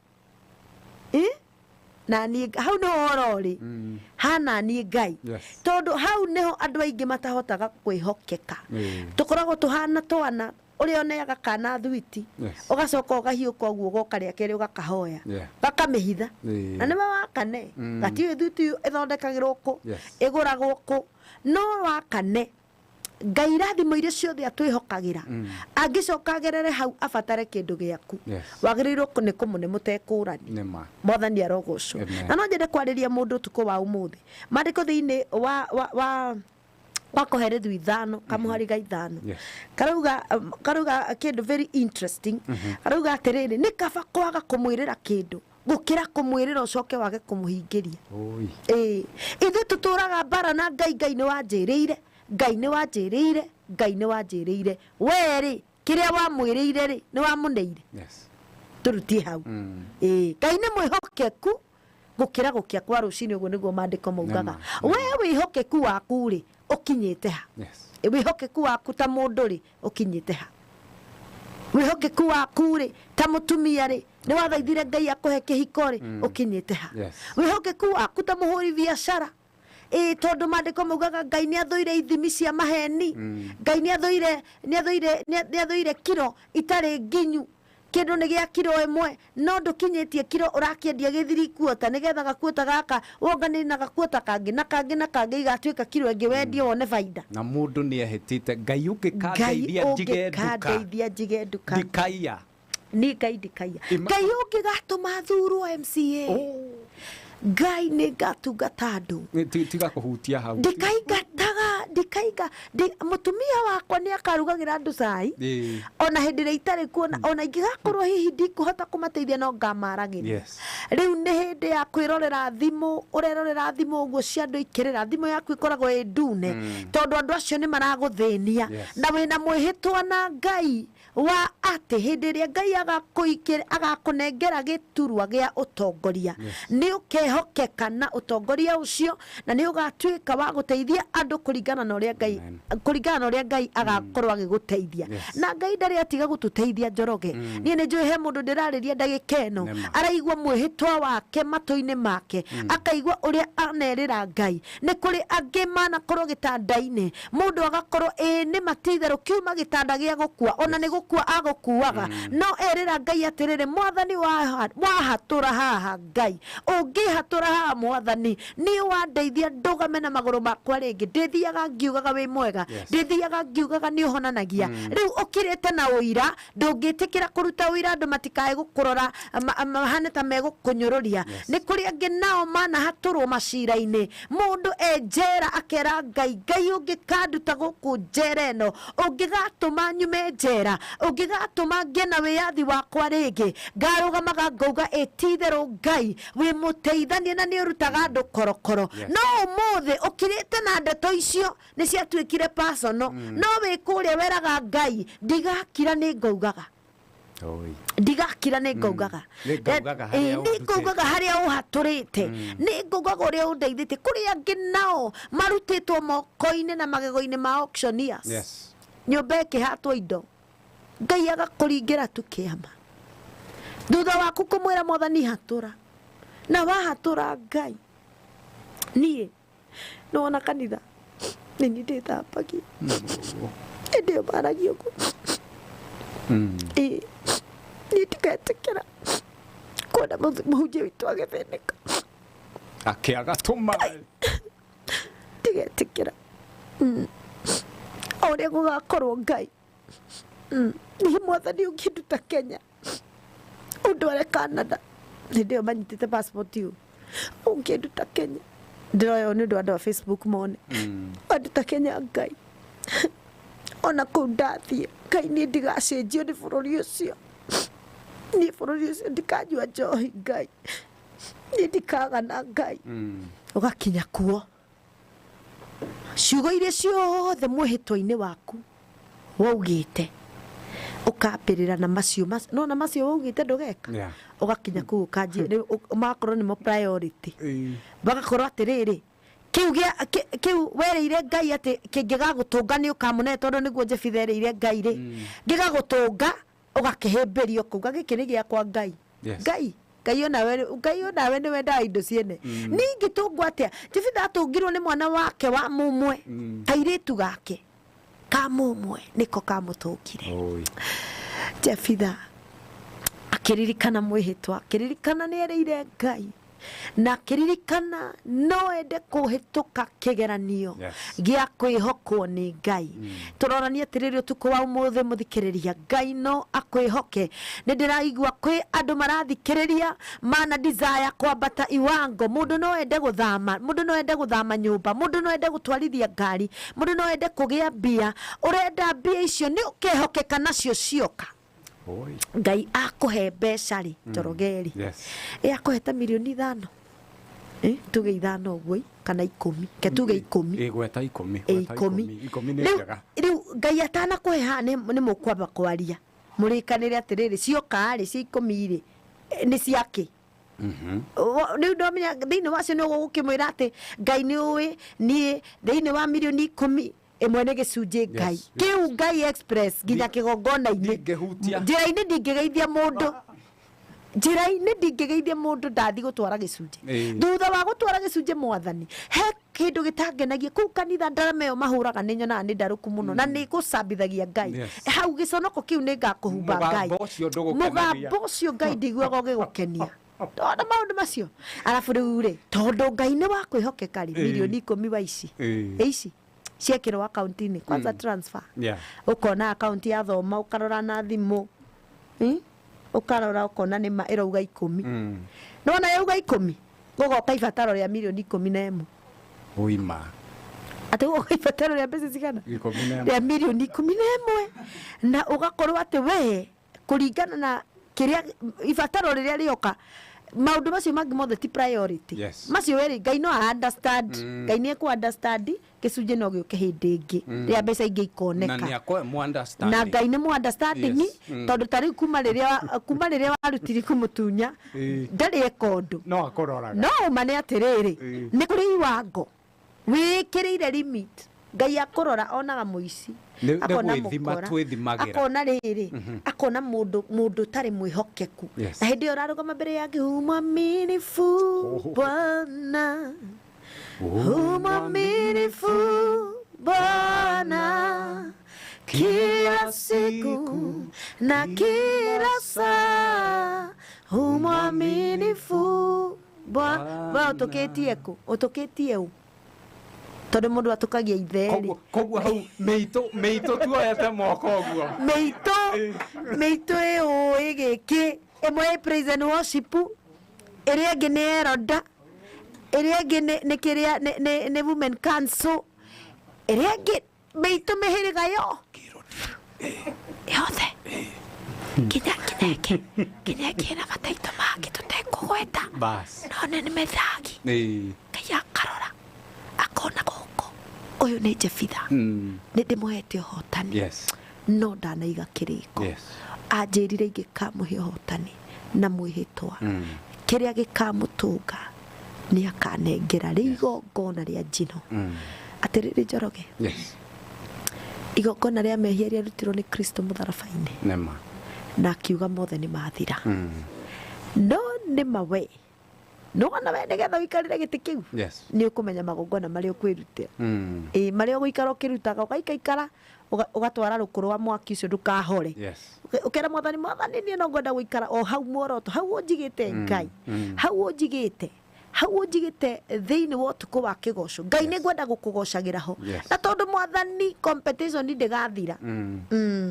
na niĩ hau nĩho ũrorĩ hana niĩ Ngai. Tondũ hau nĩho andũ aingĩ matahotaga kwĩhokeka. Tũkoragwo tũhana twana ũrĩa ũneaga kana thwiti, ũgacoka ũgahiũka ũguo ũgoka rĩa kerĩ ũgakahoya, gakamĩhitha. Na nĩwe wakane, gatiũĩ thwiti ĩthondekagĩrwo kũ, ĩgũragwo kũ. No wakane Ngai irathimo iria ciothe atwĩhokagĩra, angĩcoka agerere hau abatare kĩndũ gĩaku, wagĩrĩirwo nĩ kũmũne mũtekũrani. Nĩma. Mwathani arogocwo. Amen. Na no nyende kwarĩria mũndũ ũtukũ wa ũmũthĩ maandĩko thĩinĩ wa Koherethu 5 kamũhari ga 5. Karauga kĩndũ very interesting. Karauga atĩrĩrĩ, nĩ kaba kwaga kũmwĩrĩra kĩndũ gũkĩra kũmwĩrĩra ũcoke wage kũmũhingĩria. Oi. Ĩĩ, ithuĩ tũtũraga mbara na Ngai. Ngai nĩ wanjĩrĩire, Ngai nĩ wanjĩrĩire, Ngai nĩ wanjĩrĩire. We rĩ, kĩrĩa wamwĩrĩire rĩ, nĩ wamũneire? Tũrutie hau. Ĩĩ, Ngai nĩ mwĩhokeku gũkĩra gũkĩa kwa rũcinĩ, ũguo nĩguo maandĩko maugaga. We wĩhokeku waku rĩ, ũkinyĩte ha? Wĩhokeku waku ta mũndũ rĩ, ũkinyĩte ha? Wĩhokeku waku rĩ, ta mũtumia rĩ, nĩ wathaithire Ngai akũhe kĩhiko rĩ, ũkinyĩte ha? Wĩhokeku waku ta mũhũri biacara, ĩĩ, tondũ maandĩko maugaga Ngai nĩ athũire ithimi cia maheni. Ngai nĩ athũire, nĩ athũire, nĩ athũire kiro itarĩ nginyu. Kĩndũ nĩ gĩa kiro 1, no ndũkinyĩtie kiro, ũrakĩendia gĩthiri kuota, nĩgetha gakuota gaka wonganĩrie na gakuota kangĩ na kangĩ na kangĩ, igatuĩka kiro ĩngĩ, wendie wone baida. Na mũndũ nĩ ehĩtĩte, Ngai Ngai ũngĩkandeithia njige nduka, ũngĩkandeithia njige nduka, ndikaiya. Ni Ngai ndikaiya. Ngai ũngĩgatũma thurwo MCA, Ngai nĩ ngatungata andũ. Tiga kũhutia hau. Ndikaingataga. Ndikaiga mũtumia wakwa nĩ akarugagĩra andũ cai ona hĩndĩ ĩrĩa itarĩ kuo, ona ingĩgakorwo hihi ndikũhota kũmateithia no ngamaragĩria. Rĩu nĩ hĩndĩ ya kwĩrorera thimũ, ũrerorera thimũ ũguo cia andũ ikĩrĩra, thimũ yaku ĩkoragwo ĩ ndune tondũ andũ acio nĩ maragũthĩnia. Na wĩna mwĩhĩtwa na Ngai wa atĩ hĩndĩ ĩrĩa Ngai agakũnengera gĩturwa gĩa ũtongoria, nĩ ũkehokeka na ũtongoria ũcio, na nĩ ũgatuĩka wa gũteithia andũ kũringana na ũrĩa Ngai, kũringana na ũrĩa Ngai agakorwo agĩgũteithia. Na Ngai ndarĩ atiga gũtũteithia, Njoroge. Niĩ nĩ njũĩ he mũndũ ndĩrarĩria ndagĩka ĩno araigua mwĩhĩtwa wake matũ-inĩ make, akaigua ũrĩa anerĩra Ngai. Nĩ kũrĩ angĩ manakorwo gĩtanda-inĩ, mũndũ agakorwo ĩĩ nĩ matitherũ kiuma gĩtanda gĩa gũkua, ona nĩ gũkua agũkuaga, no erĩra Ngai atĩrĩrĩ, mwathani wahatũra haha Ngai, ũngĩhatũra haha mwathani nĩ wandeithia ndũgame na magũrũ makwa rĩngĩ, ndĩthiaga ngiugaga wĩ mwega, ndĩthiaga ngiugaga nĩ ũhonanagia. Rĩu ũkirĩte na ũira, ndũngĩtĩkĩra kũruta ũira andũ matikae gũkũrora mahane ta megũkũnyũrũria. Nĩ kũrĩ angĩ nao manahatũrwo macira-inĩ, mũndũ e njera akera Ngai, Ngai ũngĩkanduta gũkũ njera ĩno, ũngĩgatũma nyume njera, ũngĩgatũma ngĩe na wĩyathi wakwa rĩngĩ, ngarũgamaga ngauga ĩ ti-itherũ Ngai wĩ mũteithania na nĩ ũrutaga andũ korokoro. No ũmũthĩ ũkirĩte na ndeto icio nĩ ciatuĩkire personal, no wĩ kũrĩa weraga Ngai ndigakira nĩ ngaugaga, ndigakira nĩ ngaugaga, nĩ ngaugaga harĩa ũhatũrĩte, nĩ ngaugaga ũrĩa ũndeithĩtie. Kũrĩ angĩ nao marutĩtwo moko-inĩ na magego-inĩ ma auctioneers, nyũmba ĩkĩhatwo indo, Ngai agakũringĩra tu kĩama thutha waku kũmwĩra mwathani hatũra, na wahatũra Ngai. Niĩ nĩwona kanitha nĩ niĩ ndĩthambagia hĩndĩ ĩyo maragia ũguo, ĩĩ niĩ ndigetĩkĩra kuona mũhunjia witũ agĩthĩnĩka akĩaga tũmaĩ, ndigetĩkĩra. O ũrĩa gũgakorwo Ngai, niĩ mwathani ũngĩnduta Kenya ũndware Canada, hĩndĩ ĩyo manyitĩte passport ĩyo, ũngĩnduta Kenya, ndĩroya ũũ nĩ ũndũ wa andũ a Facebook mone, wanduta Kenya Ngai, ona kũu ndathiĩ Ngai niĩ ndigacenjio nĩ bũrũri ũcio, niĩ bũrũri ũcio ndikanyua njohi Ngai, niĩ ndikagana Ngai. Ũgakinya kuo ciugo iria ciothe mwĩhĩtwa-inĩ waku waugĩte ũkambĩrĩra na macio, no na macio waugĩte ndũgeka, ũgakinya kũu ũkanjia magakorwo nĩmo priority, magakorwo atĩrĩrĩ kĩu werĩire Ngai atĩ kĩngĩgagũtũnga nĩ ũkamũne, tondũ nĩguo Jefitha erĩire Ngai rĩ, gĩgagũtũnga ũgakĩhĩmbĩria ũkauga gĩkĩ nĩ gĩakwa Ngai. Ngai Ngai onawe nĩ wendaga indo ciene. Ningĩ tũngwo atĩa? Jefitha atũngirwo nĩ mwana wake wa mũmwe, kairĩtu gake ka mũmwe nĩko kamũtũngire. Jefitha akĩririkana mwĩhĩtwa, akĩririkana nĩ erĩire Ngai, na akĩririkana no ende kũhĩtũka kĩgeranio gĩa kwĩhokwo nĩ Ngai. Tũrorania atĩrĩrĩ ũtukũ wa ũmũthĩ mũthikĩrĩria, Ngai no akwĩhoke. Nĩ ndĩraigua kwĩ andũ marathikĩrĩria mana desire kwambata iwango, mũndũ no ende gũthama, mũndũ no ende gũthama nyũmba, mũndũ no ende gũtwarithia ngari, mũndũ no ende kũgĩa mbia, ũrenda mbia icio nĩ ũkehokeka nacio cioka. Ngai akũhe mbeca rĩ, Njoroge rĩ, akũhe ta mirioni 5, tuge 5 ũguo kana 10, ke tuge 10, gweta 10, 10 nĩ njega. Rĩu Ngai atanakũhe haha nĩ mũkwamba kwaria mũrĩkanĩre atĩrĩrĩ, cioka rĩ cia 10 rĩ nĩ ciake. Rĩu ndomenya thĩinĩ wacio nĩ ũgũkĩmwĩra atĩ Ngai nĩ ũĩ niĩ thĩinĩ wa mirioni 10 ĩmwe nĩ gĩcunjĩ Ngai kĩu Ngai express nginya kĩgongona-inĩ, njĩra-inĩ ndingĩgeithia mũndũ, njĩra-inĩ ndingĩgeithia mũndũ ndathiĩ gũtwara gĩcunjĩ. Thutha wa gũtwara gĩcunjĩ mwathani, he kĩndũ gĩtangenagia kũu kanitha, ndarama ĩyo mahũraga nĩ nyonaga nĩ ndarũku mũno na nĩ gũcambithagia Ngai. Hau gĩconoko kĩu nĩ ngakũhumba Ngai, mũgambo ũcio Ngai ndiguaga ũgĩgũkenia. Ndona maũndũ macio. Arabu rĩu rĩ, tondũ Ngai nĩ wa kwĩhokeka rĩ, mirioni 10 wa ici ici ciekĩrwo akaunti-inĩ kwanza transfer, ũkona akaunti ya thoma, ũkarora na thimũ, ũkarora ũkona nĩ ma ĩrauga 10, nĩwona yauga 10 gũgoka ibataro rĩa mirioni 11. Ũima Atĩ ũgoka ibataro rĩa mbeca cigana? 11. Rĩa mirioni 11, na ũgakorwo atĩ we kũringana na kĩrĩa ibataro rĩrĩa rĩoka, maũndũ macio mangĩ mothe ti priority. Yes. Macio werĩ Ngai no a understand. Ngai nĩ ekũ understand gĩcunjĩ no gĩũke hĩndĩ ĩngĩ rĩrĩa mbeca ingĩ Na ikoneka. nĩ akwe mu understand. Na Ngai nĩ mu understanding. Yes. Tondũ ta rĩu kuma rĩrĩa warutire kũmũtunya, ndarĩ eka ũndũ. No akũroraga. No ũma nĩ atĩrĩrĩ, nĩ kũrĩ iwango wĩkĩrĩire limit Ngai akũrora onaga mũici, Nĩ akona gwĩthima mũkora, twĩthimagĩra. akona rĩrĩ, akona mũndũ ũtarĩ mwĩhokeku. Na hĩndĩ ĩyo ũrarũgama mbere yake, umwaminifu Bwana, umwaminifu Bwana, kila siku na kila saa, umwaminifu Bwana. We ũtũkĩtie kũ? Ũtũkĩtie ũ? Tondũ mũndũ atũkagia itherĩ. Koguo hau mĩitũ tuoete moko ũguo. Mĩitũ ĩũĩ gĩkĩ, ĩmwe ĩ praise and worship, ĩrĩa ĩngĩ nĩ eroda, ĩrĩa ĩngĩ nĩ kĩrĩa nĩ women council, ĩrĩa ĩngĩ mĩitũ mĩhĩrĩga yo yothe, nginya ĩngĩ ĩna mataito mangĩ tũtekũgweta. Bas. No nĩ mĩthagi. Ngai akarora akona gũkũ ũyũ nĩ Jebitha, nĩ ndĩmũhete ũhotani, no ndanaiga kĩrĩko. Anjĩrire ingĩkamũhe ũhotani na mwĩhĩtwa, kĩrĩa gĩkamũtũnga nĩ akanengera rĩ igongona rĩa njino. Atĩrĩrĩ Njoroge, igongona rĩa mehia rĩarutirwo nĩ Kristo mũtharaba-inĩ, Nema. na akiuga mothe nĩ mathira. No nĩ mawe nĩwona we nĩgetha ũikarĩre gĩtĩ kĩu, nĩ ũkũmenya magongona marĩa ũkwĩrutĩra. Ĩ marĩa ũgũikara ũkĩrutaga, ũgaikaikara ũgatwara rũkũ rwa mwaki ũcio ndũkahore. Ũkera Mwathani, Mwathani, niĩ no ngwenda gũikara o hau muoroto hau ũnjigĩte. Ngai, hau ũnjigĩte, hau ũnjigĩte thĩinĩ wa ũtukũ wa kĩgoco, Ngai, nĩ ngwenda gũkũgocagĩra ho. Na tondũ Mwathani, competition ndĩgathira.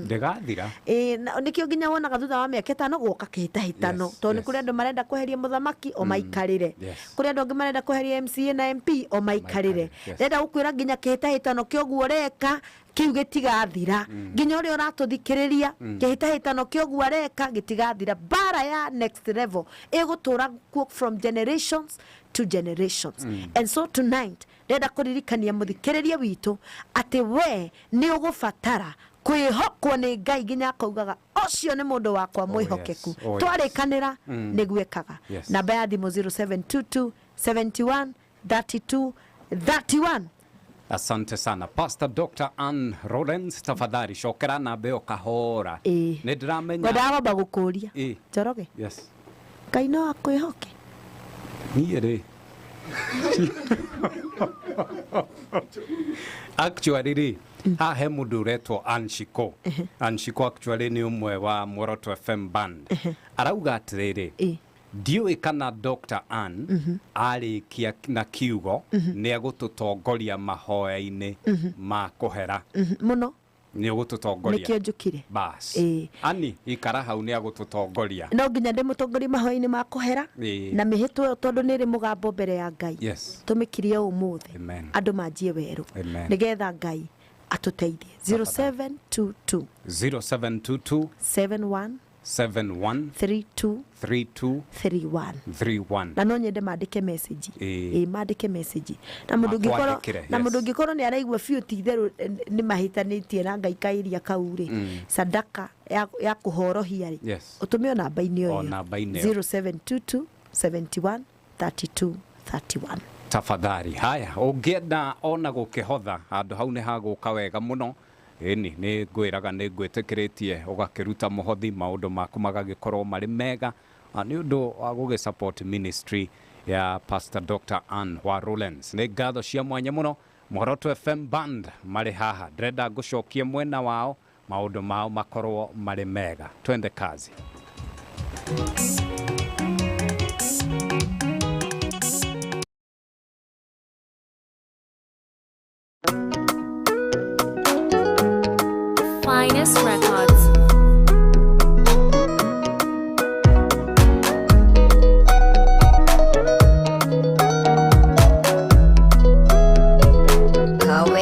Ndĩgathira. Ĩ, nĩkĩo nginya wonaga thutha wa mĩaka 5 gwoka kĩhĩtahĩtano, tondũ nĩ kũrĩ andũ marenda kweheria mũthamaki o maikarĩre, kũrĩ andũ angĩ marenda kweheria MCA na MP o maikarĩre. Ndĩrenda gũkwĩra nginya kĩhĩtahĩtano kĩa ũguo ũreka kĩu gĩtigathira. Nginya ũrĩa ũratũthikĩrĩria, kĩhĩtahĩtano kĩa ũguo areka gĩtigathira. Mbara ya next level ĩgũtũra kuo from generations to generations. And so tonight ndĩrenda kũririkania mũthikĩrĩria witũ atĩ we nĩ ũgũbatara kwĩhokwo nĩ Ngai nginya akaugaga ũcio nĩ mũndũ wakwa mwĩhokeku. Oh, yes. Twarĩkanĩra, nĩguo ĩkaga. Namba ya thimũ 0722 71 32 31. Asante sana Pastor Dr. Ann Lawrence, tafadhali cokera namba ĩyo kahora. Nĩ ndĩramenya. Ngwendaga kwamba gũkũria, Njoroge, Yes. Ngai no akwĩhoke? Niĩ rĩ, actually rĩ, haha he mũndũ ũretwo Anshiko. Anshiko actually nĩ ũmwe wa Muoroto FM band. Arauga atĩrĩrĩ, ndiũĩ kana Dr. Ann arĩkia na kiugo nĩ egũtũtongoria mahoya-inĩ ma kũhera. Mũno. Nĩ ũgũtũtongoria? Nĩkĩo njũkire. Bas. Ĩĩ. Ani ikara hau, nĩ agũtũtongoria. No nginya ndĩmũtongorie mahoya-inĩ ma kũhera na mĩhĩtwa ĩyo, tondũ nĩ ĩrĩ mũgambo mbere ya Ngai. Tũmĩkirie ũmũthĩ, Amen. andũ manjie werũ, Amen. nĩgetha Ngai atũteithie. 0722 0722 71 71 32 32 31. 31. Na no nyende mandĩke message. Ĩ, mandĩke message, na mũndũ ũngĩkorwo Makwandĩkĩre, na mũndũ ũngĩkorwo nĩ araigua biũ ti itherũ nĩ mahĩtanĩtie na Ngai kairia kau rĩ, sadaka ya kũhorohia rĩ, ũtũme o namba-inĩ O o ĩyo, namba-inĩ ĩyo. 0722 71 32 31. Tafadhali haya, ũngĩenda ona gũkĩhotha handũ hau nĩ hagũka wega mũno. Ĩni nĩ ngwĩraga nĩ ngwĩtĩkĩrĩtie ũgakĩruta mũhothi, maũndũ maku magagĩkorwo marĩ mega. Nĩ ũndũ wa gũgĩ support ministry ya Pastor Dr. Ann wa Rollins. Nĩ ngatho cia mwanya mũno Muoroto FM band marĩ haha, ndĩrenda ngũcokie mwena wao, maũndũ mao makorwo marĩ mega. Twende kazi. Finest Records. Kawe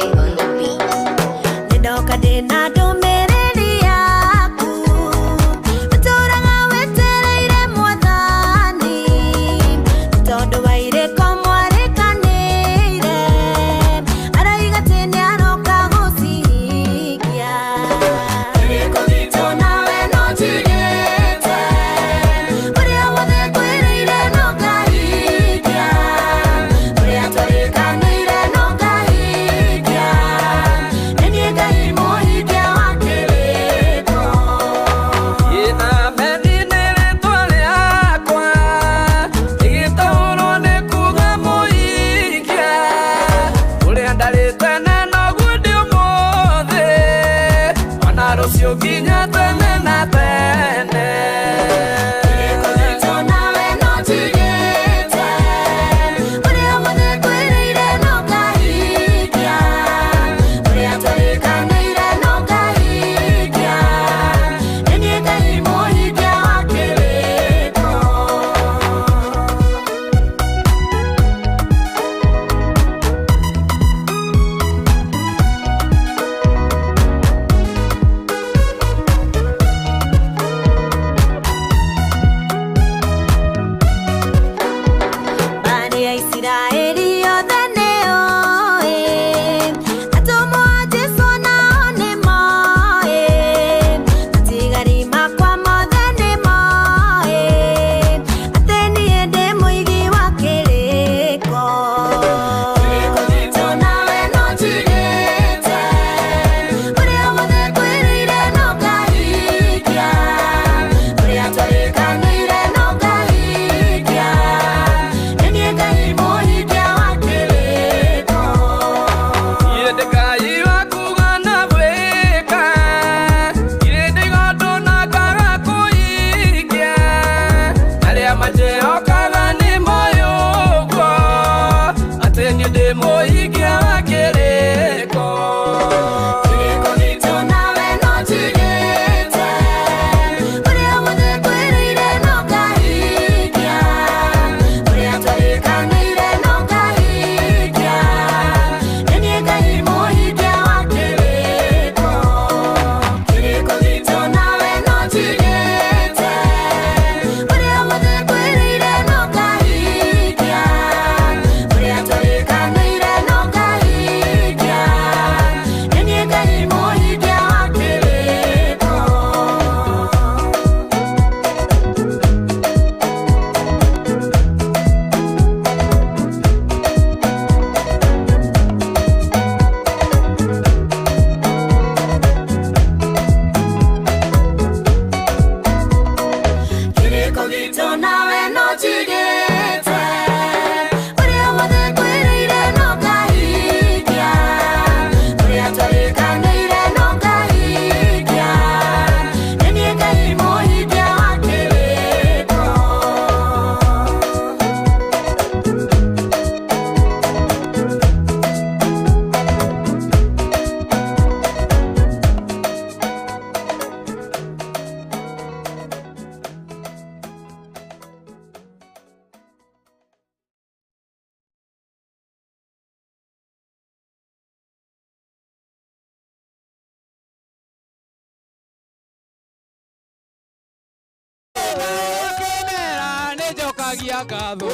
nĩnjokagia ngatho.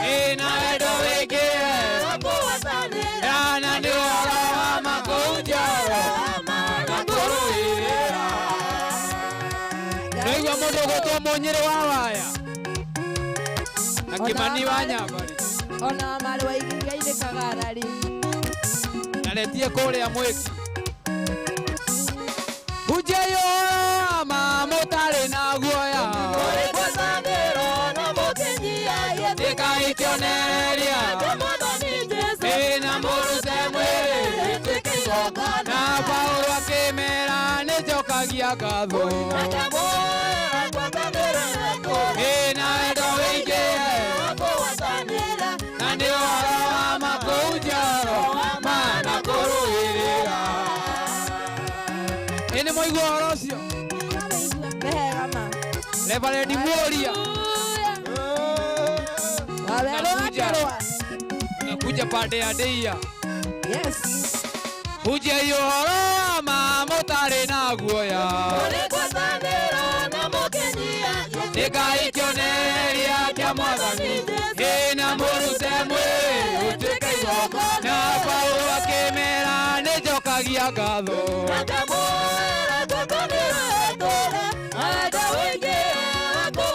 Ĩna wendo wĩingĩ na nĩ ũhoro wa ma kũu njoro na kũrũĩrĩra. Ndaigua mũndũ ũgwĩtwo Mũnyĩrĩ wa Waya na Kĩmani wa Nyambari ona marĩ wa iria-inĩ kagarari naretie kũrĩa mwĩki hunjia ũhoro ma mũtarĩ na guoya ĩkai kĩonereria ĩna mũrute mwĩrĩ na Paũlũ akĩmera nĩnjokagia ngatho ĩna wendo wĩingĩ na nĩ ũhoro wa ma kũu njoro ma na kũrũĩrĩra. Ĩ nĩ mwaigua ũhoro ũcio? Reverend Muoria nakuja pande ya Ndeia. Yes. Hunjia ũhoro ma mũtarĩ na guoya ĩkai kĩonereria kĩa Mwathani ĩna mũrute mwĩrĩ ũtuĩke igongona. Na Paũlũ akĩmera nĩnjokagia ngatho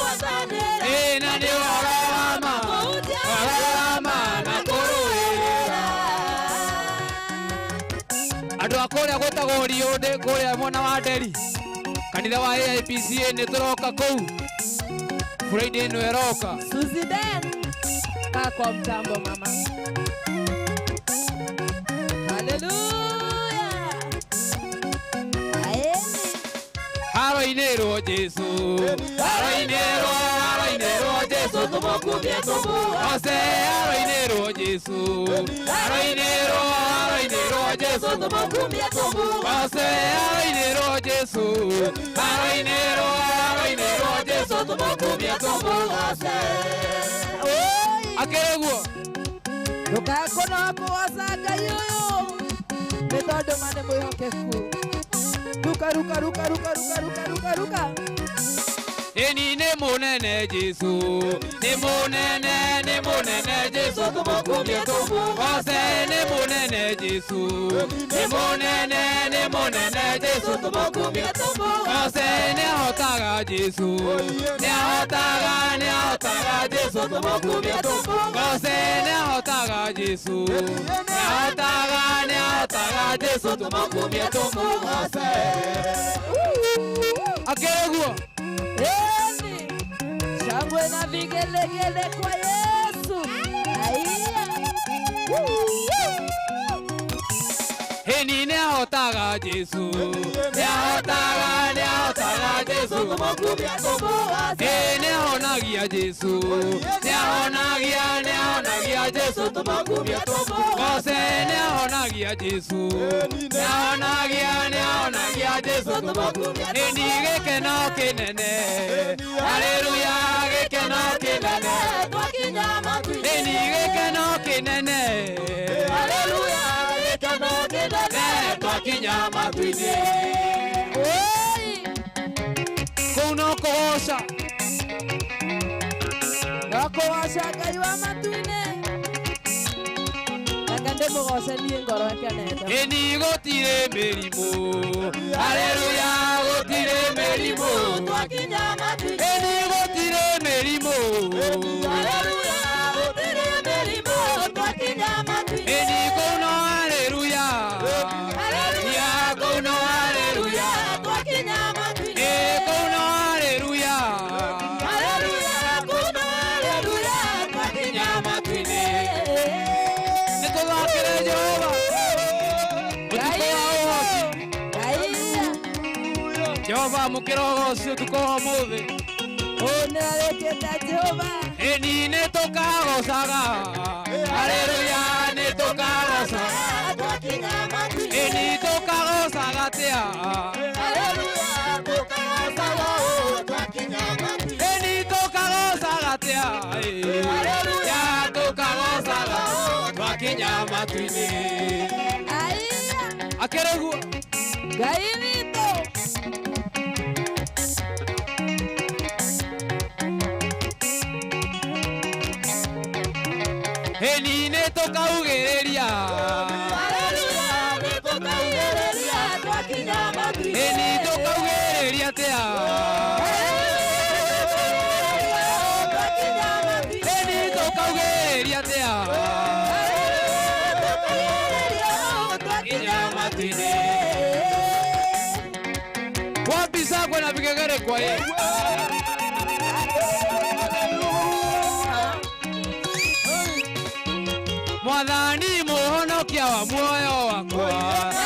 ĩna nĩ ũhoro wa ma ũhoro wa ma na kũrũĩrĩra. Andũ a kũrĩa gwĩtagwo Riũndĩ kũrĩa mwena wa Nderi kanitha wa AIPCA nĩ tũroka kũu Friday ĩno ĩroka. Suzy Ben kaa kwa mtambo mama. Hallelujah. Aeni. Haroinĩrwo Jesũ haroinĩrwo haroinĩrwo Jesũ tũmũkumie tũmũgoce haroinĩrwo Jesũ haroinĩrwo haroinĩrwo Jesũ tũmũkumie tũmũgoce haroinĩrwo Jesũ haroinĩrwo haroinĩrwo Jesũ tũmũkumie tũmũgoce. Akĩrĩ guo Ndũkae kũnoga kũgoca Ngai ũyũ nĩ tondũ ma nĩ mwĩhokeku. Ruka ruka ruka ruka ruka ruka ruka ruka. Ĩni nĩ mũnene Jesũ nĩ mũnene nĩ mũnene Jesũ tũmũkumie tũmũgoce nĩ mũnene Jesũ nĩ mũnene nĩ mũnene Jesũ tũmũkumie tũmũgoce nĩ ahotaga Jesũ nĩ ahotaga nĩ ahotaga Jesũ tũmũkumie tũmũgoce nĩ ahotaga Jesũ nĩ ahotaga nĩ ahotaga Jesũ tũmũkumie tũmũgoce. Akĩrĩ guo? Eni. Shangwe na vigelegele kwa Yesu. Aiya. Ĩni nĩ ahotaga Jesũ nĩ ahotaga nĩ ahotaga Jesũ tũmũkumie tũmũgoce. Ĩ nĩ ahonagia Jesũ nĩ ahonagia nĩ ahonagia Jesũ tũmũkumie tũmũgoce nĩ ahonagia Jesũ nĩ ahonagia nĩ ahonagia Jesũ tũmũkumie. Ĩni gĩkeno kĩnene haleluya gĩkeno kĩnene ĩni gĩkeno kĩnene haleluya gĩkeno kĩnene twakinya matu-inĩ. Kũu no kũgoca No kũgoca Ngai wa matu-inĩ. Reke ndĩmũgoce niĩ ngoro ĩkenete. Ĩni gũtirĩ mĩrimũ haleluya gũtirĩ mĩrimũ ĩni gũtirĩ mĩrimũ ĩni kũu no haleluya ya kũu no haleluya ĩ kũu no haleluya twakinya matu-inĩ. Nĩ tũthakĩre Jehova ũtukũ wa ũgoci. Jehova amũkĩra ũgoci ũtukũ wa ũmũthĩ. Ũũ nĩwe wĩkĩte Jehova. Ĩni nĩ tũkagocaga haleluya nĩ tũkagocaga ĩni tũkagocaga atĩa ĩni tũkagocaga atĩa ya tũkagocaga twakinya matu-inĩ. Akĩrĩ guo? Ngai witũ. Ĩni nĩ tũkaugĩrĩria. Ĩni tũkaugĩrĩria atĩa? Ĩni tũkaugĩrĩria atĩa? Kinya matu-inĩ. Wapi sakwa na vigegere kwa ye? Mwathani mũhonokia wa muoyo wakwa,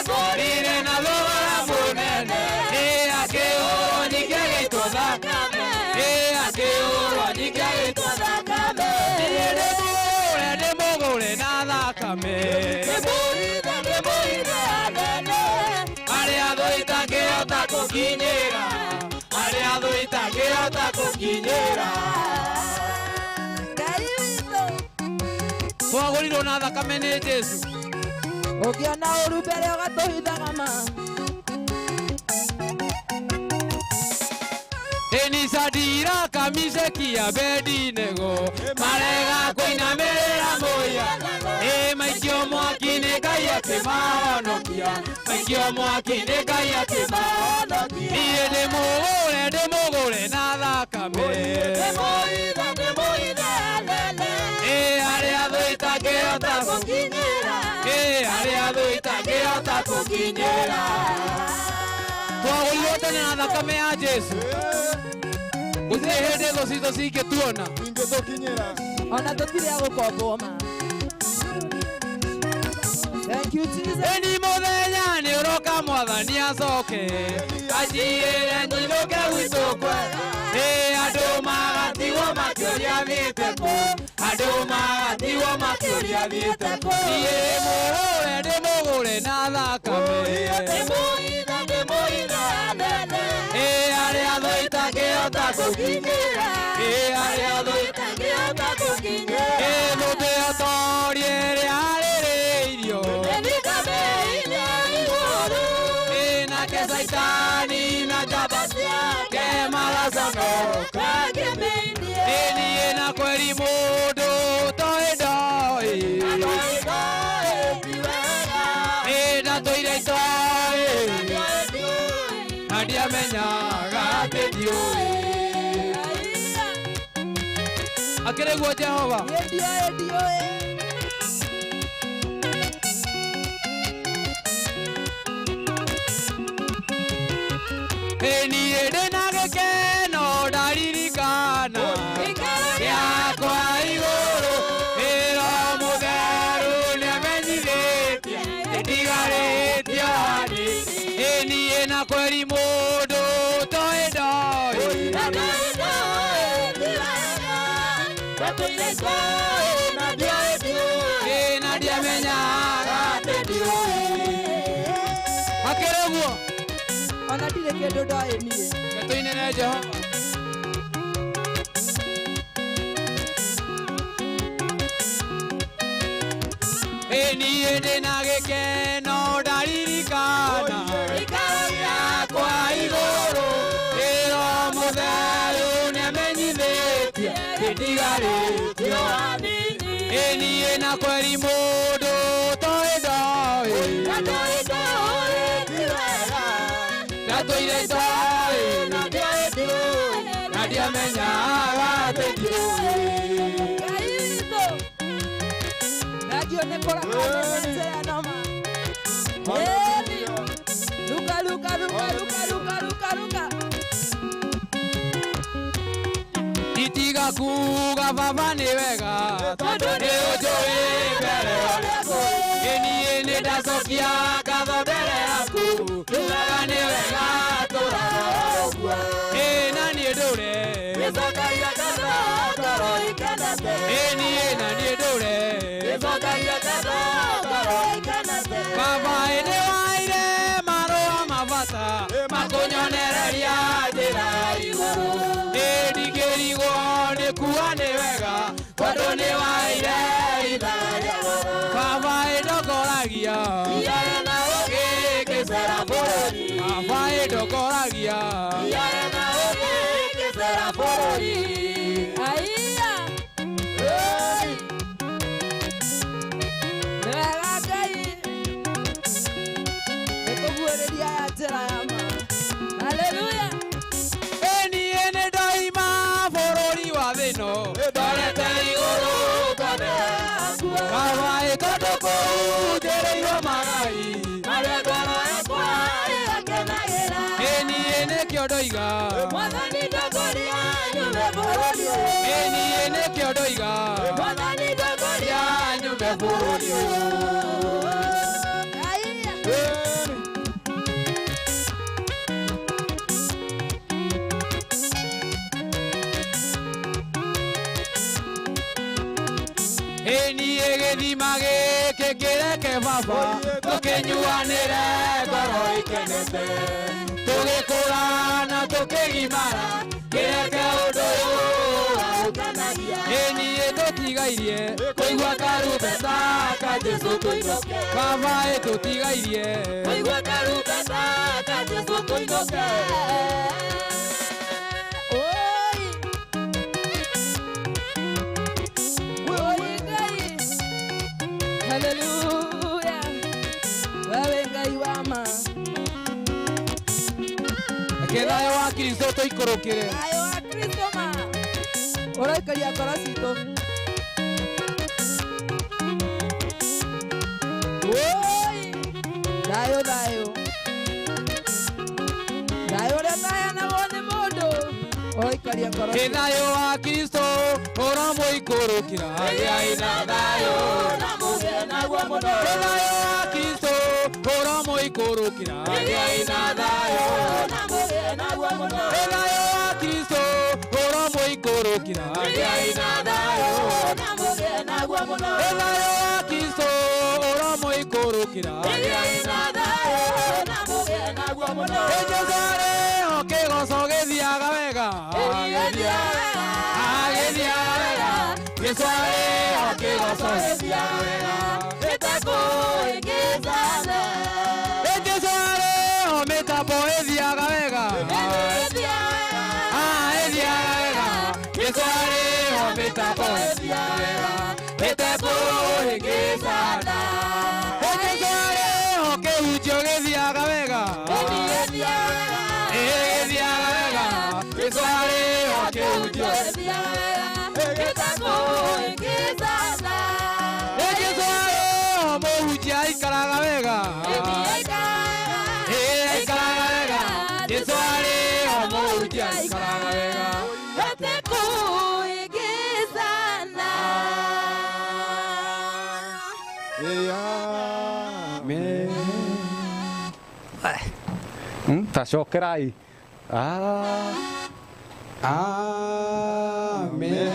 ngũrire na thogora mũnene. Ĩ akĩũrwo nyingĩ agĩitwo thakame. Ĩ akĩũrwo nyingĩ agĩitwo thakame. Niĩ ndĩmũgũre, ndĩmũgũre na thakame. Arĩa thũ itangĩhota gũkinyĩra, arĩa thũ itangĩhota gũkinyĩra. Twagũrirwo na thakame nĩ Jesũ. Ũngĩona ũru mbere ũgatũhithaga ma. Ĩni Sadira Kamisheki Abedinego marega kũinamĩrĩra mũya. Ĩ maikio mwaki-inĩ Ngai akĩmahonokia, maikio mwaki-inĩ Ngai akĩmahonokia. Niĩ ndĩmũgũre, ndĩmũgũre na thakame. Ĩ arĩa thũ itangĩhota gũkinyĩra, ĩ arĩa thũ itangĩhota gũkinyĩra. Twagũrirwo tene na thakame ya Jesũ. Gũtirĩ hĩndĩ thũ citũ cingĩtuona. Ona tũtirĩ a gũkombwo ma. Thank you, Jesus. Ĩni mũthenya nĩ ũroka mwathani acoke, anjiyĩre nyinũke gwitũ kwega. Ĩ andũ magatigwo makĩũria thiĩte kũ, andũ magatigwo makĩũria thiĩte kũ. Niĩ ndĩmũgũre, ndĩmũgũre na thakame. Ĩ arĩa thũ itangĩhota gũkinyĩra, ĩ arĩa thũ itangĩhota gũkinyĩra. Ĩ thũmbĩ ũtorie ĩrĩa yarĩrĩirio, ĩ nake Caitani na njamba ciake magaconoka. Ĩ niĩ na kweri mũndũ ũtoĩ ndoĩ, ĩ ndatũire itoĩ, na ndiamenyaga atĩ ndiũĩ. Akĩrĩ guo Jehova. Niĩ ndiũĩ, ndiũĩ. Ĩ niĩ ndĩna gĩkeno ndaririkana gĩakwa igũrũ, ĩro mũtheru nĩamenyithĩtie nĩndigarĩtio hanini. Ĩ niĩ na kweri mũndũ ũtoĩ ndoĩ, ĩ na ndiamenyaga atĩ ndiũĩ. Akĩrĩ guo. Ona ndirĩ kĩndũ ndoĩ niĩ. Tũinĩre Jehova. Ĩ niĩ ndĩna gĩkeno ndaririkana gĩakwa igũrũ, ĩro mũtheru nĩamenyithĩtie nĩndigarĩtio hanini. Ĩ niĩ na kweri mũndũ ũtoĩ ndoĩ, ndatũire itoĩ, na ndiamenyaga atĩ ndiũĩ. Thengio nĩ kũrakanĩte ĩno ma. Ĩni. Ruka, ruka, ruka, ruka, ruka, ruka, ruka. Nditiga kuga baba nĩ wega, tondũ nĩ ũnjũĩ mbere. Ĩ niĩ nĩ ndacokia ngatho mbere yaku, tugaga nĩ wega tũraga ũguo. Ĩ na niĩ ndũre, ĩ niĩ na niĩ ndũre. Baba ĩ nĩ waire marũa mabata makũnyonereria njĩra igũrũ. Ĩ ndingĩrigwo nĩ kuga nĩ wega, tondũ nĩ waire ithaga. Baba ĩ ndongoragia Baba ĩ ndongoragia. Aiya. nĩkĩo ndoiga Mwathani ndongoria nyume bũrũri ũyũ. Ĩ niĩ nĩkĩo ndoiga Mwathani ndongoria nyume bũrũri ũyũ. Ĩ niĩ gĩthima gĩkĩ kĩreke baba tũkĩnyuanĩre ngoro ikenete tũgĩkũra na tũkĩgimara kĩreke ũndũ ũyũ ũkenagia. Ĩ niĩ tũtigairie kũigua karumbeta ka Jesũ tũinũke baba ĩ tũtigairie kũigua karumbeta ka Jesũ tũinũke. Oi Oi Ngai, haleluya, wewe Ngai wa ma. Reke thayũ wa Kristo tũikũrũkĩre. Thayũ wa Kristo ma ũraikaria ngoro citũ. Oi thayũ thayũ thayũ ũrĩa ũtaheanagwo nĩ mũndũ ũraikaria ngoro Ĩ thayũ wa Kristo ũramũikũrũkĩra gĩai na thayũ na mũgĩe naguo mũno. Ĩ thayũ wa Kristo ũramũikũrũkĩra gĩai na thayũ na mũgĩe naguo mũno. Ĩ thayũ wa Kristo ũramũikũrũkĩra gĩai na thayũ na mũgĩe naguo mũno. Ĩ thayũ wa Kristo ũramũikũrũkĩra Gĩai na thayũ na mũgĩe naguo mũno. Ĩ Jesũ arĩ ho kĩgoco gĩthiaga wega gĩthiaga wega Jesũ arĩ ho kĩgoco gĩthiaga wega Gĩtekũhĩngĩcana. Ĩ Jesũ arĩ ho mĩtambo ĩthiaga wega ĩthiaga wega Jesũ arĩ ho mĩtambo ĩthiaga wega gĩtekũhĩngĩcana. Ĩ Jesũ arĩ ho kĩhunjio gĩthiaga wega gĩthiaga wega Jesũ arĩ ho kĩhunjio Gĩtekũhĩngĩcana. Ĩ Jesũ arĩ ho mũhunjia aikaraga wega aikaraga wega Jesũ arĩ ho mũhunjia aikaraga wega Gĩtekũhĩngĩcana. Tacokerai. Amen.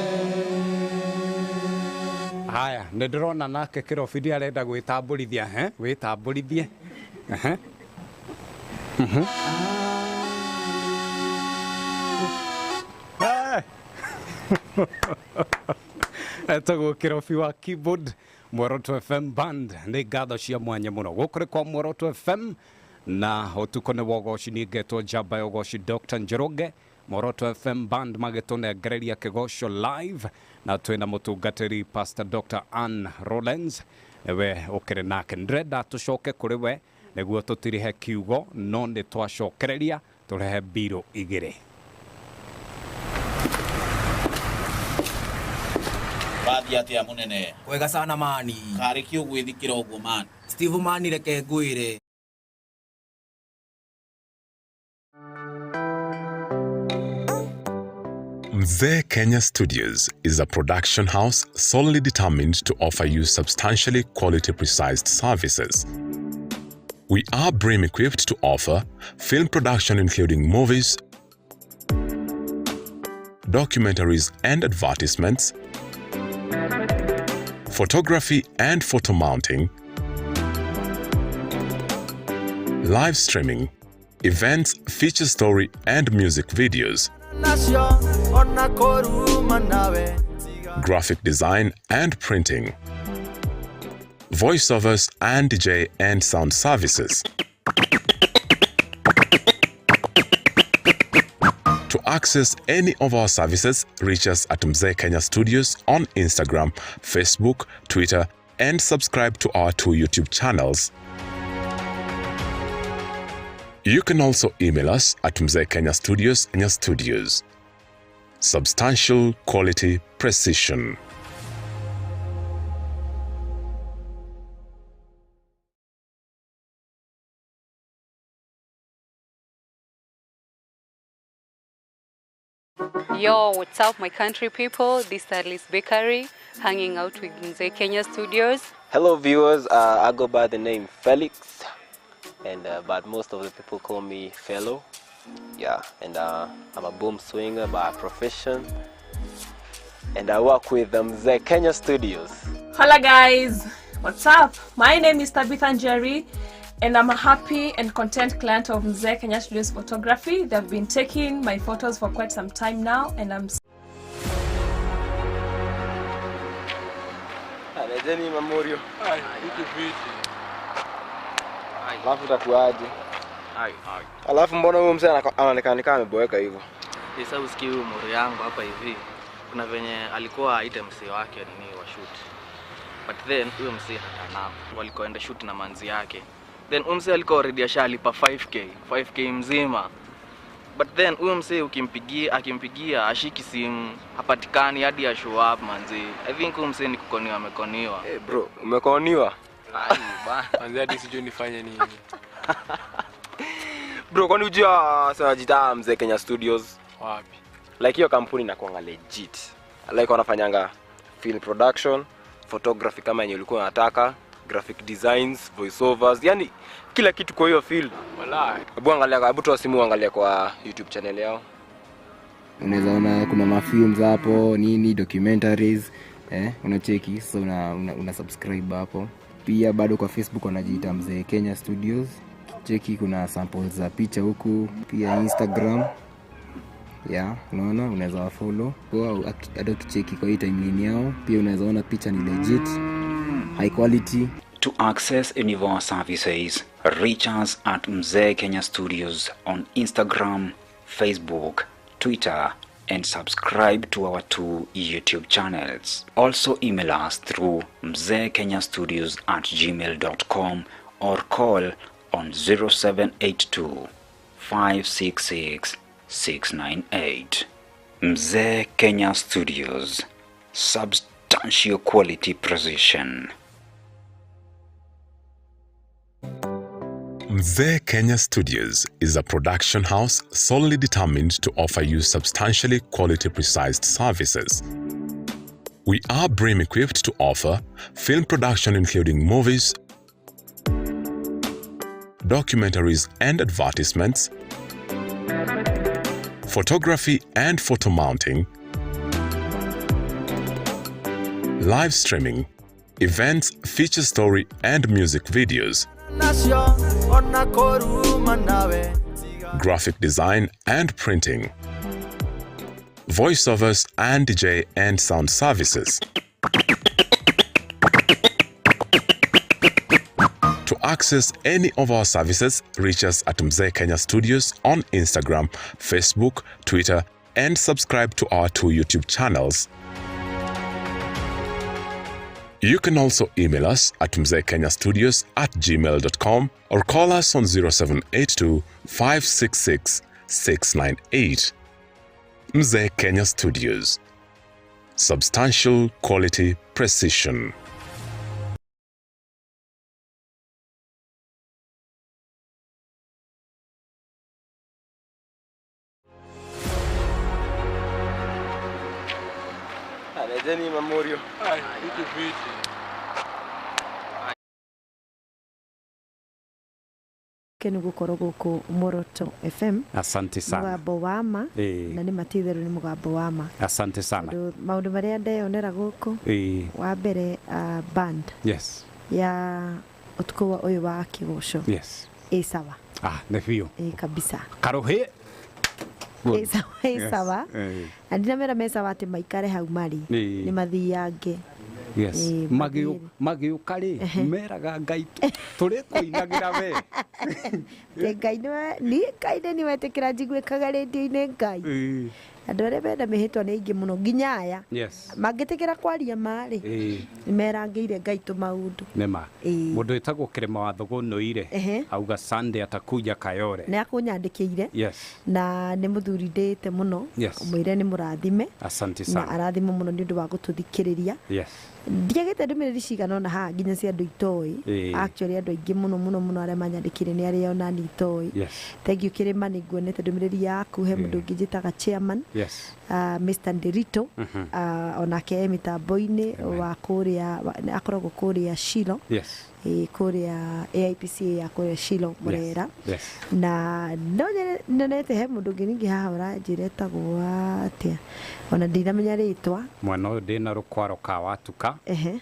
Haya, nĩ ndĩrona nake kĩrobi arenda gwĩtambũrithia, wĩtambũrithie. Etagwo kĩrobi wa keyboard Mworoto FM band nĩ ngatho cia mwanya mũno gũkũ nĩ kwa Mworoto FM na ũtukũ nĩ wogoci nĩngetwo njamba ya ũgoci Dr. Njoroge Mworoto FM band magĩtũnengereria kĩgoco live na twĩna mũtungatĩri Pastor Dr. Ann Rollins nĩwe ũkĩrĩ nake ndĩrenda tũcoke kũrĩ we nĩguo tũtirihe kiugo no nĩ twacokereria tũrehe mbirũ igĩrĩ. Bathi atia munene wega sana mani karä kä å gwä thikä ra å guo mani Steve mani reke ngwĩre. Mzee Kenya Studios is a production house solely determined to offer you substantially quality precise services. We are brim equipped to offer film production including movies, documentaries and advertisements, photography and photo mounting, live streaming, events, feature story and music videos, graphic design and printing, voiceovers and DJ and sound services. To access any of our services, reach us at Mzee Kenya Studios on Instagram, Facebook, Twitter, and subscribe to our 2 YouTube channels. You can also email us at Mzee Kenya Studios, Kenya Studios. Substantial quality precision. Yo, what's up, my country people? This is Alice Bakery, hanging out with Mzee Kenya Studios. Hello viewers, I go by the name Felix, and but most of the people call me Fellow. Yeah, and I'm a boom swinger by profession, and I work with Mzee Kenya Studios. Hola guys, what's up? My name is Tabitha Njeri, and I'm a happy and content client of Mzee Kenya Studios Photography. They've been taking my photos for quite some time now, and I'm Alejeni Mamorio. Alafu utakuaje? Alafu mbona huyo mzee anaonekana kama ameboeka hivyo? Sasa usikii huyu mori yangu hapa hivi. Kuna venye alikuwa aite msee wake nini wa shoot. But then huyo msee hatana. Walikuwa enda shoot na manzi yake. Then huyo msee alikuwa already ashalipa 5k mzima. But then huyo msee ukimpigia, akimpigia ashiki simu, hapatikani hadi ya show up manzi. I think huyo msee ni kukoniwa, amekoniwa. Hey bro, umekoniwa? Ai bana. Manzi hadi sijui nifanye nini. Bro, kwani unajua sasa Mzee Kenya Studios? Wapi? Like hiyo kampuni inakuanga legit. Like wanafanyanga film production, photography kama yenye ulikuwa unataka, graphic designs, voiceovers, yani kila kitu kwa hiyo field. Walai. Hebu angalia, hebu toa simu angalia kwa YouTube channel yao. Unaweza ona kuna mafilms hapo, nini documentaries, unacheki, so una subscribe hapo. Pia bado kwa Facebook wanajiita Mzee Kenya Studios. Cheki kuna samples za picha huku, pia Instagram. Yeah, unaona unaweza wa follow. Kwa hata ukicheki kwa hii timeline yao, pia unaweza ona picha ni legit, high quality. To access any of our services, reach us at Mzee Kenya Studios on Instagram, Facebook, Twitter, and subscribe to our 2 YouTube channels. Also email us through mzeekenyastudios@gmail.com or call on 0782 566 698. Mzee Kenya Studios, substantial quality precision. Mzee Kenya Studios is a production house solely determined to offer you substantially quality precise services. We are brim equipped to offer film production including movies, documentaries and advertisements, photography and photo mounting, live streaming, events, feature story and music videos, graphic design and printing, voiceovers and DJ and sound services. To access any of our services, reach us at Mzee Kenya Studios on Instagram, Facebook, Twitter, and subscribe to our 2 YouTube channels. You can also email us at mzeekenyastudios@gmail.com or call us on 0782 566 698. Mzee Kenya Studios. Substantial quality precision. Alejeni Mamorio. Kenu gukorwo guku Moroto FM. Asante sana. Mugambo wa ma na ni matitherũ nĩ mugambo wa ma. Asante sana. Maũndũ marĩa ndeyonera gũkũ wa mbere band. Yes. Ya ũtukũ wa ũyũ wa kĩgoco. Yes. Ĩ sawa. Ah, nĩ biũ. Ĩ kabisa. Karuhi. Ĩ sawa, ĩ sawa. Na ndinamera me sawa atĩ maikare hau marĩ. Nĩ mathiange. Yes. Magiũka rĩ meraga Ngai tũrĩ kũinagĩra we. Ngai nĩ Ngai nĩ wetĩkĩra njiguĩkaga rĩndiũ-inĩ Ngai. Andũ arĩa mena mĩhĩtwa nĩ aingĩ mũno nginya aya. Yes. Mangĩtĩkĩra kwaria ma rĩ nĩ merangĩire Ngai tũmaũndũ. Nĩma. Mũndũ wĩtagwo Kĩrĩma wa Thũgũnũire auga Sunday atakuja Kayore. Nĩ akũnyandĩkĩire. Yes. Na nĩ mũthuri ndĩĩte mũno. Yes. Ũmwĩre nĩ mũrathime. Asante sana. Na arathimo mũno nĩ ũndũ wa gũtũthikĩrĩria. Yes. Ndiagĩte ndũmĩrĩri cigana ona haha nginya cia andũ itoĩ. Actually andũ aingĩ mũno mũno mũno arĩa manyandĩkire nĩ arĩa ona niĩ itoĩ. Yes. Thank you Kĩrĩma, nĩ nguonete ndũmĩrĩri yaku. He mũndũ ũngĩ njĩtaga chairman. Yes. Mr Nderito. Onake e mĩtambo-inĩ wa kũrĩa akoragwo kũrĩa Shilo. Yes. Ĩ, kũrĩa AIPCA ya kũrĩa Shilo Murera. Yes. Na no nyonete he mũndũ ũngĩ ningĩ haha ũranjĩra etagwo atĩa, ona ndinamenya rĩtwa. Mwena ũyũ ndĩna rũkwaro ka watuka. Ehe.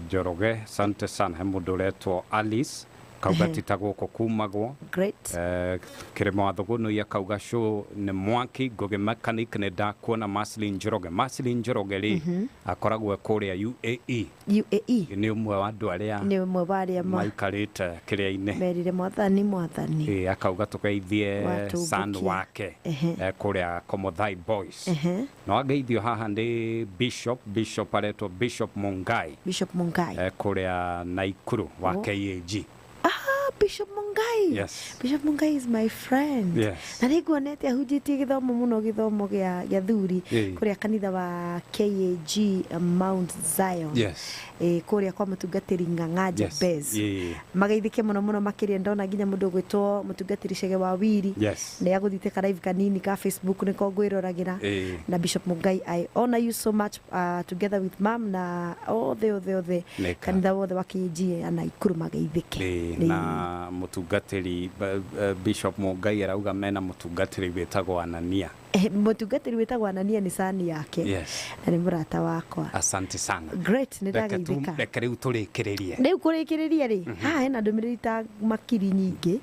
Njoroge, sante sana. He mũndũ ũretwo Alice kauga tita gũkũ kumagwo. Great. Kĩrĩma wa Thũgũnũi akauga show nĩ mwaki. Ngũgĩ mechanic nĩ ndakuona. Marceline Njoroge, Marceline Njoroge rĩ, akoragwo e kũrĩa UAE. UAE. Nĩ ũmwe wa andũ arĩa nĩ ũmwe wa arĩa maikarĩte kĩrĩa-inĩ merire mwathani mwathani. Ĩ, akauga tũgeithie Watũmbũkia. son wake kũrĩa Komothai Boys. No ageithio haha nĩ Bishop aretwo Bishop Mungai. Bishop Mungai. Kũrĩa Naikuru wa Oh. KAG. Ah, Bishop Mungai. Yes. Bishop Mungai is my friend. Yes. Na nĩnguonete ahunjĩtie gĩthomo mũno, gĩthomo gĩa thuri kũrĩa kanitha wa KAG Mount Zion. Yes. Kũrĩa kwa mũtungatĩri Ng'ang'a Jabez. Mageithĩke mũno mũno makĩria. Ndona nginya mũndũ ũgwĩtwo mũtungatĩri Chege wa Wiri nĩ agũthiĩte karaivu kanini ka Facebook nĩko ngwĩroragĩra. Na Bishop Mungai, I honor you so much, together with mam na othe othe othe Nĩka. kanitha wothe wa KAG ya Naikuru mageithĩke. Na mũtungatĩri Bishop Mungai arauga mena mũtungatĩri wĩtagwo Anania. Mũtungatĩri wĩtagwo Anania nĩ cani yake. Na nĩ mũrata wakwa. Asante sana. Great, nĩ Reke ndageithĩka. Reke rĩu tũrĩkĩrĩrie. Rĩu kũrĩkĩrĩria rĩ, haha hena ndũmĩrĩri ta makiri nyingĩ.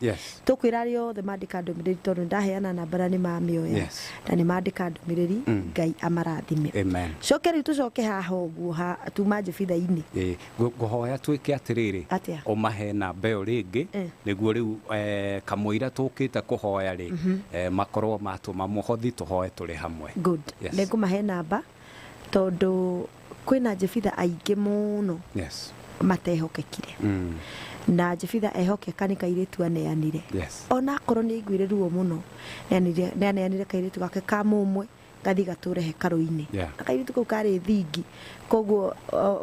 Tũkwĩra arĩa othe mandĩka ndũmĩrĩri, tondũ ndaheana namba na nĩ mamĩoya na nĩ mandĩka ndũmĩrĩri, Ngai amarathime. Amen. Coke rĩu tũcoke haha ũguo tuma njĩbitha-inĩ. Ngũhoya twĩke atĩrĩrĩ. Atĩa? Ũmahe namba ĩyo rĩngĩ nĩguo rĩu kamũira tũkĩte kũhoya rĩ, makorwo matũma mũhothi tũhoe tũrĩ hamwe. Good. Yes. Nĩ ngũmahe namba tondũ kwĩna njĩbitha aingĩ mũno matehokekire. Na njĩbitha ehokeka nĩ kairĩtu aneanire. Ona akorwo nĩ aiguire ruo mũno, nĩ aneanire kairĩtu gake ka mũmwe gathiĩ gatũre hekarũ-inĩ. Na kairĩtu kau karĩ thingi, koguo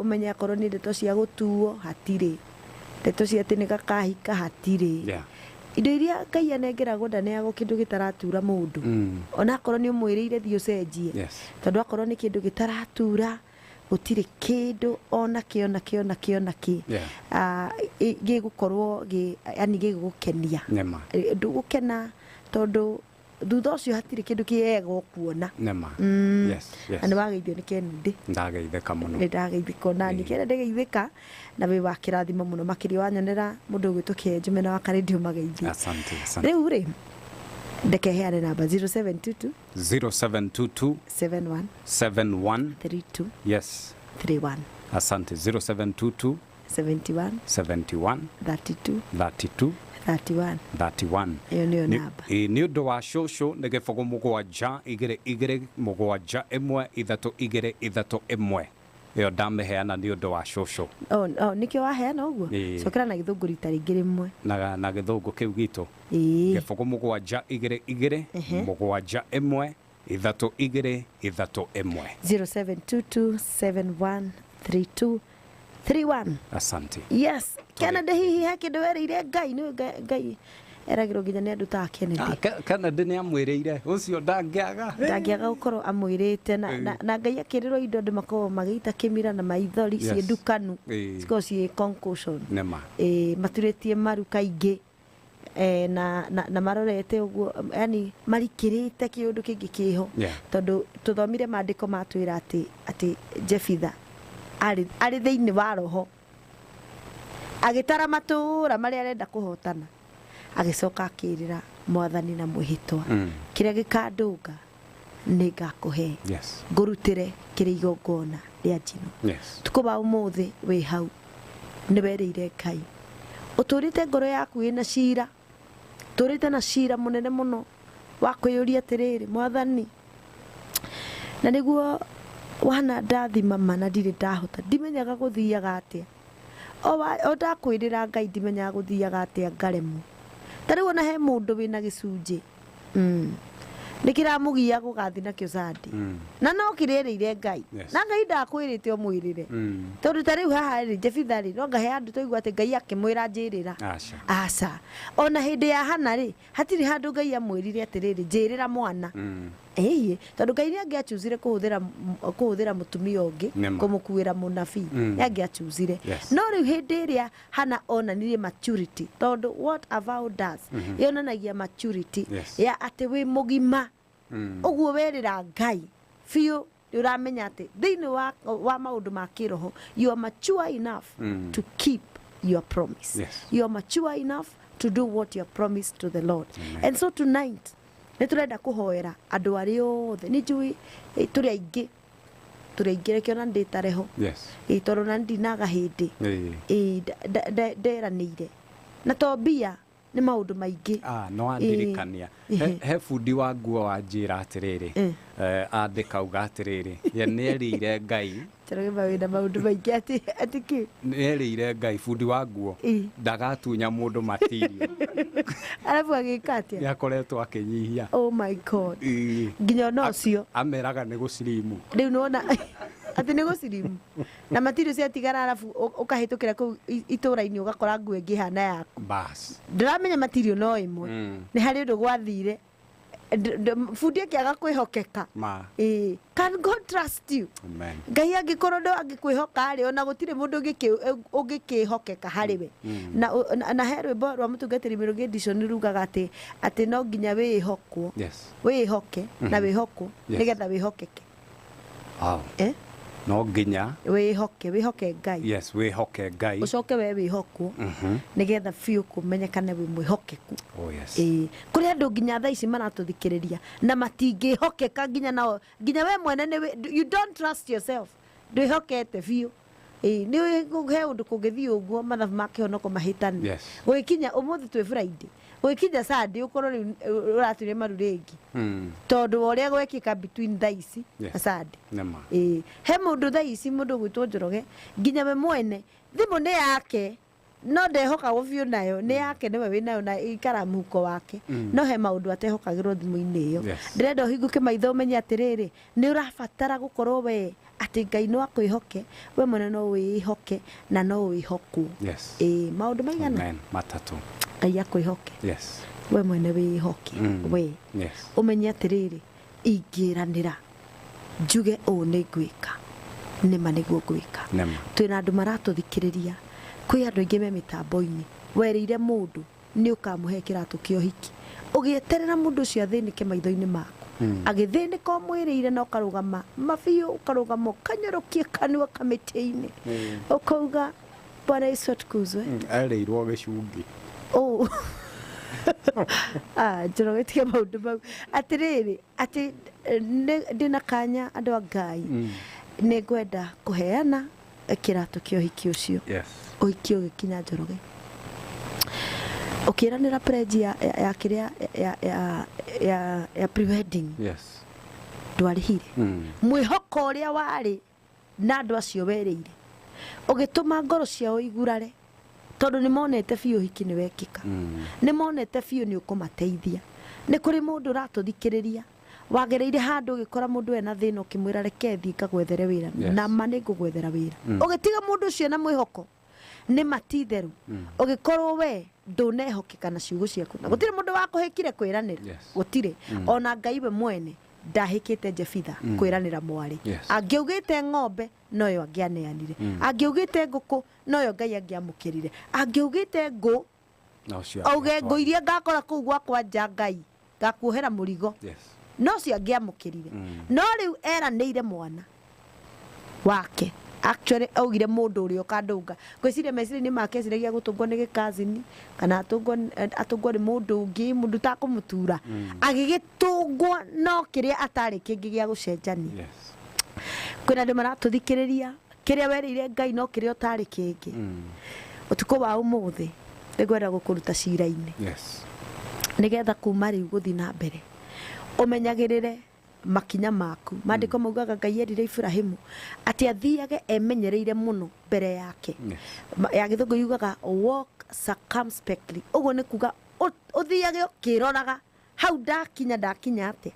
ũmenye akorwo nĩ ndeto cia gũtuo hatirĩ, ndeto cia atĩ nĩ gakahika hatirĩ. Indo iria Ngai anengeragwo ndaneagwo kĩndũ gĩtaratura mũndũ. Ona akorwo nĩ ũmwĩrĩire thiĩ ũcenjie, tondũ akorwo nĩ kĩndũ gĩtaratura gũtirĩ kĩndũ ona kĩ ona kĩ ona kĩ ona kĩ gĩgũkorwo yani gĩgũgũkenia. Nĩma. Ndũgũkena tondũ thutha ũcio hatirĩ kĩndũ kĩega ũkuona. Nĩma. Yes. Na nĩ wageithio nĩ Kennedy. Ndageithĩka mũno. Nĩ ndageithĩka onani Kennedy geithĩka na wĩ wa kĩrathimo mũno makĩria wanyonera mũndũ ũgwĩtwo Kĩenjũ mena wa karendio mageithie. Asante, asante. Rĩu rĩ, ndeke heane namba 0722 0722 71 71 32 Yes. 31. Asante. 0722 71 71 32 32 31. 31. Ĩyo nĩyo namba. Nĩ ũndũ wa cũcũ nĩ 0 7 2 2 7 1 3 2 3 1. Ĩyo ndamĩheana nĩ ũndũ wa cũcũ. Oh, nĩkĩo waheana ũguo? Cokera na gĩthũngũ rita rĩngĩ rĩmwe. Na gĩthũngũ kĩu gitũ. 0 7 2 2 7 1 3 2 3 1. 0722 71 32 31. Asante. Yes. Kennedy, hihi he kĩndũ werĩire Ngai? Nĩ Ngai eragĩrwo nginya nĩ andũ ta Kennedy. Kennedy nĩ amwĩrĩire ũcio ndangĩaga. Ndangĩaga gũkorwo amwĩrĩte na Ngai akĩrĩrwo indo andũ makoragwo magĩita kĩmira na maithori ciĩ ndukanu, cikoragwo ciĩ concussion. Nĩma. Maturĩtie maru kaingĩ, na marorete ũguo, yani marikĩrĩte kĩũndũ kĩngĩ kĩho. Tondũ tũthomire maandĩko matwĩra atĩ Jefitha arĩ thĩinĩ wa roho agĩtara matũũra marĩa arenda kũhotana, agĩcoka akĩrĩra mwathani na mwĩhĩtwa, kĩrĩa gĩkandũnga nĩ ngakũhe, ngũrutĩre kĩrĩ igongona rĩa njino. Tukũ wa ũmũthĩ wĩ hau nĩ werĩire Ngai, ũtũrĩte ngoro yaku ĩna cira, tũrĩte na cira mũnene mũno wa kwĩyũria atĩrĩrĩ, mwathani, na nĩguo wana ndathima ma na ndirĩ ndahota, ndimenyaga gũthiaga atĩa, o ndakwĩrĩra Ngai ndimenyaga gũthiaga atĩa ngaremwo. Ta rĩu ona he mũndũ wĩna gĩcunjĩ nĩ kĩramũgia gũgathiĩ nakĩo Sunday, na no kĩrĩrĩire Ngai, na Ngai ndakwĩrĩte ũmwĩrĩre, tondũ ta rĩu haha rĩ Jefitha rĩ, no ngahe andũ twaigua atĩ Ngai akĩmwĩra njĩrĩra. Aca. Ona hĩndĩ ya Hana rĩ, hatirĩ handũ Ngai amwĩrire atĩrĩrĩ, njĩrĩra mwana. Ĩĩ, tondũ Ngai nĩ angĩachuzire kũhũthĩra mũtumia ũngĩ Nĩma. kũmũkuĩra mũnabii, nĩ angĩachuzire. No rĩu hĩndĩ ĩrĩa Hana onanirie maturity, tondũ what a vow does, yonanagia maturity ya atĩ wĩ mũgima, ũguo werĩra Ngai biũ, nĩ ũramenya atĩ thĩinĩ wa maũndũ ma kĩroho you are mature enough to keep your promise. You are mature enough to do what you have promised to the Lord. Amen. And so tonight nĩ tũrenda kũhoera andũ arĩa othe, nĩ njũĩ tũrĩ aingĩ, tũrĩ aingĩ, reke ona ndĩtareho. Ĩ, tondũ na ndinaga hĩndĩ. Ĩ, nderanĩire na to mbia, nĩ maũndũ maingĩ. Ah, no andirikania. He bundi wa nguo wanjĩra atĩrĩrĩ, andĩka uga atĩrĩrĩ, ye nĩerĩire Ngai. Njoroge mawĩna maũndũ maingĩ atĩ kĩ? Nĩerĩire Ngai, bundi wa nguo, ndagatunya mũndũ material. Arabu agĩka atĩa? Nĩakoretwo akĩnyihia. Oh my God. Nginya ona ũcio. Ameraga nĩ gũcirimu. Rĩu nĩwona atĩ nĩ gũcirimu na matirio ciatigara, arabu ũkahĩtũkĩra kũu itũũra-inĩ ũgakora nguo ĩngĩ ĩhana yaku. Bas. Ndĩramenya matirio no ĩmwe. Nĩ harĩ ũndũ gwathire, bundi akĩaga kwĩhokeka. Ma. Ĩĩ. Can God trust you? Amen. Ngai angĩkorwo ndo angĩkwĩhoka rĩ, ona gũtirĩ mũndũ ũngĩkĩhokeka harĩ we. Na he rwĩmbo rwa mũtungatĩri Mĩrũgĩ Edition rugaga atĩ no nginya wĩhokwo, wĩhoke na wĩhokwo nĩgetha wĩhokeke. Wow. Eh? No nginya wĩhoke, wĩhoke Ngai. Yes, wĩhoke Ngai. Ũcoke we wĩhokwo nĩgetha biũ kũmenyekane wĩ mwĩhokeku. Oh yes. Ĩĩ, kũrĩ andũ nginya thaa ici maratũthikĩrĩria na matingĩhokeka, nginya nao, nginya we mwene nĩ you don't trust yourself, ndwĩhokete biũ. Ĩĩ, nĩ he ũndũ kũngĩthiĩ ũguo mathabu ma kĩhonoko mahĩtane. Gũgĩkinya ũmũthĩ twĩ Friday, gũgĩkinya Sunday ũkorwo rĩu ũraturia maru rĩngĩ, tondũ wa ũrĩa gwekĩka between thaa ici na Sunday. Nĩma. Ĩĩ, he mũndũ thaa ici, mũndũ ũgwĩtwo Njoroge, nginya we mwene thimũ nĩ yake no ndehokagwo biũ nayo, nĩ yake, nĩwe wĩnayo na ikara mũhuko wake, no he maũndũ atehokagĩrwo thimũ-inĩ ĩyo. Ndĩrenda ũhingũke maitho ũmenye atĩrĩrĩ, nĩ ũrabatara gũkorwo we atĩ Ngai no akwĩhoke, we mwene no wĩhoke na no wĩhokwo. Ĩĩ, maũndũ maigana? Amen. Matatũ. Ngai akwĩhoke, we mwene wĩhoke, we ũmenye atĩrĩrĩ, ingĩranĩra njuge ũũ nĩ ngwĩka, nĩma nĩguo ngwĩka. Nĩma. Twĩna andũ maratũthikĩrĩria, kwĩ andũ aingĩ me mĩtambo-inĩ, werĩire mũndũ nĩ ũkamũhe kĩratũ kĩa ũhiki, ũgĩeterera mũndũ ũcio athĩnĩke maitho-inĩ maku, agĩthĩnĩka ũmwĩrĩire na ũkarũgama mabiũ, ũkarũgama ũkanyorokia kanua kamĩtĩ-inĩ, ũkauga Bwana Yesu atukuzwe. Erĩirwo gĩcungi. Oh. Ah, Njoroge tiga maũndũ mau. Atĩrĩrĩ, atĩ ndĩna kanya, andũ a Ngai, nĩ ngwenda kũheana kĩratũ kĩa ũhiki ũcio. Ũhiki ũgĩkinya, Njoroge, ũkĩranĩra pledge ya kĩrĩa ya pre-wedding, ndwarĩhire. Mwĩhoko ũrĩa warĩ na andũ acio werĩire ũgĩtũma ngoro ciao igurare, tondũ nĩ monete biũ ũhiki nĩ wekĩka, nĩ monete biũ nĩ ũkũmateithia. Nĩ kũrĩ mũndũ ũratũthikĩrĩria wagereire handũ ũgĩkora mũndũ ena thĩna, ũkĩmwĩra reke thiĩ ngagwethere wĩra, na ma nĩ ngũgwethera wĩra, ũgĩtiga mũndũ ũcio na mwĩhoko nĩ matitheru, ũgĩkorwo we ndũnehokeka na ciugo ciaku, na gũtirĩ mũndũ wakũhĩkire kwĩranĩra, gũtirĩ. Ona Ngai we mwene ndahĩkĩte Jebitha kwĩranĩra mwarĩ. Angĩaugĩte ng'ombe noyo angĩaneanire, angĩaugĩte ngũkũ noyo Ngai angĩamũkĩrire, angĩaugĩte ngũ Na ũcio auge ngũ iria ngakora kũu gwakwa nja Ngai ngakuohera mũrigo, no cio angĩamũkĩrire. No rĩu eranĩire mwana wake, actually augire mũndũ ũrĩa ũkandũnga, ngwĩciria meciria-inĩ make eciragia gũtũngwo nĩ gĩkazini kana atũngwo nĩ mũndũ ũngĩ, mũndũ ũtakũmũtura, agĩgĩtũngwo no kĩrĩa atarĩ kĩngĩ gĩa gũcenjania. Kwĩna andũ maratũthikĩrĩria, kĩrĩa werĩire Ngai no kĩrĩa ũtarĩ kĩngĩ. Ũtukũ wa ũmũthĩ nĩngwenda gũkũruta cira-inĩ, nĩgetha kuma rĩu gũthiĩ na mbere ũmenyagĩrĩre makinya maku. Maandĩko maugaga Ngai erire Ibrahimu atĩ athiage emenyereire mũno mbere yake. Ya gĩthũngũ yugaga walk circumspectly, ũguo nĩ kuga ũthiage ũkĩroraga Hau ndakinya ndakinya atĩa?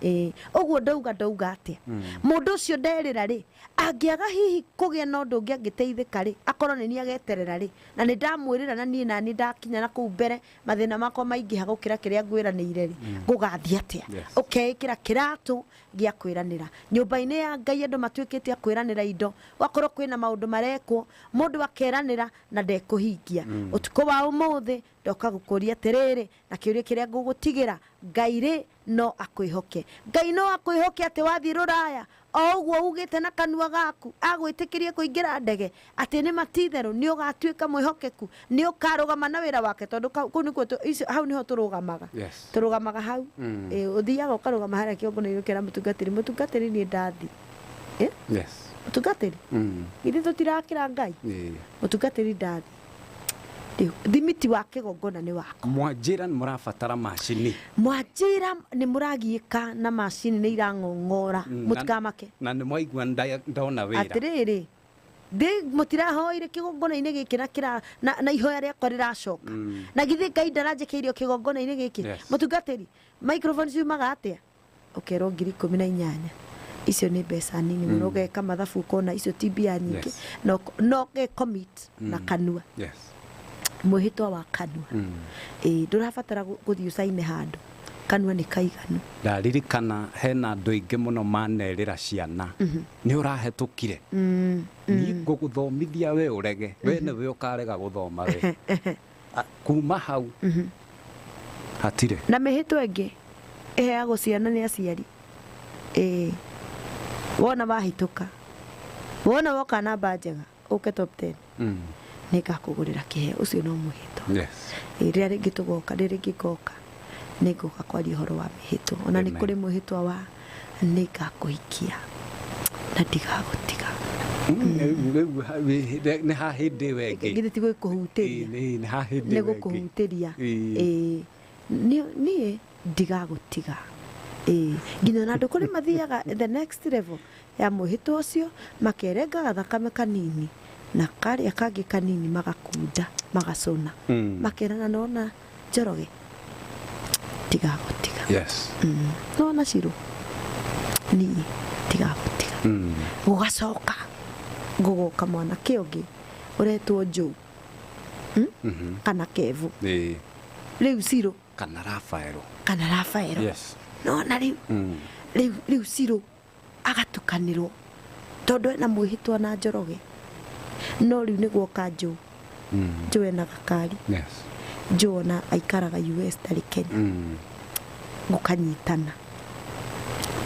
Ĩĩ, ũguo ndauga ndauga atĩa? Mũndũ ũcio nderĩra rĩ, angĩaga hihi kũgĩa na ũndũ ũngĩ angĩteithĩka rĩ, akorwo nĩ niĩ ageterera rĩ, na nĩ ndamwĩrĩra na niĩ naniĩ ndakinya na kũu mbere mathĩna makwa maingĩha gũkĩra kĩrĩa ngwĩranĩire rĩ, gũgathiĩ atĩa? Ũkeĩkĩra kĩratũ gĩa kwĩranĩra. Nyũmba-inĩ ya Ngai andũ matuĩkĩte a kwĩranĩra indo, gwakorwo kwĩna maũndũ marekwo, mũndũ akeranĩra na ndekũhingia. Ũtukũ wa ũmũthĩ ndoka gũkũria atĩrĩrĩ, na kĩũria kĩrĩa ngũgũtigĩra, Ngai rĩ no akwĩhoke. Ngai no akwĩhoke atĩ wathiĩ rũraya o ũguo ugĩte na kanua gaku agwĩtĩkĩrie kũingĩra ndege atĩ nĩ matitherũ nĩ ũgatuĩka mwĩhokeku, nĩ ũkarũgama na wĩra wake, tondũ kũu nĩkuo hau nĩho tũrũgamaga. Tũrũgamaga hau. Ũthiaga ũkarũgama harĩa kĩongo-inĩ ũkera mũtungatĩri, mũtungatĩri niĩ ndathi. Mũtungatĩri ithuĩ tũtirakĩra Ngai. Mũtungatĩri ndathi. Thimiti wa kĩgongona nĩ wako. Mwanjĩra nĩ mũrabatara macini. Mwanjĩra nĩ mũragiĩka na macini nĩ irang'ong'ora, mũtikamake. Na nĩ mwaigua ndona wĩra. Atĩrĩrĩ, ndĩ mũtirahoire kĩgongona-inĩ gĩkĩ na kĩra na ihoya rĩakwa rĩracoka. Na githĩ Ngai ndaranjĩkĩirio kĩgongona-inĩ gĩkĩ. Mũtungatĩri, microphone ciumaga atĩa? Ũkerwo 18,000. Icio nĩ mbeca nini mũno, ũgeka mathabu ũkona icio ti mbia nyingĩ. No ũge-commit na kanua. Mwĩhĩtwa wa kanua. Ndũrabatara gũthiĩ ũcaine handũ, kanua nĩ kaiganu. Ndaririkana hena andũ aingĩ mũno manerĩra ciana nĩ ũrahetũkire, niĩ ngũgũthomithia we ũrege, we nĩwe ũkarega gũthoma we. Kuma hau hatirĩ. Na mĩhĩtwa ĩngĩ ĩheagwo ciana nĩ aciari. Wona wahĩtũka, wona woka namba njega, ũke top 10, nĩ ngakũgũrĩra kĩheo. Ũcio no mwĩhĩtwa. Rĩrĩa rĩngĩ tũgoka, rĩrĩa rĩngĩ ngoka, nĩ ngũka kwaria ũhoro wa mĩhĩtwa. Ona nĩ kũrĩ mwĩhĩtwa wa nĩ ngakũhikia na ndigagũtiga. Nĩ ha hĩndĩ ĩyo ĩngĩ. Githĩ ti gũkũhutĩria? Nĩ ha hĩndĩ Nĩ ĩyo ĩngĩ. gũkũhutĩria. Niĩ ndigagũtiga. Nginya na andũ kũrĩ mathiaga the next level ya mwĩhĩtwa ũcio, makerengaga thakame kanini na karĩa kangĩ kanini magakunda magacũna, makerana nona Njoroge ndigagũtiga. Nona Cirũ niĩ ndigagũtiga. Gũgacoka gũgoka mwanake ũngĩ ũretwo Joe kana Kevu, rĩu Cirũ kana Rafaelo, kana Rafaelo. Nona rĩu rĩu Cirũ agatukanĩrwo tondũ ena mwĩhĩtwa na Njoroge, no rĩu nĩ guoka Joe. Joe ena gakari. Joe ona aikaraga US ndarĩ Kenya. Gũkanyitana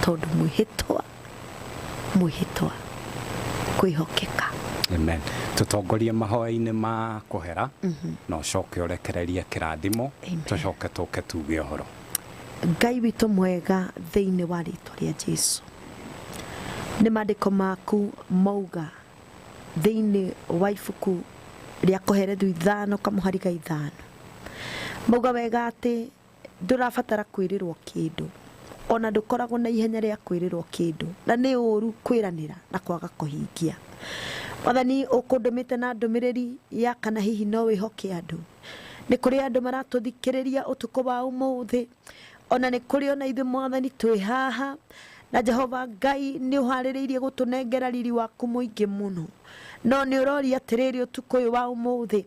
tondũ mwĩhĩtwa, mwĩhĩtwa kwĩhokeka. Amen. Tũtongorie mahoya-inĩ ma kũhera na ũcoke ũrekererie kĩrathimo, tũcoke tũke tuge ũhoro. Ngai witũ mwega, thĩinĩ wa rĩtwa rĩa Jesu, nĩ maandĩko maku mauga thĩinĩ wa ibuku rĩa Koherethu 5 kamũhari ga 5, mauga wega atĩ ndũrabatara kwĩrĩrwo kĩndũ, ona ndũkoragwo na ihenya rĩa kwĩrĩrwo kĩndũ, na nĩ ũru kwĩranĩra na kwaga kũhingia. Mwathani, ũkũndũmĩte na ndũmĩrĩri ya kana hihi no wĩhoke andũ. Nĩ kũrĩ andũ maratũthikĩrĩria ũtukũ wa ũmũthĩ, ona nĩ kũrĩ ona ithuĩ Mwathani twĩ haha, na Jehova Ngai nĩ ũharĩrĩirie gũtũnengera riri waku mũingĩ mũno, no nĩ ũroria atĩrĩrĩ ũtukũ ũyũ wa ũmũthĩ,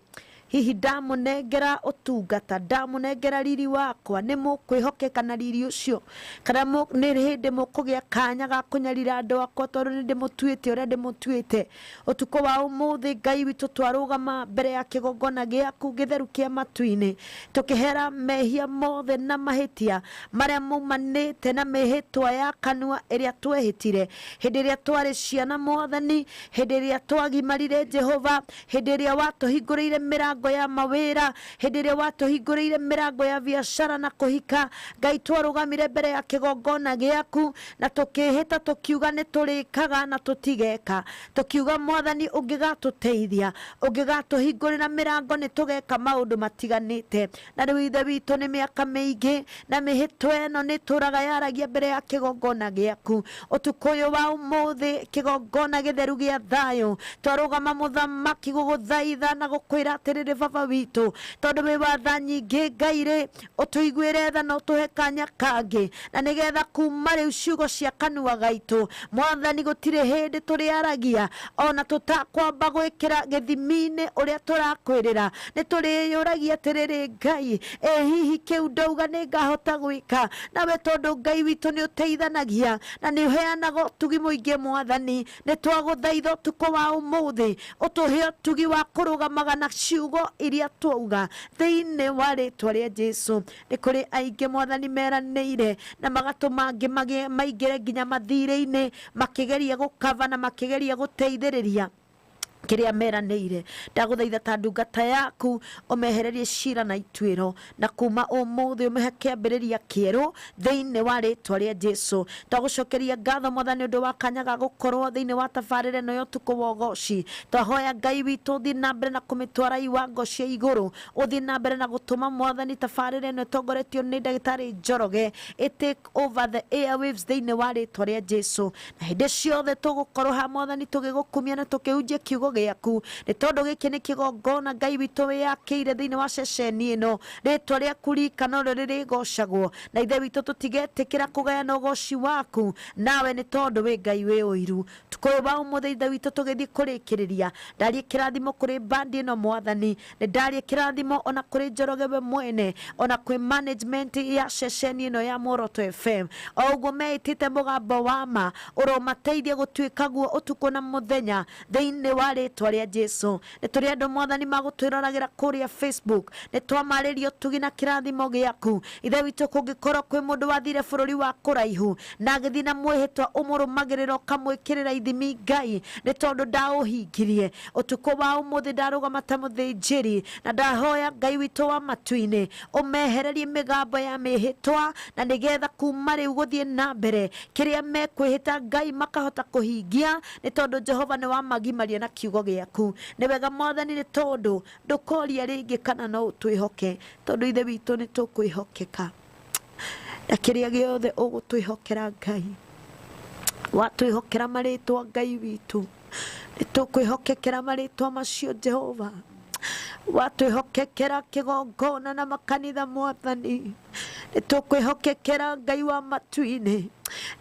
hihi ndamũnengera ũtungata, ndamũnengera riri wakwa, nĩ mũkwĩhokeka na riri ũcio, kana nĩ hĩndĩ mũkũgĩa kanya ga kũnyarira andũ akwa tondũ nĩ ndĩmũtuĩte ũrĩa ndĩmũtuĩte. Ũtukũ wa ũmũthĩ Ngai witũ twarũgama mbere ya kĩgongona gĩaku gĩtheru kĩa matu-inĩ, tũkĩhera mehia mothe na mahĩtia marĩa maumanĩte na mĩhĩtwa ya kanua ĩrĩa twehĩtire hĩndĩ ĩrĩa twarĩ ciana Mwathani, hĩndĩ ĩrĩa twagimarire Jehova, hĩndĩ ĩrĩa watũhingũrĩire mĩrango ya mawĩra, hĩndĩ ĩrĩa watũhingũrĩire mĩrango ya biacara na kũhika. Ngai twarũgamire mbere ya kĩgongona gĩaku na tũkĩhĩta tũkiuga nĩ tũrĩkaga na tũtigeka, tũkiuga Mwathani ũngĩgatũteithia, ũngĩgatũhingũrĩra mĩrango nĩ tũgeka maũndũ matiganĩte. Na rĩu Ithe witũ nĩ mĩaka mĩingĩ na mĩhĩtwa ĩno nĩ tũraga yaragia mbere ya kĩgongona gĩaku. Ũtukũ ũyũ wa ũmũthĩ kĩgongona gĩtheru gĩa thayũ twarũgama mũthamaki gũgũthaitha na gũkwĩra atĩrĩrĩ atĩrĩrĩ baba witũ, tondũ wĩ wa tha nyingĩ Ngai rĩ, ũtũiguĩre tha na ũtũhe kanya kangĩ, na nĩgetha kuma rĩu ciugo cia kanua gaitũ mwathani gũtirĩ hĩndĩ tũrĩaragia ona tũtakwamba gwĩkĩra gĩthimi-inĩ ũrĩa tũrakwĩrĩra. Nĩ tũrĩyũragia atĩrĩrĩ Ngai, ĩ hihi kĩu ndauga nĩ ngahota gwĩka? Nawe tondũ Ngai witũ nĩ ũteithanagia na nĩ ũheanaga ũtugi mũingĩ mwathani, nĩ twagũthaitha ũtukũ wa ũmũthĩ ũtũhe ũtugi wa kũrũgamaga na ciugo iria twauga thĩinĩ wa rĩtwa rĩa Jesu. Nĩ kũrĩ aingĩ mwathani meranĩire na magatũma angĩ maingĩre nginya mathirĩ-inĩ makĩgeria gũkava na makĩgeria gũteithĩrĩria kĩrĩa meranĩire. Ndagũthaitha ta ndungata yaku ũmehererie cira na ituĩro, na kuma ũmũthĩ ũmehe kĩambĩrĩria kĩerũ thĩinĩ wa rĩtwa rĩa Jesu. Twagũcokeria ngatho mwathani ũndũ wa kanya ga gũkorwo thĩinĩ wa tabarĩra ĩno ya ũtukũ wa ũgoci. Twahoya Ngai witũ ũthiĩ na mbere na kũmĩtwara iwango cia igũrũ, ũthiĩ na mbere na gũtũma mwathani tabarĩra ĩno ĩtongoretio nĩ ndagĩtarĩ Njoroge ĩ take over the airwaves thĩinĩ wa rĩtwa rĩa Jesu. Na hĩndĩ ciothe tũgũkorwo ha mwathani tũgĩgũkumia na tũkĩhunjia kiugo gĩaku, nĩ tondũ gĩkĩ nĩ kĩgongona Ngai witũ wĩyakĩire thĩinĩ wa ceceni ĩno. Rĩtwa rĩaku rika norĩo rĩrĩgocagwo, na ithe witũ tũtigetĩkĩra kũgayana ũgoci waku nawe, nĩ tondũ wĩ Ngai wĩ ũiru. Tukũ ũyũ wa ũmũthĩ ithe witũ tũgĩthiĩ kũrĩkĩrĩria, ndarie kĩrathimo kũrĩ bandi ĩno mwathani, nĩ ndarie kĩrathimo ona kũrĩ Njoroge we mwene, ona kwĩ management ya ceceni ĩno ya Muoroto FM. O ũguo meĩtĩte mũgambo wa ma, ũromateithia gũtuĩka guo ũtukũ na mũthenya thĩinĩ wa rĩtwa rĩa Jesu. Nĩ tũrĩ andũ mwathani magũtwĩroragĩra kũrĩa Facebook, nĩ twamarĩria ũtugi na kĩrathimo gĩaku ithe witũ. Kũngĩkorwo kwĩ mũndũ wathire bũrũri wa kũraihu na agĩthiĩ na mwĩhĩtwa ũmũrũmagĩrĩra ũkamwĩkĩrĩra ithimi Ngai, nĩ tondũ ndaũhingirie ũtukũ wa ũmũthĩ, ndarũgama ta mũthĩnjĩri na ndahoya Ngai witũ wa matu-inĩ ũmehererie mĩgambo ya mĩhĩtwa, na nĩgetha kuma rĩu gũthiĩ na mbere kĩrĩa mekwĩhĩta Ngai makahota kũhingia, nĩ tondũ Jehova nĩ wamagimaria na kiugo gĩaku. Nĩ wega mwathani, nĩ tondũ ndũkoria rĩngĩ kana no ũtwĩhoke, tondũ ithe witũ nĩ tũkwĩhokeka na kĩrĩa gĩothe ũgũtwĩhokera Ngai, watwĩhokera marĩtwa Ngai witũ, nĩ tũkwĩhokekera marĩtwa macio Jehova. Watwĩhokekera kĩgongona na makanitha mwathani, nĩ tũkwĩhokekera Ngai wa matu-inĩ.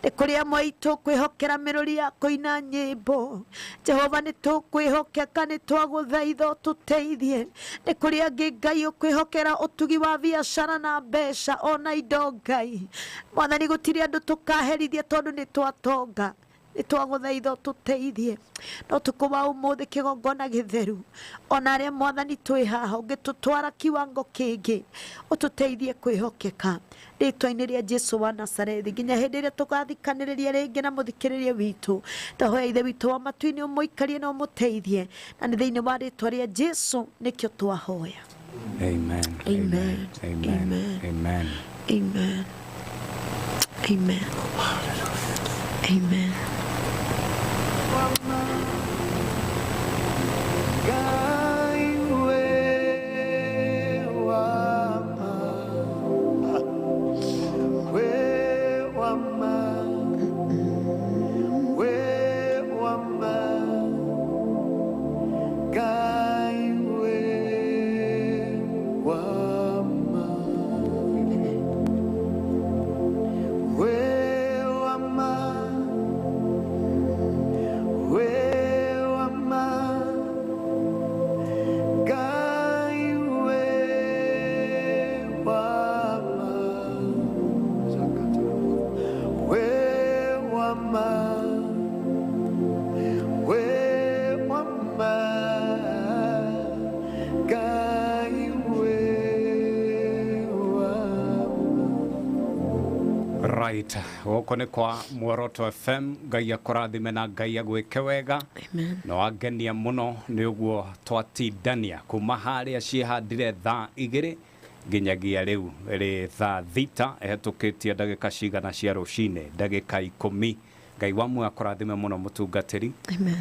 Nĩ kũrĩ amwe aitũ kwĩhokera mĩrũri ya kũina nyĩmbo Jehova, nĩ tũkwĩhokeka, nĩ twagũthaitha ũtũteithie. Nĩ kũrĩ angĩ Ngai ũkwĩhokera ũtugi wa biacara na mbeca ona indo Ngai mwathani, gũtirĩ andũ tũkaherithia tondũ nĩ twatonga. Nĩ twagũthaitha ũtũteithie no tukũ wa ũmũthĩ kĩgongona gĩtheru, ona arĩa mwathani twĩ haha ũngĩtũtwara kiwango kĩngĩ ũtũteithie kwĩhokeka rĩtwa-inĩ rĩa Jesu wa Nazarethi, nginya hĩndĩ ĩrĩa tũgathikanĩrĩria rĩngĩ na mũthikĩrĩria witũ. Twahoya ithe witũ wa matu-inĩ ũmũikarie na ũmũteithie, na nĩ thĩinĩ wa rĩtwa rĩa Jesu nĩkĩo twahoya. Amen. Amen. Amen. Amen. Amen. Amen. Amen. Right, gũkũ nĩ kwa Muoroto FM. Ngai akũrathime na Ngai agwĩke wega. No angenia mũno nĩ ũguo twatindania kuma harĩa ciĩhandire thaa 2 nginyagia rĩu rĩ thaa 6 ĩhetũkĩtie ndagĩka cigana cia rũcinĩ, ndagĩka 10 Ngai wa muoyo akũrathime mũno mũtungatĩri. Amen.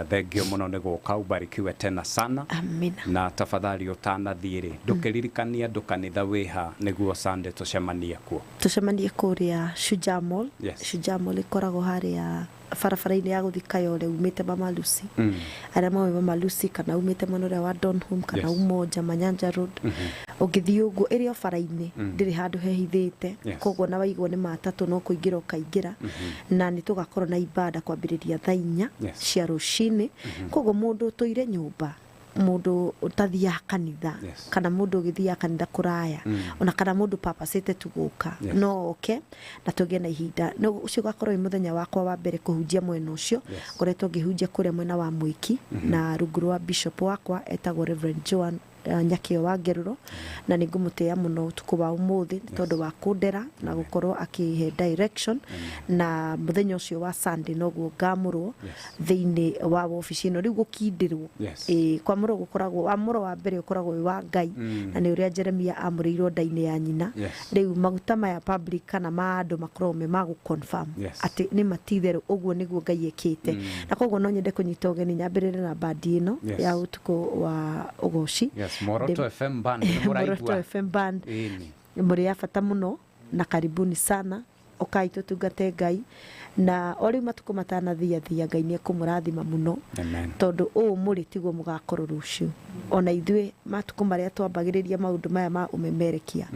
Thengio mũno nĩ gũka, ubarikiwe tena sana. Amina. Na tafadhali ũtanathiĩ rĩ, ndũkĩririkanie andũ kanitha wĩha nĩguo Sunday tũcemanie kuo. Tũcemanie kũrĩa Shujaa Mall. Yes. Shujaa Mall ĩkoragwo harĩa barabara-inĩ ya gũthiĩ Kayole umĩte Mama Lucy. Arĩa moĩ Mama Lucy kana umĩte mwena ũrĩa wa Donholm kana Yes. Umoja Manyanja Road. Ũngĩthiĩ ũguo ĩrĩ o bara-inĩ, ndĩrĩ handũ hehithĩte. Yes. Koguo na waigwo nĩ matatũ no kũingĩra ũkaingĩra. Na nĩ tũgakorwo na ibada kwambĩrĩria thaa 4 Yes. cia rũcinĩ. Koguo mũndũ ũtũire nyũmba, mũndũ ũtathiaga kanitha, Yes. kana mũndũ ũgĩthiaga kanitha kũraya, ona kana mũndũ papacĩte tu gũka, Yes. no oke na tũgĩe na ihinda. No ũcio ũgakorwo wĩ mũthenya wakwa wa mbere kũhunjia mwena ũcio. Yes. Ngoretwo ngĩhunjia kũrĩa mwena wa Mwĩki na rungu rwa bishop wakwa etagwo Reverend Joan Nyakĩo wa Ngerũro, na nĩ ngũmũtĩĩa mũno ũtukũ wa ũmũthĩ nĩ tondũ wa kũndera na gũkorwo akĩhe direction. Na mũthenya ũcio wa Sunday noguo ngamũrwo thĩinĩ wa wabici ĩno rĩu gũkindĩrwo. Yes. Ĩĩ, kwamũrwo gũkoragwo wamũro wa mbere ũkoragwo wĩ wa Ngai, na nĩ ũrĩa Jeremia amũrĩirwo nda-inĩ ya nyina. Yes. Rĩu maguta maya public kana ma andũ makoragwo me ma gũ-confirm Yes. atĩ nĩ matitherũ ũguo nĩguo Ngai ekĩte. Na koguo no nyende kũnyita ũgeni nyambĩrĩre na bandi ĩno Yes. ya ũtukũ wa ũgoci. Yes, Moroto FM band nĩ Moroto mũraigua. FM band Ĩni. mũrĩ a bata mũno na karibuni sana, ũkai tũtungate Ngai. Na o rĩu matukũ matanathiathia Ngai nĩ ekũmũrathima mũno. Amen. Tondũ ũũ mũrĩ tiguo mũgakorwo rũciũ. Ona ithuĩ matukũ marĩa twambagĩrĩria maũndũ maya ma ũmemerekia,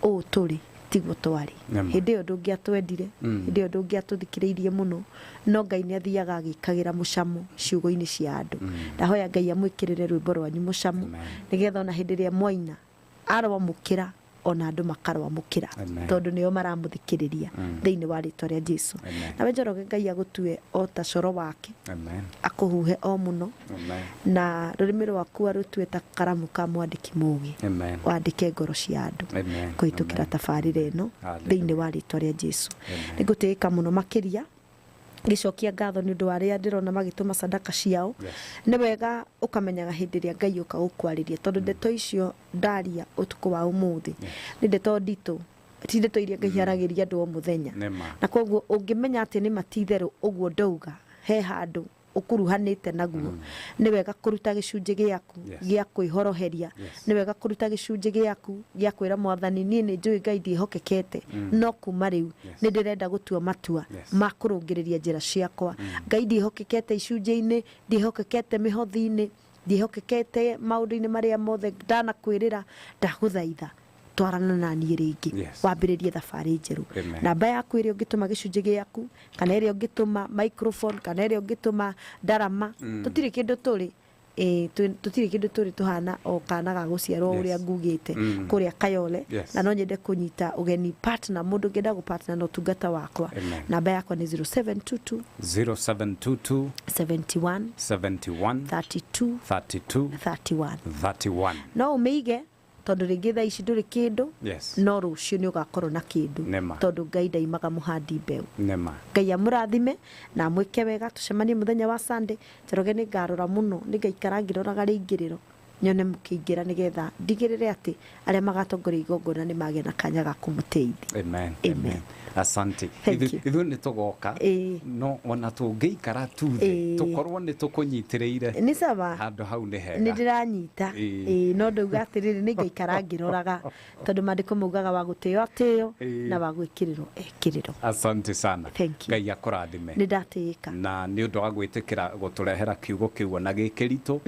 ũũ tũrĩ tiguo twarĩ. Nĩma. Hĩndĩ ĩyo ndũngĩatwendire, hĩndĩ ĩyo ndũngĩatũthikĩrĩirie mũno, no Ngai nĩ athiaga agĩkagĩra mũcamo ciugo-inĩ cia andũ. Ndahoya Ngai amwĩkĩrĩre rwĩmbo rwanyu mũcamo, nĩgetha ona hĩndĩ ĩrĩa mwaina arwamũkĩra, ona andũ makarwamũkĩra, Amen. tondũ nĩo maramũthikĩrĩria thĩinĩ wa rĩtwa rĩa Jesu. Amen. Nawe Njoroge, Ngai agũtue o ta coro wake, Amen. akũhuhe o mũno, Amen. na rũrĩmĩ rwaku arũtue ta karamu ka mwandĩki mũgĩ, Amen. wandĩke ngoro cia andũ Amen. kũhĩtũkĩra tabarĩra ĩno Hallelujah. thĩinĩ wa rĩtwa rĩa Jesu. Amen. Nĩ ngũtĩĩka mũno makĩria ngĩcokia ngatho nĩ ũndũ wa arĩa ndĩrona magĩtũma sadaka ciao. Yes. Nĩ wega ũkamenyaga hĩndĩ ĩrĩa Ngai ũka gũkwarĩria, tondũ ndeto icio ndaria ũtukũ wa ũmũthĩ nĩ ndeto nditũ, ti ndeto iria Ngai aragĩria andũ o mũthenya. Nĩma. Na koguo ũngĩmenya atĩ nĩ matitherũ ũguo ndauga he handũ ũkuruhanĩte naguo, nĩ wega kũruta gĩcunjĩ gĩaku Yes. gĩa kwĩhoroheria. Yes. Nĩ wega kũruta gĩcunjĩ gĩaku gĩa kwĩra mwathani, niĩ nĩ njũĩ Ngai ndiĩhokekete, no kuma rĩu Yes. nĩ ndĩrenda gũtua matua Yes. ma kũrũngĩrĩria njĩra ciakwa. Ngai ndiĩhokekete icunjĩ-inĩ, ndiĩhokekete mĩhothi-inĩ, ndiĩhokekete maũndũ-inĩ marĩa mothe ndanakwĩrĩra, ndagũthaitha twarana na niĩ rĩngĩ. Yes. Wambĩrĩrie thabarĩ njerũ. Amen. Namba yaku ĩrĩa ũngĩtũma gĩcunjĩ gĩaku, kana ĩrĩa ũngĩtũma microphone, kana ĩrĩa ũngĩtũma ndarama, tũtirĩ kĩndũ tũrĩ. Tũtirĩ kĩndũ tũrĩ, tũhana o kana ga gũciarwo Yes. ũrĩa ngugĩte kũrĩa Kayole. Yes. Na no nyende kũnyita ũgeni partner, mũndũ ũngĩenda gũpartner na ũtungata wakwa. Amen. Namba yakwa nĩ 0722 0722 71 71 32 32 31. 31. No ũmĩige tondũ rĩngĩ thaa ici ndũrĩ kĩndũ, Yes. no rũciũ nĩ ũgakorwo na kĩndũ. Nĩma. Tondũ Ngai ndaimaga mũhandi mbeũ. Nĩma. Ngai amũrathime na amwĩke wega. Tũcemanie mũthenya wa Sunday. Njoroge nĩ ngarora mũno, nĩ ngaikara ngĩroraga rĩingĩrĩro nyone mũkĩingĩra, nĩgetha ndigĩrĩre atĩ arĩa magatongoria igongona nĩ magĩa na kanya ga kũmũteithia. Amen. Amen. Asante. Thank you. Ithuĩ nĩ tũgoka, Ĩĩ. no ona tũngĩikara tu thĩ Ĩĩ. tũkorwo nĩ tũkũnyitĩrĩire Nĩ sawa, handũ hau nĩ nĩ hega. ndĩranyita. Ĩĩ. Ĩĩ, no ndauga atĩrĩrĩ, nĩ ngaikara ngĩroraga, tondũ maandĩko maugaga wa gũtĩo atĩo Ĩĩ. na wa gwĩkĩrĩrwo ekĩrĩrwo. Asante sana. Thank you. Ngai akũrathime. Nĩ ndatĩĩka. Na nĩ ũndũ wa gwĩtĩkĩra gũtũrehera kiugo kĩu ona gĩ kĩritũ,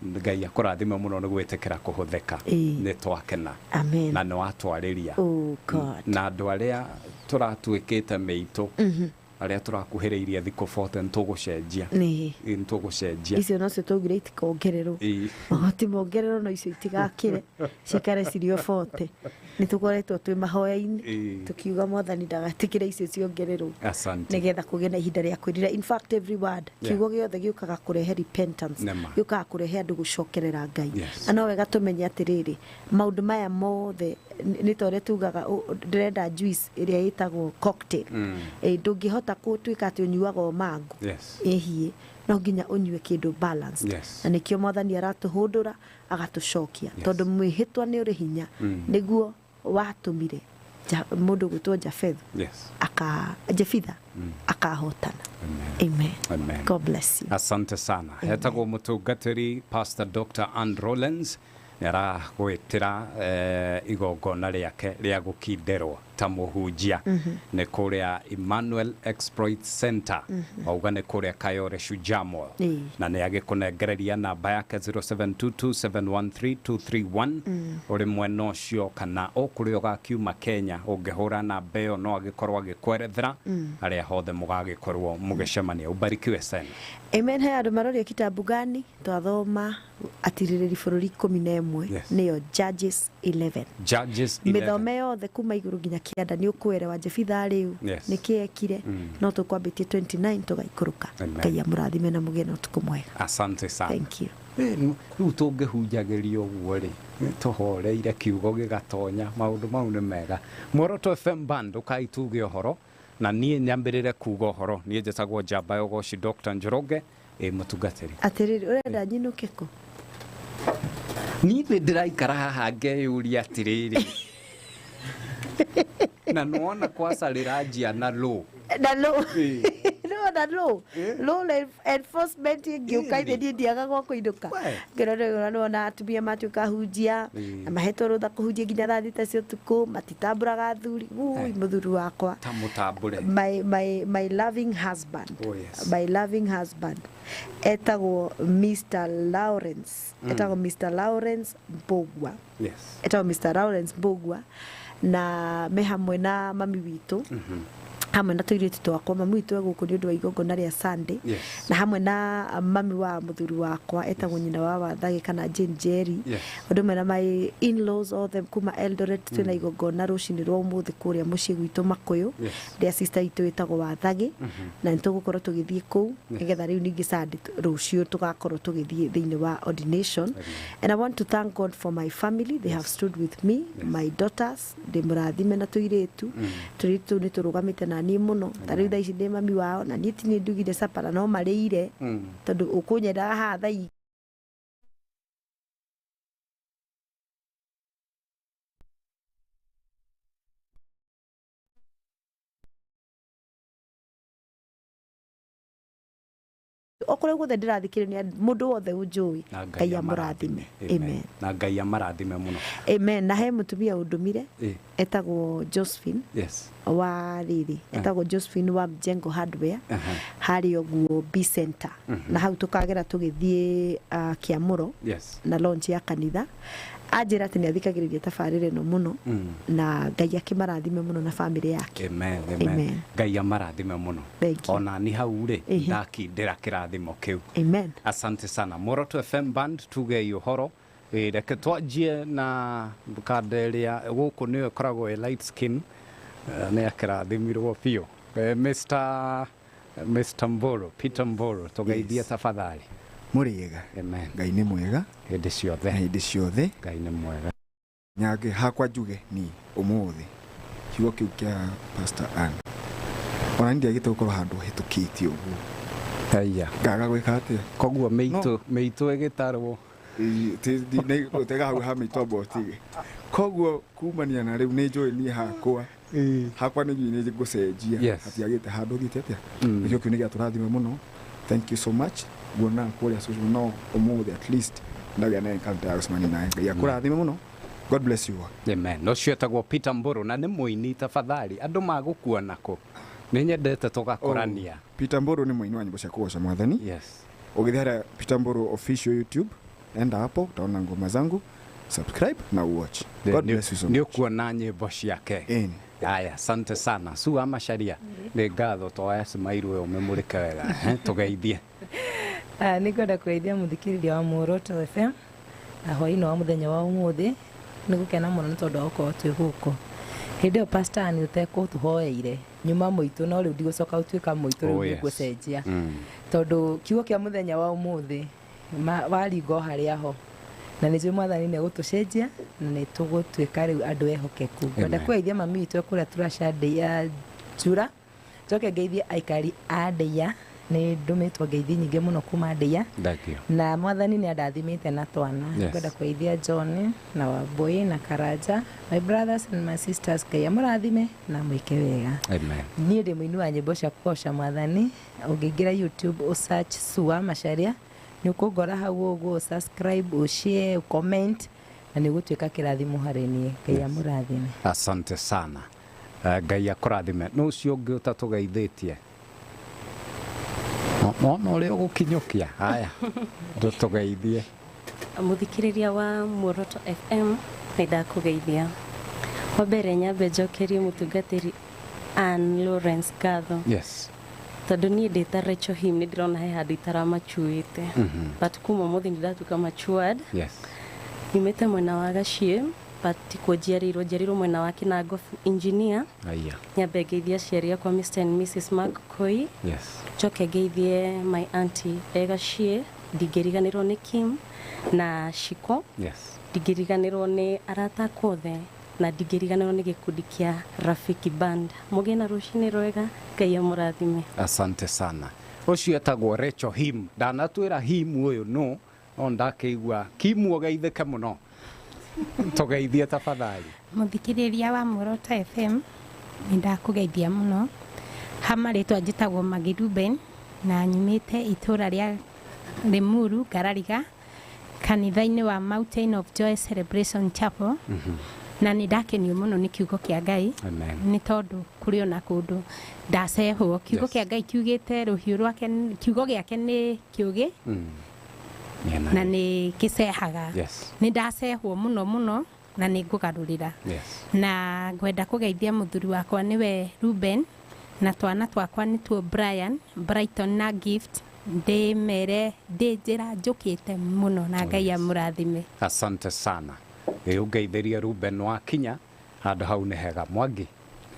Ngai akũrathime mũno nĩ gwĩtĩkĩra kũhũthĩka. Ĩĩ. Nĩ twakena. Amen. Na nĩ watwarĩria Oh God. na andũ arĩa tũratuĩkĩte mĩitũ, arĩa tũrakuhĩrĩirie thikũ 40 nĩ tũgũcenjia. Nĩ. Ĩ, nĩ tũgũcenjia. Icio nocio twaugire itikongererwo. Ĩĩ. Magoti mongererwo, no icio itigakĩre, cikare cirĩ o 40. Nĩ tũkoretwo twĩ mahoya-inĩ Ĩĩ. tũkiuga mwathani ndagatikĩre icio ciongererwo, Asante. nĩgetha kũgĩe na ihinda rĩa kwĩrira. In fact, every word, Yeah. kiugo gĩothe gĩũkaga kũrehe repentance, Nĩma. gĩũkaga kũrehe andũ gũcokerera Ngai. Yes. Na no wega tũmenye atĩrĩrĩ, maũndũ maya mothe nĩ ta ũrĩa tugaga, ndĩrenda juice ĩrĩa ĩtagwo cocktail. Ndũngĩhota gũtuĩka atĩ ũnyuaga o mango Yes. ĩhiĩ, no nginya ũnyue kĩndũ balanced. Yes. Na nĩkĩo mwathani aratũhũndũra agatũcokia, tondũ mwĩhĩtwa nĩ ũrĩ hinya. Nĩguo watũmire Mũndũ ũgwĩtwo Jafethu Yes. aka Jefitha akahotana. Amen. Amen. God bless you. Asante sana. Etagwo mũtungatĩri Pastor Dr. Ann Rollins nĩ aragwĩtĩra igongona rĩake rĩa gũkinderwo ta mũhunjia. Nĩ kũrĩa Emmanuel Exploit Center. Wauga nĩ kũrĩa Kayore Shujaa Mall. Ĩĩ. Na nĩ agĩkũnengereria namba yake 0722713231. Ũrĩ mwena ũcio kana o kũrĩa ũgakiuma Kenya, ũngĩhũra namba ĩyo no agĩkorwo agĩkwerethera harĩa hothe mũgagĩkorwo mũgĩcemania. Ubarikiwe sana. Amen. He andũ maroria kitabu gani twathoma atirĩrĩri bũrũri 11. Yes. Nĩyo Judges 11. Judges 11. Mĩthome yothe kuma igũrũ nginya kĩanda nĩ ũkwerewa Jefitha rĩu Yes. nĩkĩ ekire. No tũkwambĩtie 29 tũgaikũrũka. Amen. Ngai amũrathime na mũgĩe na ũtukũ mwega. Asante sana. Thank you. Rĩu tũngĩhunjagĩria ũguo rĩ, tũhoreire kiugo gĩgatonya maũndũ mau nĩ mega. Muoroto FM Band, ũkai tuge ũhoro na niĩ nyambĩrĩre kuga ũhoro. Niĩ njĩtagwo Njamba ya Ũgoci Dr. Njoroge, ĩ mũtungatĩri. Atĩrĩrĩ, ũrenda nyinũke kũ? Niĩ nĩ ndĩraikara haha ngeyũria atĩrĩrĩ, na nĩwona kwacarĩra njia na lũ. Na lũ nĩwona lũ lũ enforcement ĩngĩũka ithe niĩ ndiaga gwa kũinũka. Ngĩrora nĩwona atumia matuĩka hunjia na mahetwo rũtha kũhunjia nginya thaa 6 cia ũtukũ, matitambũraga athuri. Ui, mũthuri wakwa, ta mũtambũre. My loving husband. Oh, yes. My loving husband etagwo Mr. Lawrence. Etagwo Mr. Lawrence Mbugua. Yes. Etagwo Mr. Lawrence Mbugua na me hamwe na mami witũ, hamwe na tũirĩtu twakwa. Mami witũ e gũkũ nĩ ũndũ wa igongona rĩa Sunday. Yes. Na hamwe na mami wa mũthuri wakwa etagwo nyina wa Wathage kana Jane Jerry. Yes. Ũndũ ũmwe na my in-laws othe kuma Eldoret. Twĩna igongona rũcinĩ rwa ũmũthĩ kũrĩa mũciĩ gwitũ Makũyũ Yes. rĩa sister itũ ĩtagwo Wathage. Na nĩ tũgũkorwo tũgĩthiĩ kũu nĩgetha rĩu ningĩ Sunday rũciũ tũgakorwo tũgĩthiĩ thĩinĩ wa ordination. And I want to thank God for my family. They have stood with me. My daughters, ndĩmũrathime na tũirĩtu. Tũirĩtu tũu nĩ tũrũgamĩte na niĩ mũno. Ta rĩu thaa ici ndĩ mami wao na niĩ ti niĩ ndugire capara no marĩire tondũ ũkũnyendaga haha thaa o kũrĩa guothe ndĩrathikĩrĩria nĩ mũndũ wothe ũnjũĩ, Na Ngai amũrathime. Amen. Na Ngai amarathime mũno. Amen. Na he mũtumia ũndũmire etagwo Josephine. Yes. Wa rĩrĩ, etagwo Josephine wa Mjengo Hardware harĩa ũguo B Center. Na hau tũkagera tũgĩthiĩ Kĩamũro Yes. na launch ya kanitha. Anjĩra atĩ nĩ athikagĩrĩria tabarĩra ĩno mũno na Ngai akĩmarathime mũno na bamĩrĩ yake. Amen, amen. Amen. Ngai amarathime mũno. Thank you. Ona ni hau rĩ, Ehe. ndakindĩra kĩrathimo kĩu. Amen. Asante sana. Muoroto FM Band, tugei ũhoro. Reke twanjie na kanda ĩrĩa gũkũ nĩyo ĩkoragwo ĩ light skin. Nĩ akĩrathimirwo biũ. Mr. Mboro, Peter Mboro, tũgeithie tafadhali. Mũrĩega. Amen. Ngai nĩ mwega hĩndĩ ciothe. Hĩndĩ ciothe. Ngai nĩ mwega. Nyange hakwa njuge ni ũmũthĩ kiugo kĩu kĩa Pastor Ann, ona ndiagĩte gũkorwo handũ hĩtũkĩtie ũguo. Aya. Ngaga gwĩka atĩa? Koguo mĩitũ mĩitũ ĩgĩtarwo. Tega hau ha mĩitũ amba ũtige. Koguo kumania na rĩu nĩ njũĩ niĩ hakwa hakwa nĩ njũĩ nĩ ngũcenjia. Yes. Hatiagĩte handũ thiĩte atĩa. Nĩkĩo kĩu nĩ gĩatũrathima mũno. Thank you so much. Nguona kũrĩa social no ũmũthĩ at least ndagĩa na encounter ya gũcemania nawe. Ngai akũrathime mũno. God bless you all. Amen. Ũcio etagwo Peter Mburu na nĩ mũini. Tafadhali, andũ magũkuona kũ? Nĩ nyendete tũgakũrania. Oh, Peter Mburu nĩ mũini wa nyĩmbo cia kũgoca Mwathani. Yes. Ũgĩthiĩ harĩa Peter Mburu official YouTube, enda hapo utaona ngoma zangu, subscribe na watch. God bless you so nĩ much. ũkuona nyĩmbo ciake. Aya, asante sana. Sua Macharia, nĩ ngatho toya cimairwo ũyũ ũmĩmũrĩke wega. Tũgeithie. Nĩ ngwenda kũgeithia mũthikĩrĩria wa Muoroto FM na hwaĩ-inĩ wa mũthenya wa ũmũthĩ. Nĩ gũkena mũno nĩ tondũ wa gũkorwo twĩ gũkũ. Hĩndĩ ĩyo Pastor Ann ũtekũtũhoeire nyuma mũitũ, no rĩu ndigũcoka gũtuĩka mũitũ, rĩu Oh, yes. nĩngũcenjia tondũ kiugo kĩa mũthenya wa ũmũthĩ waringa o harĩa ho, na nĩ njũĩ Mwathani nĩ egũtũcenjia na nĩ tũgũtuĩka rĩu andũ ehokeku. Ngwenda Amen. kũgeithia mami witũ e kũrĩa Turacandĩ ya Njura, njoke ngeithie aikari a Ndeia Nĩ ndũmĩtwo ngeithi nyingĩ mũno kuma ndĩa. Thank you. Na mwathani nĩ andathimĩte na twana. Yes. Ngwenda kũgeithia John na Wambui na Karanja, my brothers and my sisters, Ngai amũrathime na mwĩke wega. Amen. Niĩ ndĩ mũini wa nyĩmbo cia kũgoca mwathani. Ũngĩingĩra YouTube ũsearch Sua Macharia nĩ ũkũngora hau ũguo, subscribe, ũshare, ũcomment na nĩ ũgũtuĩka kĩrathimo harĩ niĩ. Ngai amũrathime. Asante sana. Ngai akũrathime. Nũ ũcio ũngĩ ũtatũgeithĩtie? Nona ũrĩa ũgũkinyũkia. Haya, ndũtũgeithie. Mũthikĩrĩria wa Muoroto FM, nĩ ndakũgeithia. Wa mbere nyambe njokerie mũtungatĩri Ann Lawrence ngatho. Tondũ niĩ ndĩ ta Rachel Him nĩ ndĩrona he handũ itaramachuĩte. But kuma ũmũthĩ nĩ ndatuĩka matured. Nyumĩte mwena wa Gaciĩ, but tikuo njiarĩirwo, njiarĩirwo mwena wa Kinango engineer. Aya. Nyambe ngeithie aciari akwa Mr and Mrs Mark Koi. Njoke ngeithie my auntie e Gaciĩ, ndingĩriganĩrwo nĩ Kim na Shiko. Ndingĩriganĩrwo nĩ arata akwa othe na ndingĩriganĩrwo nĩ gĩkundi kĩa Rafiki Band. Mũgĩe na rũcinĩ rwega, Ngai amũrathime. Asante sana. Ũcio etagwo Rachel Him. Ndanatwĩra Him ũyũ no, no ndakĩigua Kim ũgeithĩke mũno. Tũgeithie tafadhali. Mũthikĩrĩria wa Muoroto FM, nĩ ndakũgeithia mũno. Ha marĩtwa njĩtagwo Maggie Ruben na nyumĩte itũra rĩa Limuru Ngarariga, kanitha-inĩ wa Mountain of Joy Celebration Chapel. Na nĩ ndakenio mũno nĩ kiugo kĩa Ngai. Amen. Nĩ tondũ kũrĩ ona kũndũ ndacehwo. Kiugo kĩa Ngai kiugĩte rũhiũ rwake, kiugo gĩake nĩ kĩũgĩ na nĩ kĩcehaga. Nĩ ndacehwo mũno mũno na nĩ ngũgarũrĩra. Na ngwenda kũgeithia mũthuri wakwa nĩwe Ruben na twana twakwa nĩtuo Brian, Brighton na Gift. Ndĩmere ndĩ njĩra njũkĩte mũno na Ngai amũrathime. Asante sana. Ĩ ũngeithĩrie Ruben wakinya handũ hau nĩ hega. Mwangi,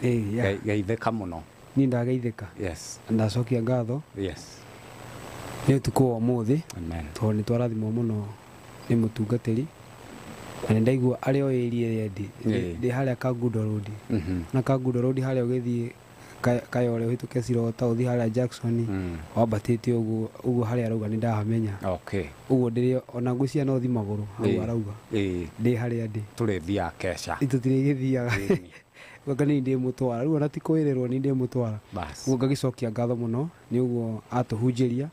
geithĩka mũno. Niĩ ndageithĩka. Ndacokia ngatho. Nĩ ũtukũ wa ũmũthĩ. Tondũ nĩ twarathimwo mũno nĩ mũtungatĩri. Na nĩ ndaigua arĩ o area ĩrĩa ndĩ. Ndĩ harĩa Kangundo Road. Na Kangundo Road harĩa ũgĩthiĩ Kayole ũhĩtũke Cirota ũthiĩ harĩa Jackson, wambatĩte ũguo, ũguo harĩa arauga nĩ ndahamenya. Ũguo ndĩrĩ ona ngwĩciria no thiĩ magũrũ hau arauga. Ndĩ harĩa ndĩ. Tũrĩthiaga keca. Tũtirĩgĩthiaga. Gwaka nĩ ndĩ mũtwara. Rĩu ona ti kwĩrĩrwo nĩ ndĩ mũtwara. Ũguo ngagĩcokia ngatho mũno nĩ ũguo atũhunjĩria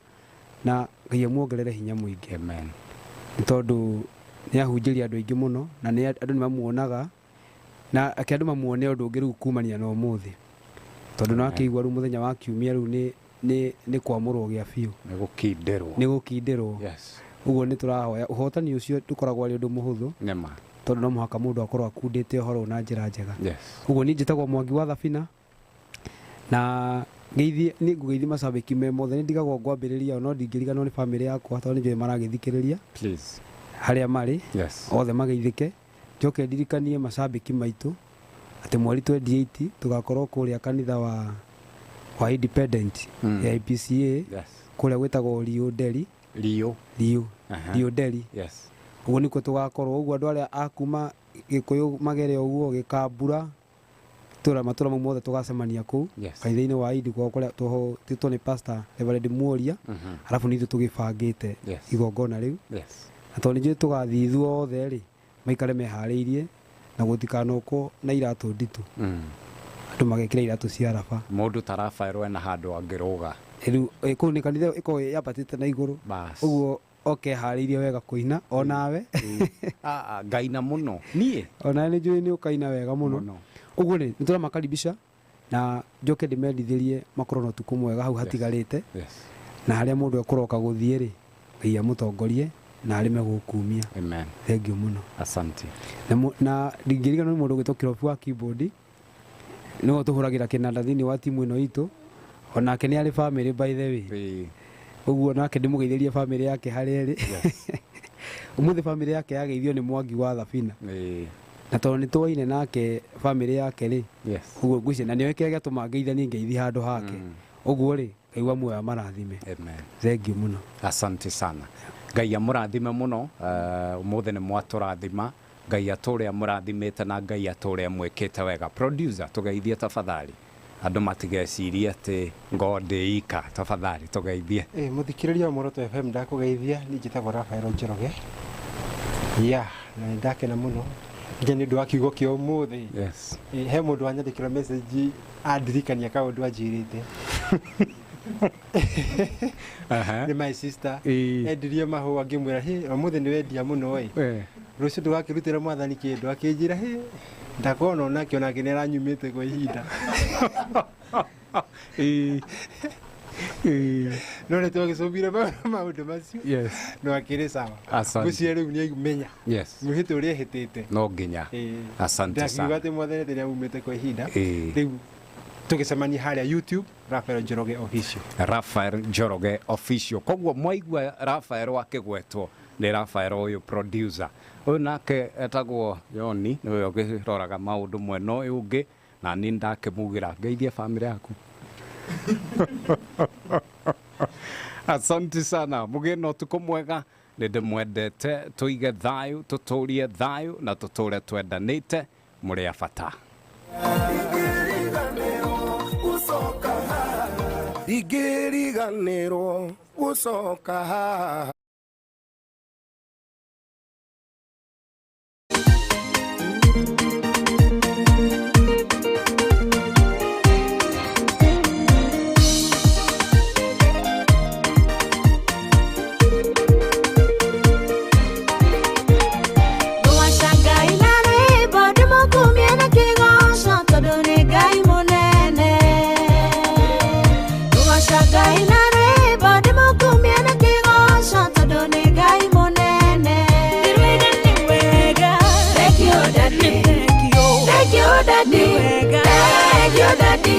na Ngai amuongerere hinya mũingĩ. Amen. Nĩ tondũ nĩ ahunjĩria andũ aingĩ mũno na nĩ andũ nĩ mamuonaga na ake andũ mamuone ũndũ ũngĩ rĩu kumania na ũmũthĩ. Tondũ no akĩigua rĩu mũthenya wa kiumia rĩu nĩ kwamũrwo gĩa biũ. Nĩ gũkindĩrwo. Nĩ gũkindĩrwo. Ũguo nĩ tũrahoya ũhotani ũcio ndũkoragwo arĩ ũndũ mũhũthũ. Nĩma. Tondũ no mũhaka mũndũ akorwo akundĩte ũhoro na njĩra njega. Ũguo niĩ njĩtagwo Mwangi wa Thabina na ngeithie nĩ ngũgeithia macambĩki me mothe. Nĩ ndigagwo ngwambĩrĩria no ndingĩriganĩrwo nĩ bamĩrĩ yakwa tondũ nĩ njũĩ maragĩthikĩrĩria. Please. Harĩa marĩ. Othe mageithĩke. Njoke ndirikanie macambĩki maitũ atĩ mweri 28 tũgakorwo kũrĩa kanitha wa Independent ya IPCA. Kũrĩa gwĩtagwo Rio Deli. Rio. Rio. Rio Deli. Ũguo nĩkuo tũgakorwo. Ũguo andũ arĩa a kuma Gĩkũyũ magere ũguo Gĩkambura tũra matũra mau mothe tũgacemania kũu. Kanitha-inĩ wa Indi kwao kũrĩa tũhũtĩtwo nĩ Pastor Reverend Muoria. Arabu nĩ ithuĩ tũgĩbangĩte igongona rĩu. Na tondũ nĩ njũĩ tũgathiĩ ithuothe rĩ, maikare meharĩirie na gũtikanokwo na iratũ nditũ. Andũ magekĩra iratũ cia raba. Mũndũ ta Rafael ena handũ angĩrũga. Rĩu, kũu nĩ kanitha ĩkoragwo yambatĩte na igũrũ. Ũguo oke harĩirie wega kũina onawe. Ngaina mũno. Niĩ? Onawe nĩ njũĩ nĩ ũkaina wega mũno. Ũguo rĩ, nĩ tũramakaribisha na njoke ndĩmendithĩrie makorwo na ũtukũ mwega hau hatigarĩte. Na harĩa mũndũ ekũroka gũthiĩ rĩ, Ngai amũtongorie na arĩme gũkumia. Amen. Thank you mũno. Asante. Na ndingĩriganĩrwo nĩ mũndũ ũgwĩtwo Kĩrobi wa keyboard, nĩwe ũtũhũragĩra kĩnanda thĩinĩ wa timu ĩno itũ. Onake nĩ arĩ family by the way. Ũguo nake ndĩmũgeithĩrie family yake harĩa ĩrĩ. Ũmũthĩ family yake yageithio nĩ Mwangi wa Thabina. Na tondũ nĩ twaine nake family yake rĩ, ũguo ngwĩciria na nĩoĩ kĩrĩa gĩatũma ngeithanie ngeithi handũ hake. Ũguo rĩ, Ngai wa muoyo amarathime. Amen. Thank you mũno. Asante sana. Ngai amũrathime mũno. Ũmũthĩ nĩ mwatũrathima. Ngai atũre amũrathimĩte na Ngai atũre amwĩkĩte wega. Producer, tũgeithie tafadhali. Andũ matigecirie atĩ ngo ndĩ ika, tafadhali tũgeithie. Mũthikĩrĩria wa Muoroto FM, ndakũgeithia. Niĩ njĩtagwo Rafael Njoroge. Ya na nĩ ndakena mũno nginya nĩ ũndũ wa kiugo kĩa ũmũthĩ. Yes. He mũndũ wanyandĩkĩra message andirikania kaũndũ anjĩrĩte. Nĩ my sister. Endirie mahũa, ngĩmwĩra, "Hĩ, ũmũthĩ nĩ wendia mũno ĩ. Rũciũ ndũgakĩrutĩra mwathani kĩndũ." Akĩnjĩra, "Hĩ, ndakona onake onake nĩ aranyumĩte kwa ihinda." No nĩ twagĩcũmbire maũndũ macio. No akĩrĩ sawa. Asante. Ngwĩciria rĩu nĩ menya mwĩhĩtwa ũrĩa ehĩtĩte. No nginya. Asante Ndakiuga sana. atĩ mwathani atĩ nĩ aumĩte kwa ihinda. Rĩu tũgĩcemania harĩa YouTube, Rafael Njoroge Official. Rafael Njoroge Official. Koguo mwaigua Rafael akĩgwetwo, nĩ Rafael ũyũ producer. Ũyũ nake etagwo Yoni, nĩwe ũkĩroraga maũndũ mwena ũyũ ũngĩ, na niĩ ndakĩmugĩra ngeithie famĩlĩ yaku. Asante sana, mũgĩe na ũtukũ mwega. Nĩ ndĩmwendete. Tũige thayũ, tũtũrie thayũ na tũtũre twendanĩte. Mũrĩ a bata. Ndingĩriganĩrwo gũcoka haha. Ngũgoca Ngai na rwĩmbo, ndĩmũkumie na kĩgoco, tondũ nĩ Ngai mũnene. Ngũgoca Ngai na rwĩmbo, ndĩmũkumie na kĩgoco, tondũ nĩ Ngai mũnene. Ndĩrwĩga nĩ wega. Thank you, Daddy. Thank you, Daddy. Thank you, Daddy.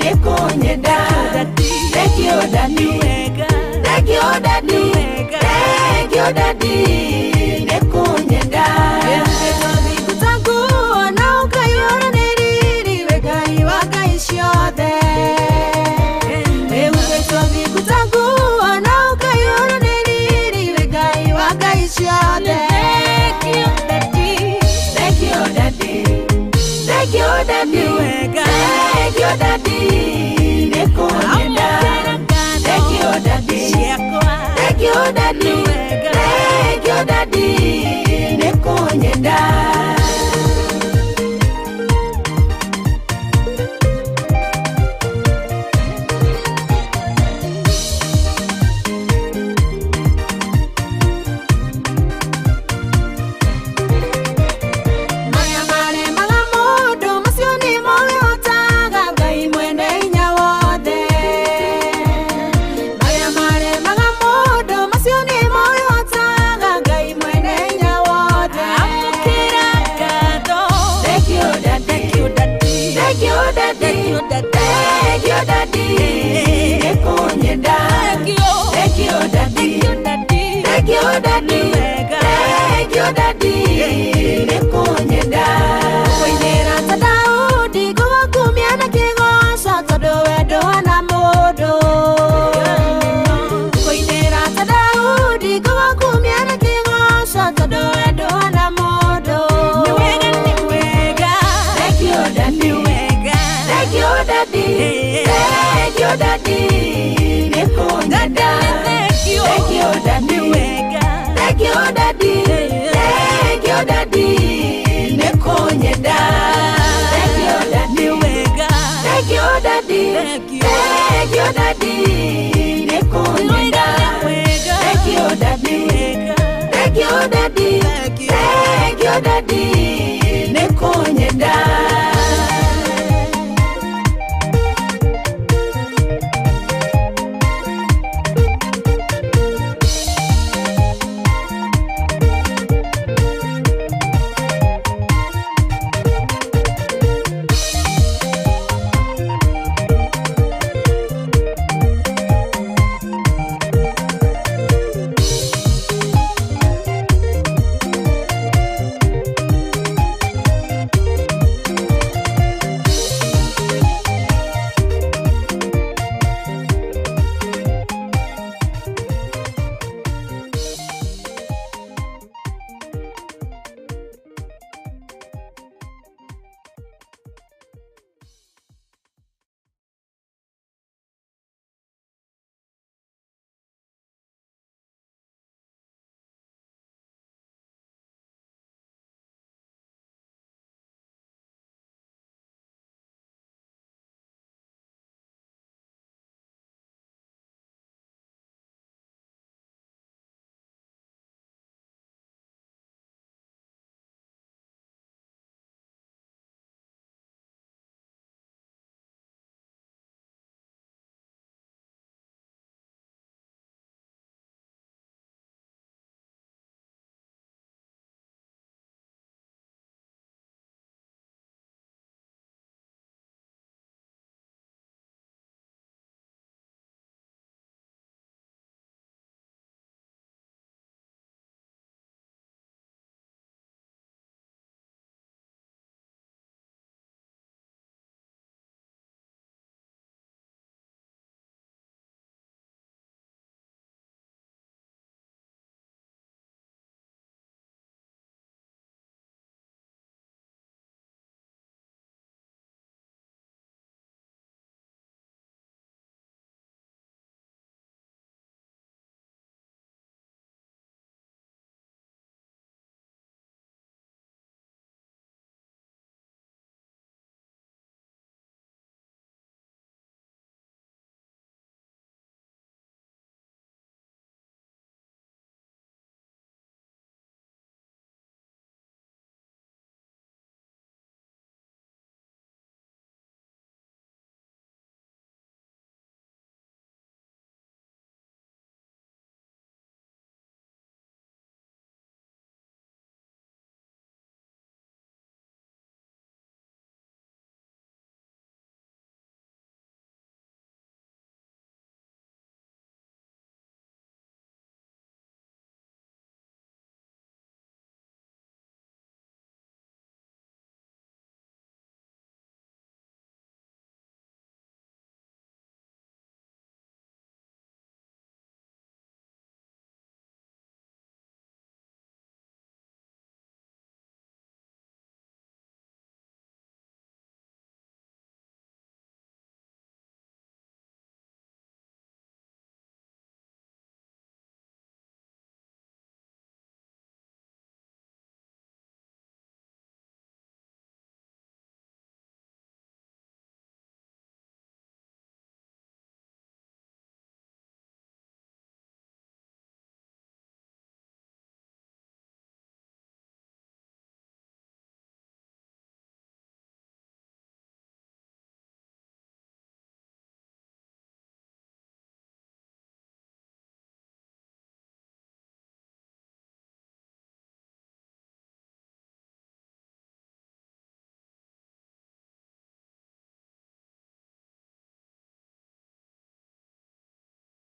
Nĩ kũnyenda. Thank you, Daddy. Thank you, Daddy. Thank you, Daddy. Nĩ kũnyenda. Thingu na ũkaiyũra nĩ riri, we Ngai wa ngai ciothe. Wĩhumbĩtwo thingu ta nguo na ũkaiyũra nĩ riri, we Ngai wa ngai ciothe. Thank you, Daddy. Thank you, Daddy. Thank you, Daddy. Thank you, Daddy. Nĩ kũnyenda. Thank you, Daddy. Thank you, Daddy. Thank you, Daddy. Nĩ kũnyenda. Maya maremaga mũndũ, macio nĩmo wĩhotaga, Ngai mwene hinya wothe. Maya maremaga mũndũ, macio nĩmo wĩhotaga, Ngai mwene hinya wothe. Amũkĩra ngatho. Thank you, Daddy. Thank you, Daddy. Thank you, Daddy. Nĩ kũnyenda. Thank you, Daddy. Thank you, Daddy. Thank you, Daddy. Nĩ kũnyenda. Kũinĩra ta Daudi, ngũgũkumia na kĩgoco, tondũ we ndũhana mũndũ. Kũinĩra ta Daudi, ngũgũkumia na kĩgoco, tondũ we ndũhana mũndũ. Nĩ wega, nĩ wega. Thank you, Daddy. Thank you, Daddy. Thank you, Daddy. Nĩ kũnyenda. Thank you, Daddy. Thank you, Daddy. Thank you, Daddy. Nĩ kũnyenda. Thank you, Daddy. Thank you, Daddy. Thank you, Daddy. Nĩ kũnyenda. Thank you, Daddy. Thank you, Daddy. Thank you, Daddy. Nĩ kũnyenda.